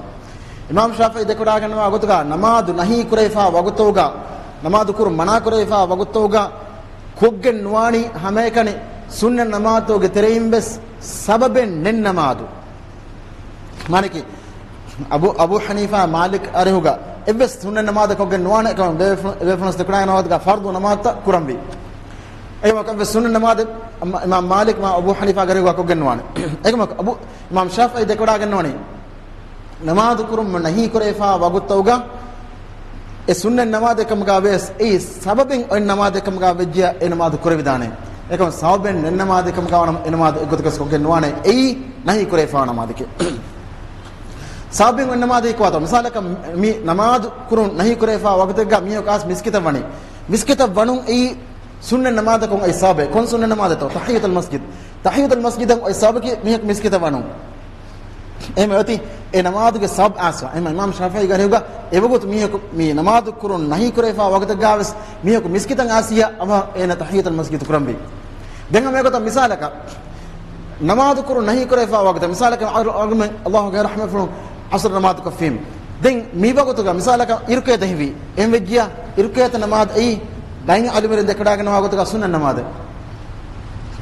އިމާމް ޝާފިޢީ ދެކެވަޑައިގަންނަވާ ގޮތުގަ ނަމާދު ނަހީ ކުރެވިފާ ވަގުތުގަ، ނަމާދު ކުރުން މަނާ ކުރެވިފާ ވަގުތުގަ ކޮށްގެން ނުވާނީ ހަމައެކަނި ސުންނަތް ނަމާދުގެ ތެރެއިން ވެސް ސަބަބެއް ނެތް ނަމާދު. މާނައަކީ، އަބޫ، އަބޫ ޙަނީފާ މާލިކް އަރިހުގަ އެއްވެސް ސުންނަތް ނަމާދަކު ކޮށްގެން ނުވާނެ ކަމަށް ބޭފު-، ބޭފުޅުން ދެކެވަޑައިގަންނަވާ ގޮތުގަ ފަރުޟު ނަމާދުތައް ކުރަންވީ. އެކަމަކު އެއްވެސް ސުންނަތް ނަމާދެއް އިމާ-، އިމާމް މާލިކް މާ އަބޫ ޙަނީފާގެ އަރިހުގަ ކޮށްގެން ނުވާނެ. އެކަމަކު އަބޫ، އިމާމް ޝާފިޢީ ދެކެވަޑައިގަންނަވަނީ ނަމާދު ކުރުން ނަހީ ކުރެވިފާ ވަގުތުގަ އެ ސުންނަތް ނަމާދެއް ކަމުގަ ވެސް އެއީ ސަބަބެއް އޮތް ނަމާދެއް ކަމުގަ ވެއްޖެޔާ އެ ނަމާދު ކުރެވިދާނެ. އެކަމަ ސަބަބެއް ނެތް ނަމާދެއް ކަމުގަ ވާނަމަ އެ ނަމާދު އެއްގޮތަކަސް ކޮށްގެން ނުވާނެ. އެއީ ނަހީ ކުރެވިފާ ނަމާދެކޭ. ސަބަބެއް އޮތް ނަމާދެއް ކޮބާތޯ؟ މިސާލަކަށް މި ނަމާދު ކުރުން ނަހީ ކުރެވިފާ ވަގުތެއްގަ މީހަކު އައިސް މިސްކިތަށް ވަނީ. މިސްކިތަށް ވަނުން އެއީ ސުންނަތް ނަމާދަކުން އޮތް ސަބަބެއް. ކޮން ސުންނަތް ނަމާދެއްތޯ؟ ތަޙިއްޔަތުލް މަސްޖިދް. ތަޙިއްޔަތުލް މަސްޖިދަށް އޮތް ސަބަބަކީ މީހަކު މިސްކިތަށް ވަނުން. އެހެން އޮތީ އެ ނަމާދުގެ ސަބަބް އައިސްފަ. އެހެން އިމާމް ޝާފިޢީގެ އަރިހުގަ އެވަގުތު މީހަކު މި ނަމާދު ކުރުން ނަހީ ކުރެވިފާ ވަގުތެއްގަ ވެސް މީހަކު މިސްކިތަށް އައިސިއްޔާ އަވަހަށް އޭނަ ތަޙިއްޔަތުލް މަސްޖިދު ކުރަންވީ. ދެން ހަމަ އެގޮތަށް މިސާލަކަށް ނަމާދު ކުރުން ނަހީ ކުރެވިފާ ވަގުތަށް މިސާލަކަށް އަޅު-، އަޅުގަނޑުމެން ﷲ ގެ ރަޙްމަތްފުޅުން ޢަޞްރު ނަމާދު ކޮށްފީމު. ދެން މި ވަގުތުގަ މިސާލަކަށް އިރުކޭތަ ހިވީ. އެހެން ވެއްޖިޔާ އިރުކޭތަ ނަމާދު އެއީ ދައިން އަޅުމެރިން ދެކެވަޑައިގަންނަވާ ގޮތުގަ ސުންނަތް ނަމާދެއް.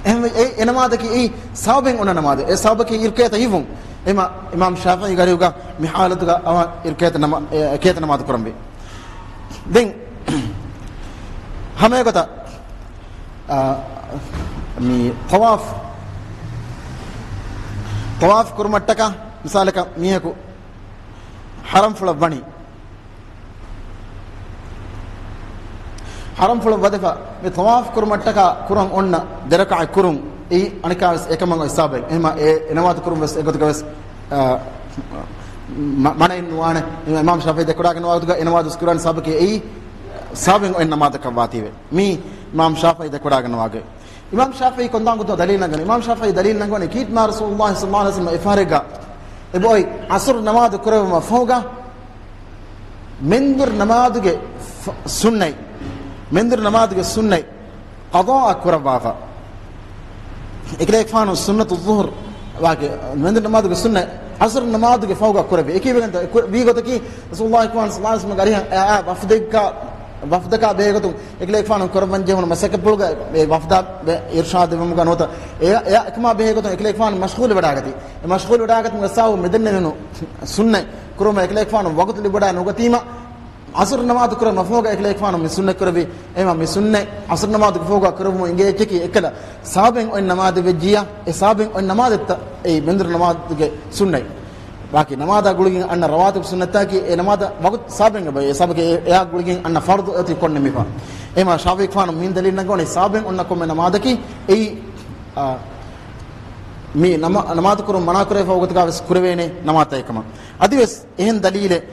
އެހެންވެ، އެ، އެ ނަމާދަކީ އެއީ ސަބަބެއް އޮންނަ ނަމާދެއް. އެ ސަބަބަކީ އިރުކޭތަ ހިވުން. އެމަ، އިމާމް ޝާފިޢީގެ އަރިހުގަ މި ޙާލަތުގަ އަވަހަށް އިރުކޭތަ ނަމާ-، އެ، އެކޭތަ ނަމާދު ކުރަންވީ. ދެން ހަމަ އެގޮތަށް، އާ، މި ޠަވާފް، ޠަވާފް ކުރުމަށްޓަކާ މިސާލަކަށް މީހަކު ޙަރަމްފުޅަށް ވަނީ. ޙަރަމްފުޅަށް ވަދެފަ މި ޠަވާފް ކުރުމަށްޓަކާ ކުރަން އޮންނަ ދެ ރަކަޢަތް ކުރުން އެއީ އަނެކާވެސް އެކަމަށް އޮތް ސަބަބެއް. އެހެމަ އެ އެ ނަމާދު ކުރުން ވެސް އެގޮތުގަ ވެސް، އާ، މަ-، މަނައެއް ނުވާނެ. އިމާމް ޝާފިޢީ ދެކޮޑާގެންވާ ގޮތުގަ އެ ނަމާދު ކުރާން ސަބަކީ އެއީ ސަބައިން އޮތް ނަމާދަކަށް ވާތީވެ. މީ އިމާމް ޝާފިޢީ ދެކޮޑާގެންވާގޮތް. އިމާމް ޝާފިޢީ ކޮންދާން ގޮތުން ދަލީލް ނަންގަނީ؟ އިމާމް ޝާފިޢީ ދަލީލް ނަންގަނީ ކީރިތި މާ ރަސޫލުﷲ ޞައްލަﷲ ޢަލައިހި ވަސައްލަމަ އެފަހަރެއްގަ އެބައޮތް ޢަޞްރު ނަމާދު ކުރެވުމަށް ފަހުގަ މެންދުރު ނަމާދުގެ ފަ-، ސުންނަތް، މެންދުރު ނަމާދުގެ ސުންނަތް ޤަޟާއަށް ކުރައްވާފަ. އެކަލޭގެފާނު ސުންނަތު ޒުހުރު ވާގެ، މެންދުރު ނަމާދުގެ ސުންނަތް ޢަޞްރު ނަމާދުގެ ފަހުގަ ކުރެއްވި. އެކީ ވީގޮތަކީ ރަސޫލުﷲ ޞައްލަﷲ ޢަލައިހި ވަސައްލަމަ އަރިހަށް އެ އާ ވަފްދެއްގަ، ވަފްދަކާ ބެހޭގޮތުން އެކަލޭގެފާނު ކުރައްވަން ޖެހުނު މަސައްކަތްޕުޅުގަ އެ ވަފްދާ އިރުޝާދު ދެއްވުމުގަ ނުވަތަ އެ، އެ އެކަމާ ބެހޭގޮތުން އެކަލޭގެފާނު މަޝްޣޫލު ވެޑާގަތީ. އެ މަޝްޣޫލު ވެޑާގަތުމުގެ ސަބަބުން މިދެންނެވުނު ސުންނަތް ކުރުމަށް އެކަލޭގެފާނު ވަގުތު ލިބިވަޑާ ނުގަތީމަ، ޢަޞްރު ނަމާދު ކުރުމަށް ފަހުގަ އެކަލޭގެފާނު މި ސުންނަތް ކުރެއްވި. އެހެންވީމަ މި ސުންނަތް ޢަޞްރު ނަމާދުގެ ފަހުގަ ކުރެއްވުމުން އިނގޭ އެއްޗަކީ އެއްކަލަ ސަބައިން އޮތް ނަމާދެއް ވެއްޖިއްޔާ، އެ ސަބައިން އޮތް ނަމާދެއްތަ އެއީ މެންދުރު ނަމާދުގެ ސުންނަތް. ވާކި ނަމާދާ ގުޅިގެން އަންނަ ރަވާތިބު ސުންނަތްތަކީ އެ ނަމާދަށް ވަގުތު ސަބައިން އެބަ، އެ ސަބަކީ އެ، އެއާ ގުޅިގެން އަންނަ ފަރުޟު އޮތީ ކޮންމެ މިފަ. އެހެންވީމަ ޝާފިޢީގެފާނު މި ދަލީލް ނަންގަނީ ސަބައިން އޮންނަ ކޮންމެ ނަމާދަކީ އެއީ، އާ، މި ނަމާ-، ނަމާދު ކުރުން މަނާ ކުރެވިފަ ވަގުތުގަ ވެސް ކުރެވޭނެ ނަމާދުތައް އެކަމަށް. އަދިވެސް އެހެން ދަލީލެއް،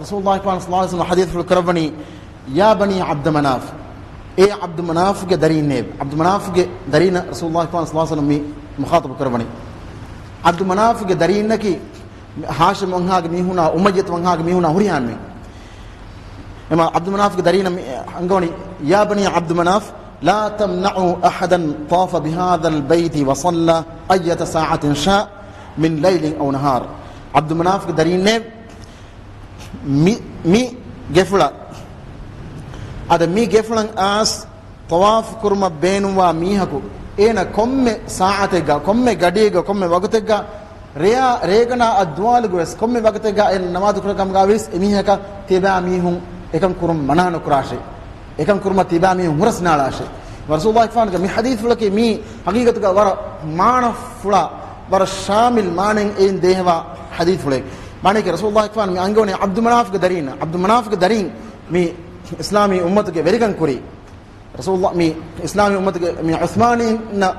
ރަސޫލުﷲ ޞައްލަﷲ ޢަލައިހި ވަސައްލަމަ ޙަދީޘްފުޅު ކުރައްވަނީ، "يا بني عبد مناف." އޭ ޢަބްދު މަނާފްގެ ދަރީންނޭ. ޢަބްދު މަނާފްގެ ދަރީންނަށް ރަސޫލުﷲ ޞައްލަﷲ ޢަލައިހި ވަސައްލަމަ މި މުޚާޠަބު ކުރައްވަނީ. ޢަބްދު މަނާފްގެ ދަރީންނަކީ ހާޝިމް ވަންހާގެ މީހުނާ އުމައްޔަތު ވަންހާގެ މީހުނާ ހުރިހާ އެންމެން. އެހެންވީމަ ޢަބްދު މަނާފްގެ ދަރީންނަށް މި އަންގަވަނީ، "يا بني عبد مناف، لا تمنعوا أحدا طاف بهذا البيت وصلى أية ساعة شاء من ليل أو نهار." ޢަބްދު މަނާފްގެ ދަރީންނޭ، މި، މި ގެފުޅަށް، އަދި މި ގެފުޅަށް އައިސް ޠަވާފު ކުރުމަށް ބޭނުންވާ މީހަކު، އޭނަ ކޮންމެ ސާޢަތެއްގަ، ކޮންމެ ގަޑިއެއްގަ، ކޮންމެ ވަގުތެއްގަ، ރެޔާ، ރޭގަނޑާ އަށް ދުވާލުގަ ވެސް، ކޮންމެ ވަގުތެއްގަ އޭނަ ނަމާދު ކުރާ ކަމުގަ ވެސް، އެމީހަކަށް ތިޔަބައިމީހުން އެކަން ކުރުން މަނާ ނުކުރާށޭ. އެކަން ކުރުމަށް ތިޔަބައިމީހުން ހުރަސް ނާޅާށޭ. ރަސޫލުﷲ ފާނުގެ މި ޙަދީޘްފުޅަކީ މީ ޙަޤީޤަތުގަ ވަރަށް މާނަފުޅާ، ވަރަށް ޝާމިލް މާނައިން ދޭހަވާ ޙަދީޘްފުޅެއް. މާނައަކީ ރަސޫލުﷲ ފާނު މި އަންގަވަނީ ޢަބްދު މަނާފްގެ ދަރީން، ޢަބްދު މަނާފްގެ ދަރީން މި އިސްލާމީ އުއްމަތުގެ ވެރިކަން ކުރީ. ރަސޫލުﷲ މި އިސްލާމީ އުއްމަތުގެ މި ޢުސްމާނީންނަށް،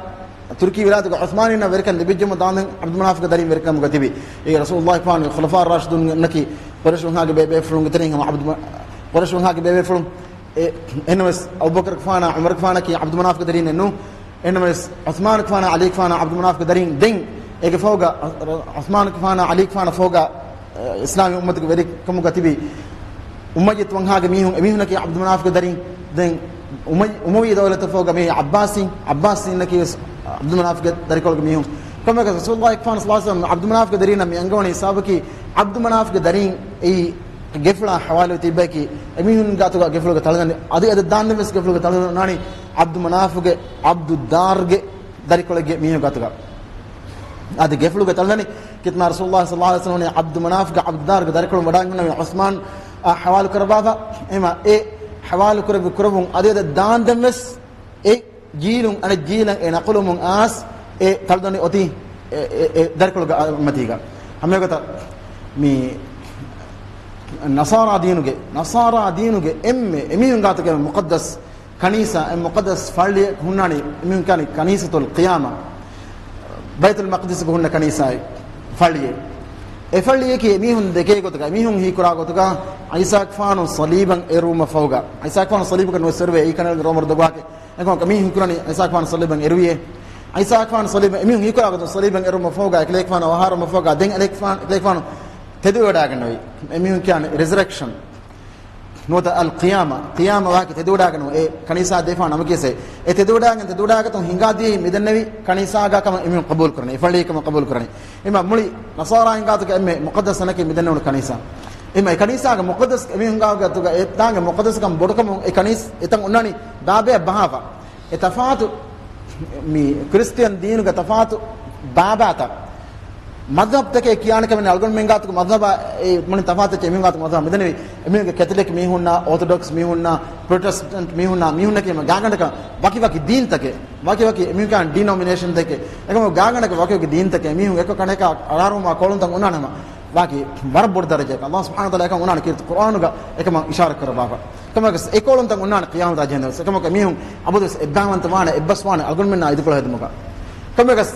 ތުރުކީ ވިލާތުގެ ޢުސްމާނީންނަށް ވެރިކަން ލިބިއްޖެމު ދާންދެން ޢަބްދު މަނާފްގެ ދަރީން ވެރިކަމުގަ ތިބި. އެ ރަސޫލުﷲ ފާނުގެ ޚުލަފާ ރާޝިދޫންނަކީ ޤުރައިޝު ވަންހާގެ ބޭބޭފުޅުންގެ ތެރެއިން ހަމަ ޢަބްދު މަ-، ޤުރައިޝު ވަންހާގެ ބޭބޭފުޅުން. އެ، އެހެންވެސް އަބޫބަކަރު ފާނާ ޢުމަރު ފާނަކީ ޢަބްދު މަނާފްގެ ދަރީންނެއް ނޫން. އެހެންވެސް ޢުސްމާނު ފާނާ ޢަލީ ފާނާ ޢަބްދު މަނާފްގެ ދަރީން. ދެން އޭގެ ފަހުގަ ޢުސްމާނު ފާނާ ޢަލީ ފާނާ ފަހުގަ އިސްލާމީ އުއްމަތުގެ ވެރިކަމުގަ ތިބި އުމައްޔަތު ވަންހާގެ މީހުން، އެމީހުންނަކީ ޢަބްދު މަނާފްގެ ދަރީން. ދެން އުމައް-، އުމަވީ ދައުލަތަށް ފަހުގަ މި ޢައްބާސީން، ޢައްބާސީންނަކީ ވެސް ޢަބްދު މަނާފްގެ ދަރިކޮޅުގެ މީހުން. ކޮންމެއަކަސް ރަސޫލުﷲ ފާނު ޞައްލަﷲ ޢަލައިހި ވަސައްލަމަ ޢަބްދު މަނާފްގެ ދަރީންނަށް މި އަންގަވަނީ ސަބަބަކީ ޢަބްދު މަނާފްގެ ދަރީން އެއީ ގެފުޅާ ޙަވާލުވެ ތިއްބައަކީ އެމީހުން ގާތުގަ ގެފުޅުގެ ތަޅުދަނޑި އަދި އަދި ދާންދެން ވެސް ގެފުޅުގެ ތަޅުދަނޑި އޮންނާނީ ޢަބްދު މަނާފްގެ، ޢަބްދު ދާރްގެ ދަރިކޮޅެއްގެ މީހުން ގާތުގަ. އަދި ގެފުޅުގެ ތަޅުދަނޑި ކީރިތި މާ ރަސޫލުﷲ ޞައްލަﷲ ޢަލައިހި ވަސައްލަމަ ޢަބްދު މަނާފްގެ ޢަބްދު ދާރްގެ ދަރިކޮޅުން ވަޑާން ހުންނަ މި ޢުސްމާން އާ ޙަވާލު ކުރައްވާފަ. އެހެންވީމަ އެ ޙަވާލު ކުރެއްވި ކުރެއްވުން އަދި އަދި ދާންދެން ވެސް އެ ޖީލުން އަނެއް ޖީލަށް އެ ނަޤުލުވުމުން އައިސް އެ ތަޅުދަނޑި އޮތީ އެ، އެ، އެ ދަރިކޮޅުގެ އަތްމަތީގަ. ހަމައެގޮތަށް މި ނަޞާރާ ދީނުގެ، ނަޞާރާ ދީނުގެ އެންމެ އެމީހުން ގާތުގެ މުޤައްދަސް ކަނީސާ، އެ މުޤައްދަސް ފައްޅިއެއް ހުންނާނީ، އެމީހުން ކިޔާނީ ކަނީސަތުލް ޤިޔާމާ، ބައިތުލް މަޤްދިސްގަ ހުންނަ ކަނީސާއެއް، ފައްޅިއެއް. އެ ފައްޅިއަކީ އެމީހުން ދެކޭ ގޮތުގަ، އެމީހުން ހީކުރާ ގޮތުގަ، ޢީސާގެފާނު ޞަލީބަށް އެރުވުމަށް ފަހުގަ، ޢީސާގެފާނު ޞަލީބަކަށް ނުވެސް އެރުވޭ، އެއީ ކަނޑައެޅިގެން ރޯމަރު ދޮގުވާކެ. އެކަމަކު މީހުން ހީކުރާނީ ޢީސާގެފާނު ޞަލީބަށް އެރުވިއޭ. ޢީސާގެފާނު ޞަލީބަށް، އެމީހުން ހީކުރާ ގޮތުން ޞަލީބަށް އެރުވުމަށް ފަހުގަ، އެކަލޭގެފާނު އަވަހާރަވުމަށް ފަހުގަ، ދެން އެކަލޭގެފާނު، އެކަލޭގެފާނު ތެދުވެވަޑައިގެންނެވި. އެމީހުން ކިޔާނީ ރެޒަރެކްޝަން. ނުވަތަ އަލް ޤިޔާމާ، ޤިޔާމާ ވާކި ތެދުވަޑައިގަންނަވަން. އެ ކަނީސާ ދެފާން ނަމަކީސެ. އެ ތެދުވަޑައިގެން ތެދުވަޑައިގަތުން ހިނގާދިޔައީ މިދެންނެވި ކަނީސާގާ ކަމަށް އެމީހުން ޤަބޫލު ކުރަނީ. އެ ފައްޅި ކަމަށް ޤަބޫލު ކުރަނީ. އެމަ މުޅި ނަޞާރާއިން ގާތުގަ އެންމެ މުޤައްދަސް ތަނަކީ މިދެންނެވުނު ކަނީސާ. އެމަ އެ ކަނީސާގެ މުޤައްދަސް އެމީހުން ގާތުގަ އެ ތާނގެ މުޤައްދަސްކަން ބޮޑުކަމުން އެ ކަނީސް އެތަން އޮންނާނީ ބާބެއަށް ބަހާފަ. އެ ތަފާތު މި ކްރިސްޓިއަން ދީނުގެ ތަފާތު ބާބާތައް މަޛްހަބްތަކެއް ކިޔާނެ ކަމެއް ނެތް. އަޅުގަނޑުމެން ގާތުގަ މަޛްހަބާ އެ މުޅިން ތަފާތު އެއްޗެއް އެމީހުން ގާތުގަ މަޛްހަބާ މިދެންނެވި. އެމީހުންގެ ކެތަލިކް މީހުންނާ، އޯތޮޑޮކްސް މީހުންނާ، ޕްރޮޓެސްޓަންޓް މީހުންނާ، މީހުންނަކީ ގާގަނޑަކަށް ވަކި ވަކި ދީންތަކެއް، ވަކި ވަކި އެމީހުން ކިޔާނެ ޑިނޮމިނޭޝަންތަކެއް. އެކަމަކު ގާގަނޑަކަށް ވަކި ވަކި ދީންތަކެއް. އެމީހުން އެކަކު ކަނޑަކަށް އަރާރުމާ ކޯޅުންތައް އޮންނާނެ ހަމަ ވާކި ވަރަށް ބޮޑު ދަރަޖައެއް. އަﷲ ސުބްޙާނަހޫ ވަތަޢާލާ އެކަން އޮންނާނެ ކީރިތި ޤުރްއާނުގަ އެކަމަށް އިޝާރަތް ކުރައްވާފަ. އެކަމަކު އެ ކޯޅުންތައް އޮންނާނެ ޤިޔާމަތާ ޖެހެންދެން ވެސް. އެކަމަކު އެމީހުން އަބަދުވެސް އެއްބައިވަންތަ ވާނެ، އެއްބަސް ވާނެ އަޅުގަނޑުމެންނާ އިދިކޮޅު ހެދުމުގަ. ކޮންމެއަކަސް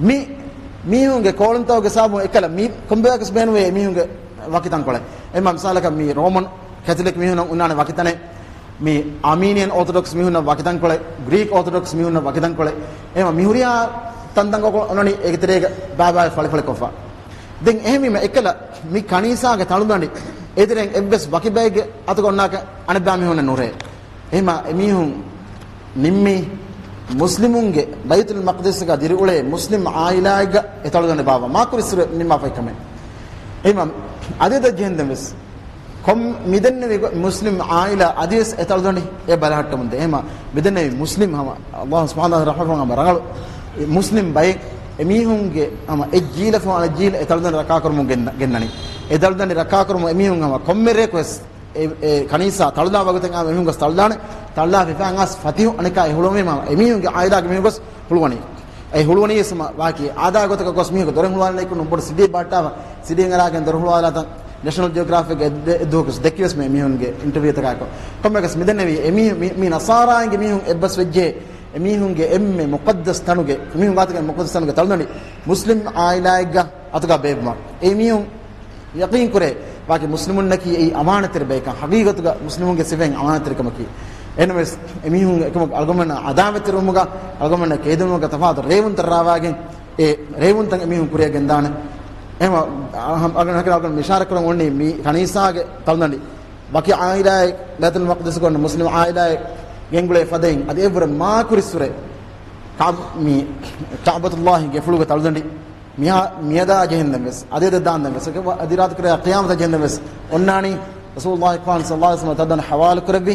މި މީހުންގެ ކޯޅުންތަކުގެ ސަބަބުން އެއްކަލަ މީ ކޮންބަޔަކަސް ބޭނުވޭ މީހުންގެ ވަކި ތަންކޮޅެއް. އެމަ މިސާލަކަށް މީ ރޯމަން ކެތަލިކް މީހުންނަށް އޮންނާނެ ވަކި ތަނެއް، މީ އާމީނިއަން އޯތޮޑޮކްސް މީހުންނަށް ވަކި ތަންކޮޅެއް، ގްރީކް އޯތޮޑޮކްސް މީހުންނަށް ވަކި ތަންކޮޅެއް. އެމަ މި ހުރިހާ ތަންތަންކޮޅު އޮންނަނީ އޭގެ ތެރޭގަ ބާބާއި ފަޅިފަޅިކޮށްފަ. ދެން އެހެންވީމަ އެއްކަލަ މި ކަނީސާގެ ތަޅުދަނޑި އެދިރެން އެއްވެސް ވަކި ބައެއްގެ އަތުގަ އޮންނާކަށް އަނެއްބައި މީހުންނަށް ނުރޭ. އެހެމަ އެމީހުން ނިންމީ މުސްލިމުންގެ ބައިތުލް މަޤްދިސްގަ ދިރިއުޅޭ މުސްލިމް އާއިލާއެއްގަ އެ ތަޅުދަނޑި ބާއްވާ މާކުރިއްސުރެ ނިންމާފައި ކަމެއް. އެހެމަ އަދި އަދަށް ޖެހެންދެން ވެސް ކޮން މިދެންނެވި ގޮ-، މުސްލިމް އާއިލާ އަދިވެސް އެ ތަޅުދަނޑި އެ ބަލަހައްޓަމުންދޭ. އެހެމަ މިދެންނެވި މުސްލިމް ހަމަ އަﷲ ސުބްޙާނަހޫ ވަތަޢާލާ ރަޙްމަތް ހަމަ ރަނގަޅު މުސްލިމް ބައެއް އެމީހުންގެ ހަމަ އެއް ޖީލަފު އަނެއް ޖީލަށް އެ ތަޅުދަނޑި ރައްކާކުރަމުން ގެން-، ގެންނަނީ. އެ ތަޅުދަނޑި ރައްކާކުރަމުން އެމީހުން ހަމަ ކޮންމެ ރެއަކު ވެސް އެ، އެ ކަނީސާ ތަޅުލާ ވަގުތެއް އާ އެމީހުން ގޮސް ތަޅުލާނެ. ތަޅުލާ ފިފާން އާސް ފަތިހު އަނެކާ އެ ހުޅުވީމަ އެމީހުންގެ އާއިލާގެ މީހުން ގޮސް ހުޅުވަނީ. އެ ހުޅުވަނީ ވެސް ވާކީ އާދާ ގޮތަކަށް ގޮސް މީހަކު ދޮރެއް ހުޅުވާލަނީ ކުން ބޮޑު ސިޑީ ބާއްޓާފަ، ސިޑީ އަރާގެން ދޮރު ހުޅުވާލާތަން. ނެޝަނަލް ޖިއޮގްރާފިކް އެ ދު-، އެ ދުވަހު ދެއްކި ވެސް މި މީހުންގެ އިންޓަވިއުތަކާއެކު. ކޮންމެއަކަސް މިދެންނެވީ އެމީ-، މި-، މި ނަޞާރާއިންގެ މީހުން އެއްބަސް ވެއްޖެ އެމީހުންގެ އެންމެ މުޤައްދަސް ތަނުގެ، މީހުން ގާތުގެ މުޤައްދަސް ތަނުގެ ތަޅުދަނޑި މުސްލިމް އާއިލާއެއްގަ އަތުގަ ބޭއްވުމަށް. އެ މީހުން ޔަޤީން ކުރޭ، ވާކި މުސްލިމުންނަކީ އެއީ އަމާނަތްތެރި ބަޔަކަށް، ހަގީގަތުގަ މުސްލިމުންގެ ސިފައިން އަމާނަތްތެރިކަމަކީ. އެހެންވެސް އެމީހުން އެކަމަކު އަޅުގަނޑުމެންނާ އަދާވަތްތެރިވުމުގަ، އަޅުގަނޑުމެންނަށް ކެއިދުނުމުގަ ތަފާތު ރޭވުންތައް ރާވާގެން، އެ ރޭވުންތައް އެމީހުން ކުރިއަށް ގެންދާނެ. އެހެމަ އަޅުގަނޑު ހަކި އަޅުގަނޑު އިޝާރަތް ކުރަން އޮންނީ މި ކަނީސާގެ ތަޅުދަނޑި ވަކި އާއިލާއެއް ބައިތުލް މަޤްދިސްގަ އޮންނަ މުސްލިމް އާއިލާއެއް ގެންގުޅޭ ފަދައިން އަދި އެއްވުރެ މާކުރިއްސުރެ ކަޢު-، މި ކަޢުބަތުﷲ ގެފުޅުގެ ތަޅުދަނޑި މިހާ-، މިއަދާ ޖެހެންދެން ވެސް، އަދި އަދަށް ދާންދެން ވެސް، އަދި ރާތުކުރެ ޤިޔާމަތަށް ޖެހެންދެން ވެސް އޮންނާނީ ރަސޫލުﷲ ފާން ޞައްލަﷲ ޢަލައިހި ވަސައްލަމަ ތަދަން ޙަވާލު ކުރެއްވި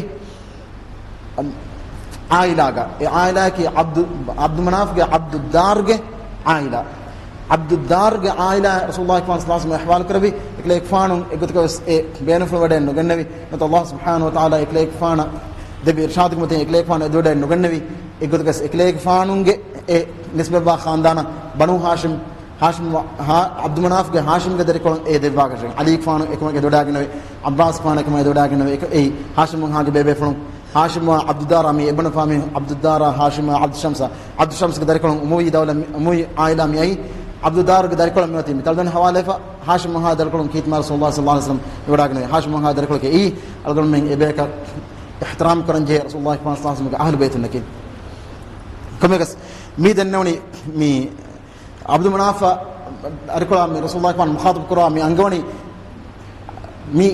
އާއިލާގަ. އެ އާއިލާއަކީ ޢަބްދު، ޢަބްދު މަނާފްގެ ޢަބްދުއްދާރްގެ އާއިލާ. ޢަބްދުއްދާރްގެ އާއިލާ ރަސޫލުﷲ ފާން ޞައްލަﷲ ޢަލައިހި ވަސައްލަމަ ޙަވާލު ކުރެއްވި. އެކަލޭގެފާނު އެގޮތަކަށް ވެސް އެ ބޭނުންފުޅު ވަޑައެއް ނުގެންނެވި. ނުވަތަ ﷲ ސުބްޙާނަހޫ ވަތަޢާލާ އެކަލޭގެފާނަށް ދެއްވި އިރްޝާދުގެ މަތިން އެކަލޭގެފާނު އެދުވަޑައެއް ނުގެންނެވި. އެގޮތަކަސް އެކަލޭގެފާނުގެ އެ ނިސްބަތްވާ ޚާންދާނަށް ބަނޫ ހާޝިމް، ހާޝިމް ވަ-، ހާ-، ޢަބްދު މަނާފްގެ ހާޝިމްގެ ދަރިކޮޅުން އެ ދެއްވާކަށެއް. ޢަލީގެފާނު އެކަމަކު އެދޮޑާގެންނެވި. ޢައްބާސްގެފާނު އެކަމަކު އެދޮޑާގެންނެވި. އެ-، އެއީ ހާޝިމް ވަންހާގެ ބޭބޭފުޅުން. ހާޝިމް ވަންހާ ޢަބްދުއްދާރާ މި އެބަނަފާ މީހުން ޢަބްދުއްދާރާ ހާޝިމް ވަންހާ ޢަބްދުޝަމްސް. ޢަބްދުޝަމްސްގެ ދަރިކޮޅުން އުމަވިއްޔީ ދައުލަ މި-، އުމަވިއްޔީ ޢާއިލާ މިއައީ. ޢަބްދުއްދާރުގެ ދަރިކޮޅަށް މިއޮތީ މި ތަޅުދަނޑި ޙަވާލުވެފަ. ހާޝިމް ވަންހާ ދަރިކޮޅުން ކީރިތި މާތް ރަސޫލުﷲ ޞައްލަﷲ ޢަލައިހި ވަސައްލަމަ އެދޮޑާގެންނެވި. ހާޝިމް ވަންހާ ދަރިކޮޅަކީ އެއީ އަޅުގަނޑުމެން އެބަޔަކަށް އިޙްތިރާމް ކުރަންޖެހޭ ރަސޫލުﷲ ފާން ޞައްލަﷲ ޢަލައިހި ވަސައްލަމަގެ އަހުލު ބައިތުންނަކީ. ކޮންމެއަކަސް މި ދެންނެވުނީ މި ޢަބްދު މަނާފް ދަރިކޮޅާ މި ރަސޫލުﷲ ފާން މުޚާޠަބު ކުރާ މި އަންގަވަނީ، މި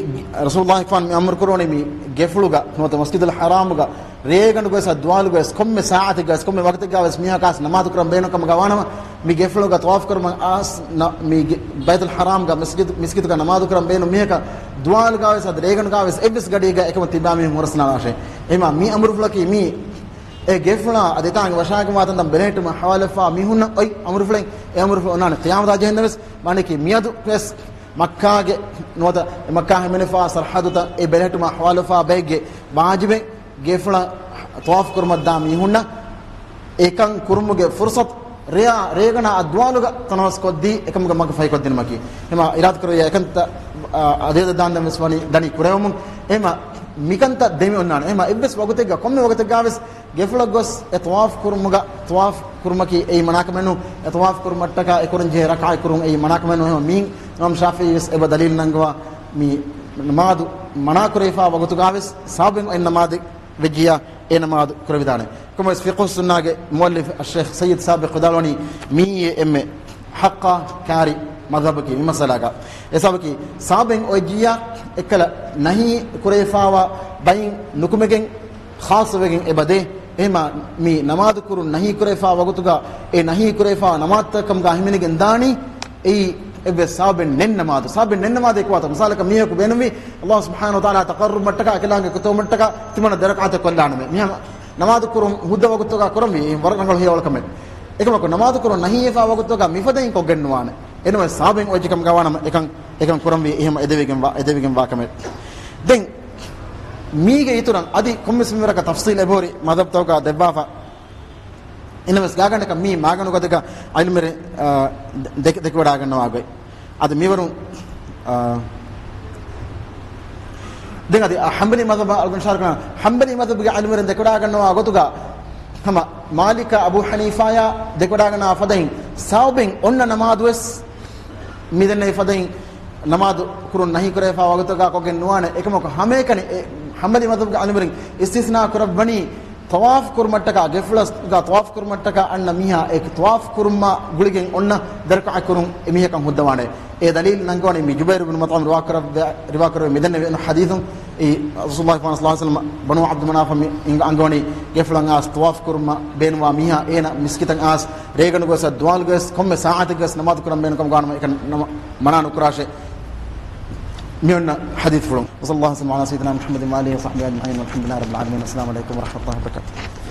ރަސޫލުﷲ ފާން މި އަމުރު ކުރުވަނީ މި ގެފުޅުގަ ނުވަތަ މަސްޖިދުލް ޙަރާމުގަ ރޭގަނޑުގަވެސް ދުވާލުގަވެސް ކޮންމެ ސާޢަތެއްގަވެސް ކޮންމެ ވަގުތެއްގަވެސް މީހަކަސް ނަމާދު ކުރަން ބޭނުން ކަމުގަ ވާނަމަ، މި ގެފުޅުގަ ޠަވާފު ކުރުމަށް އައިސް ނަ-، މި ގެ-، ބައިތުލް ޙަރާމްގަ މިސްކިތު-، މިސްކިތުގަ ނަމާދު ކުރަން ބޭނުން މީހަކަށް ދުވާލުގަވެސް އަދި ރޭގަނޑުގަވެސް އެއްވެސް ގަޑިއެއްގަ އެކަމަށް ތިބާ މީހުން ހުރަސް ނާޅާށޭ. އެހެމަ މި އަމުރުފުޅަކީ މީ އެ ގެފުޅާ އަދި އެތާނގެ ވަށާގެންވާ ތަންތަން ބެލެހެއްޓުމަށް ޙަވާލުވެފާ މީހުންނަށް އޮތް އަމުރުފުޅެއް. އެ އަމުރުފުޅު އޮންނާނެ ޤިޔާމަތާ ޖެހެންދެން ވެސް. މާނައަކީ މިއަދު ވެސް މައްކާގެ ނުވަތަ އެ މައްކާ ހިމެނިފާ ސަރަޙައްދުތައް އެ ބެލެހެއްޓުމަށް ޙަވާލުވެފާ ބައެއްގެ ވާޖިބެއް ގެފުޅަށް ޠަވާފު ކުރުމަށްދާ މީހުންނަށް އެކަން ކުރުމުގެ ފުރުޞަތު ރެޔާ ރޭގަނޑާ ދުވާލުގަ ތަނަވަސް ކޮށްދީ އެކަމުގެ މަގު ފަހިކޮށްދިނުމަކީ. އެހެމަ އިރާދަ ކުރެއްވިޔާ އެކަންތައް އަދި އަދަށް ދާންދެން ވެސް ވަނީ ދަނީ ކުރެވެމުން. އެހެމަ މިކަންތައް ދެމި އޮންނާނެ. އެހެމަ އެއްވެސް ވަގުތެއްގަ ކޮންމެ ވަގުތެއްގަވެސް ގެފުޅަށް ގޮސް އެ ޠަވާފު ކުރުމުގަ، ޠަވާފު ކުރުމަކީ އެއީ މަނާކަމެއް ނޫން. އެ ޠަވާފު ކުރުމަށްޓަކާ އެ ކުރަންޖެހޭ ރަކާތް ކުރުން އެއީ މަނާކަމެއް ނޫން. އެހެން މީ އިމާމް ޝާފިޢީ ވެސް އެބަ ދަލީލު ނަންގަވާ މި ނަމާދު މަނާކުރެވިފާ ވަގުތުގަވެސް ސަބަބެއް އޮތް ނަމާދެއް ވެއްޖިއްޔާ އެ ނަމާދު ކުރެވިދާނެ. ކޮންމެވެސް ފިޤުހުއްސުންނާގެ މުއައްލިފް އައްޝޭޚް ސައްޔިދު ސާބިޤް ވިދާޅުވަނީ މިއީ އެންމެ ޙައްޤާ ކާރި މަޛްހަބަކީ މި މައްސަލާގަ. އެ ސަބަބަކީ ސަބަބެއް އޮތްޖިއްޔާ އެއްކަލަ ނަހީ ކުރެވިފާވާ ބައިން ނުކުމެގެން ޚާއްޞަވެގެން އެބަދޭ. އެހެމަ މި ނަމާދު ކުރުން ނަހީ ކުރެވިފާ ވަގުތުގަ އެ ނަހީ ކުރެވިފާ ނަމާދުތައް ކަމުގަ ހިމެނިގެން ދާނީ އެއީ އެއްވެސް ސަބަބެއް ނެތް ނަމާދު. ސަބަބެއް ނެތް ނަމާދެއް ކުވާތަ؟ މިސާލަކަށް މީހަކު ބޭނުންވީ ﷲ ސުބްޙާނަހޫ ވަތަޢާލާ ތަޤައްރުބު މަށްޓަކާ އެކަލާނގެ ކުތަވަމަށްޓަކާ ތިމަންނަ ދެރަކާތެއް ކޮށްލާނަމޭ. މިހާ ނަމާދު ކުރުން ހުއްދަ ވަގުތުގަ ކުރަންވީ އެއީ ވަރަށް ރަނގަޅު ހެޔޮ އަޅުކަމެއް. އެކަމަކު ނަމާދު ކުރުން ނަހީވެފާ ވަގުތުގަ މިފަދައިން ކޮށްގެން ނުވާނެ. އެނަމަ ސަބަބެއް އޮތްޖެ ކަމުގަ ވާނަމަ އެކަން، އެކަން ކުރަންވީ އެހެމަ އެދެވިގެން ވާ، އެދެވިގެން ވާ ކަމެއް. ދެން މީގެ އިތުރަށް އަދި ކޮންމެސް މިންވަރަކަށް ތަފްޞީލް އެބަހުރި މަޛްހަބްތަކުގަ ދެއްވާފަ. އެނަމަސް ގާގަނޑަކަށް މީ މާގަނޑުގަދަގަ އިލްމުވެރިން، އާ، ދެ-، ދެކެ-، ދެކެވަޑާގަންނަވާ ގޮތް. އަދި މިވަރުން، އާ، ދެން އަދި އަ، ޙަންބަލީ މަޛްހަބަށް އަޅުގަނޑު އިޝާރަ ކުރަން، ޙަންބަލީ މަޛްހަބުގެ އިލްމުވެރިން ދެކެވަޑާގަންނަވާ ގޮތުގަ ހަމަ މާލިކާ އަބޫ ޙަނީފާޔާ ދެކެވަޑާގަންނަވާ ފަދައިން ސަބަބެއް އޮންނަ ނަމާދުވެސް މިދެންނެވި ފަދައިން ނަމާދު ކުރުން ނަހީ ކުރެވިފާ ވަގުތުގަ ކޮށްގެން ނުވާނެ. އެކަމަކު ހަމައެކަނި އެ ހަންބަލީ މަޛްހަބުގެ އަލިމުރިން އިސްތިސްނާ ކުރައްވަނީ، ޠަވާފު ކުރުމަށްޓަކާ، ގެފުޅަށްގަ ޠަވާފު ކުރުމަށްޓަކާ އަންނަ މީހާ އެ ޠަވާފު ކުރުމާ ގުޅިގެން އޮންނަ ދަރިކައެއް ކުރުން އެ މީހަކަށް ހުއްދަވާނެ. އެ ދަލީލު ނަންގަވަނީ މި ޖުބައިރު ބިން މުޠްޢިމް ރިވާ ކުރައްވާ، ރިވާ ކުރެއްވި މިދެންނެވި އޮންނަ ޙަދީޘުން. އެ ރަސޫލުﷲ ޞައްލަﷲ ޢަލައިހި ވަސައްލަމަ ބަނޫ ޢަބްދު މަނާފަށް މި އިން އަންގަވަނީ ގެފުޅަށް އައިސް ޠަވާފު ކުރުމަށް ބޭނުންވާ މީހާ އޭނަ މިސްކިތަށް އައިސް ރޭގަނޑުގަވެސް ކޮންމެ ސާޢަތެއްގަވެސް ނަމާދު ކުރަން ބޭނުންކަމުގަ ވާނަމަ އެކަން ނަމަ-، މަނާ ނުކުރާށޭ. މި އޮންނަ ޙަދީޘްފުޅުން. وصلى الله وسلم على سيدنا محمد وآله وصحبه أجمعين والحمد لله رب العالمين. السلام عليكم ورحمة الله وبركاته.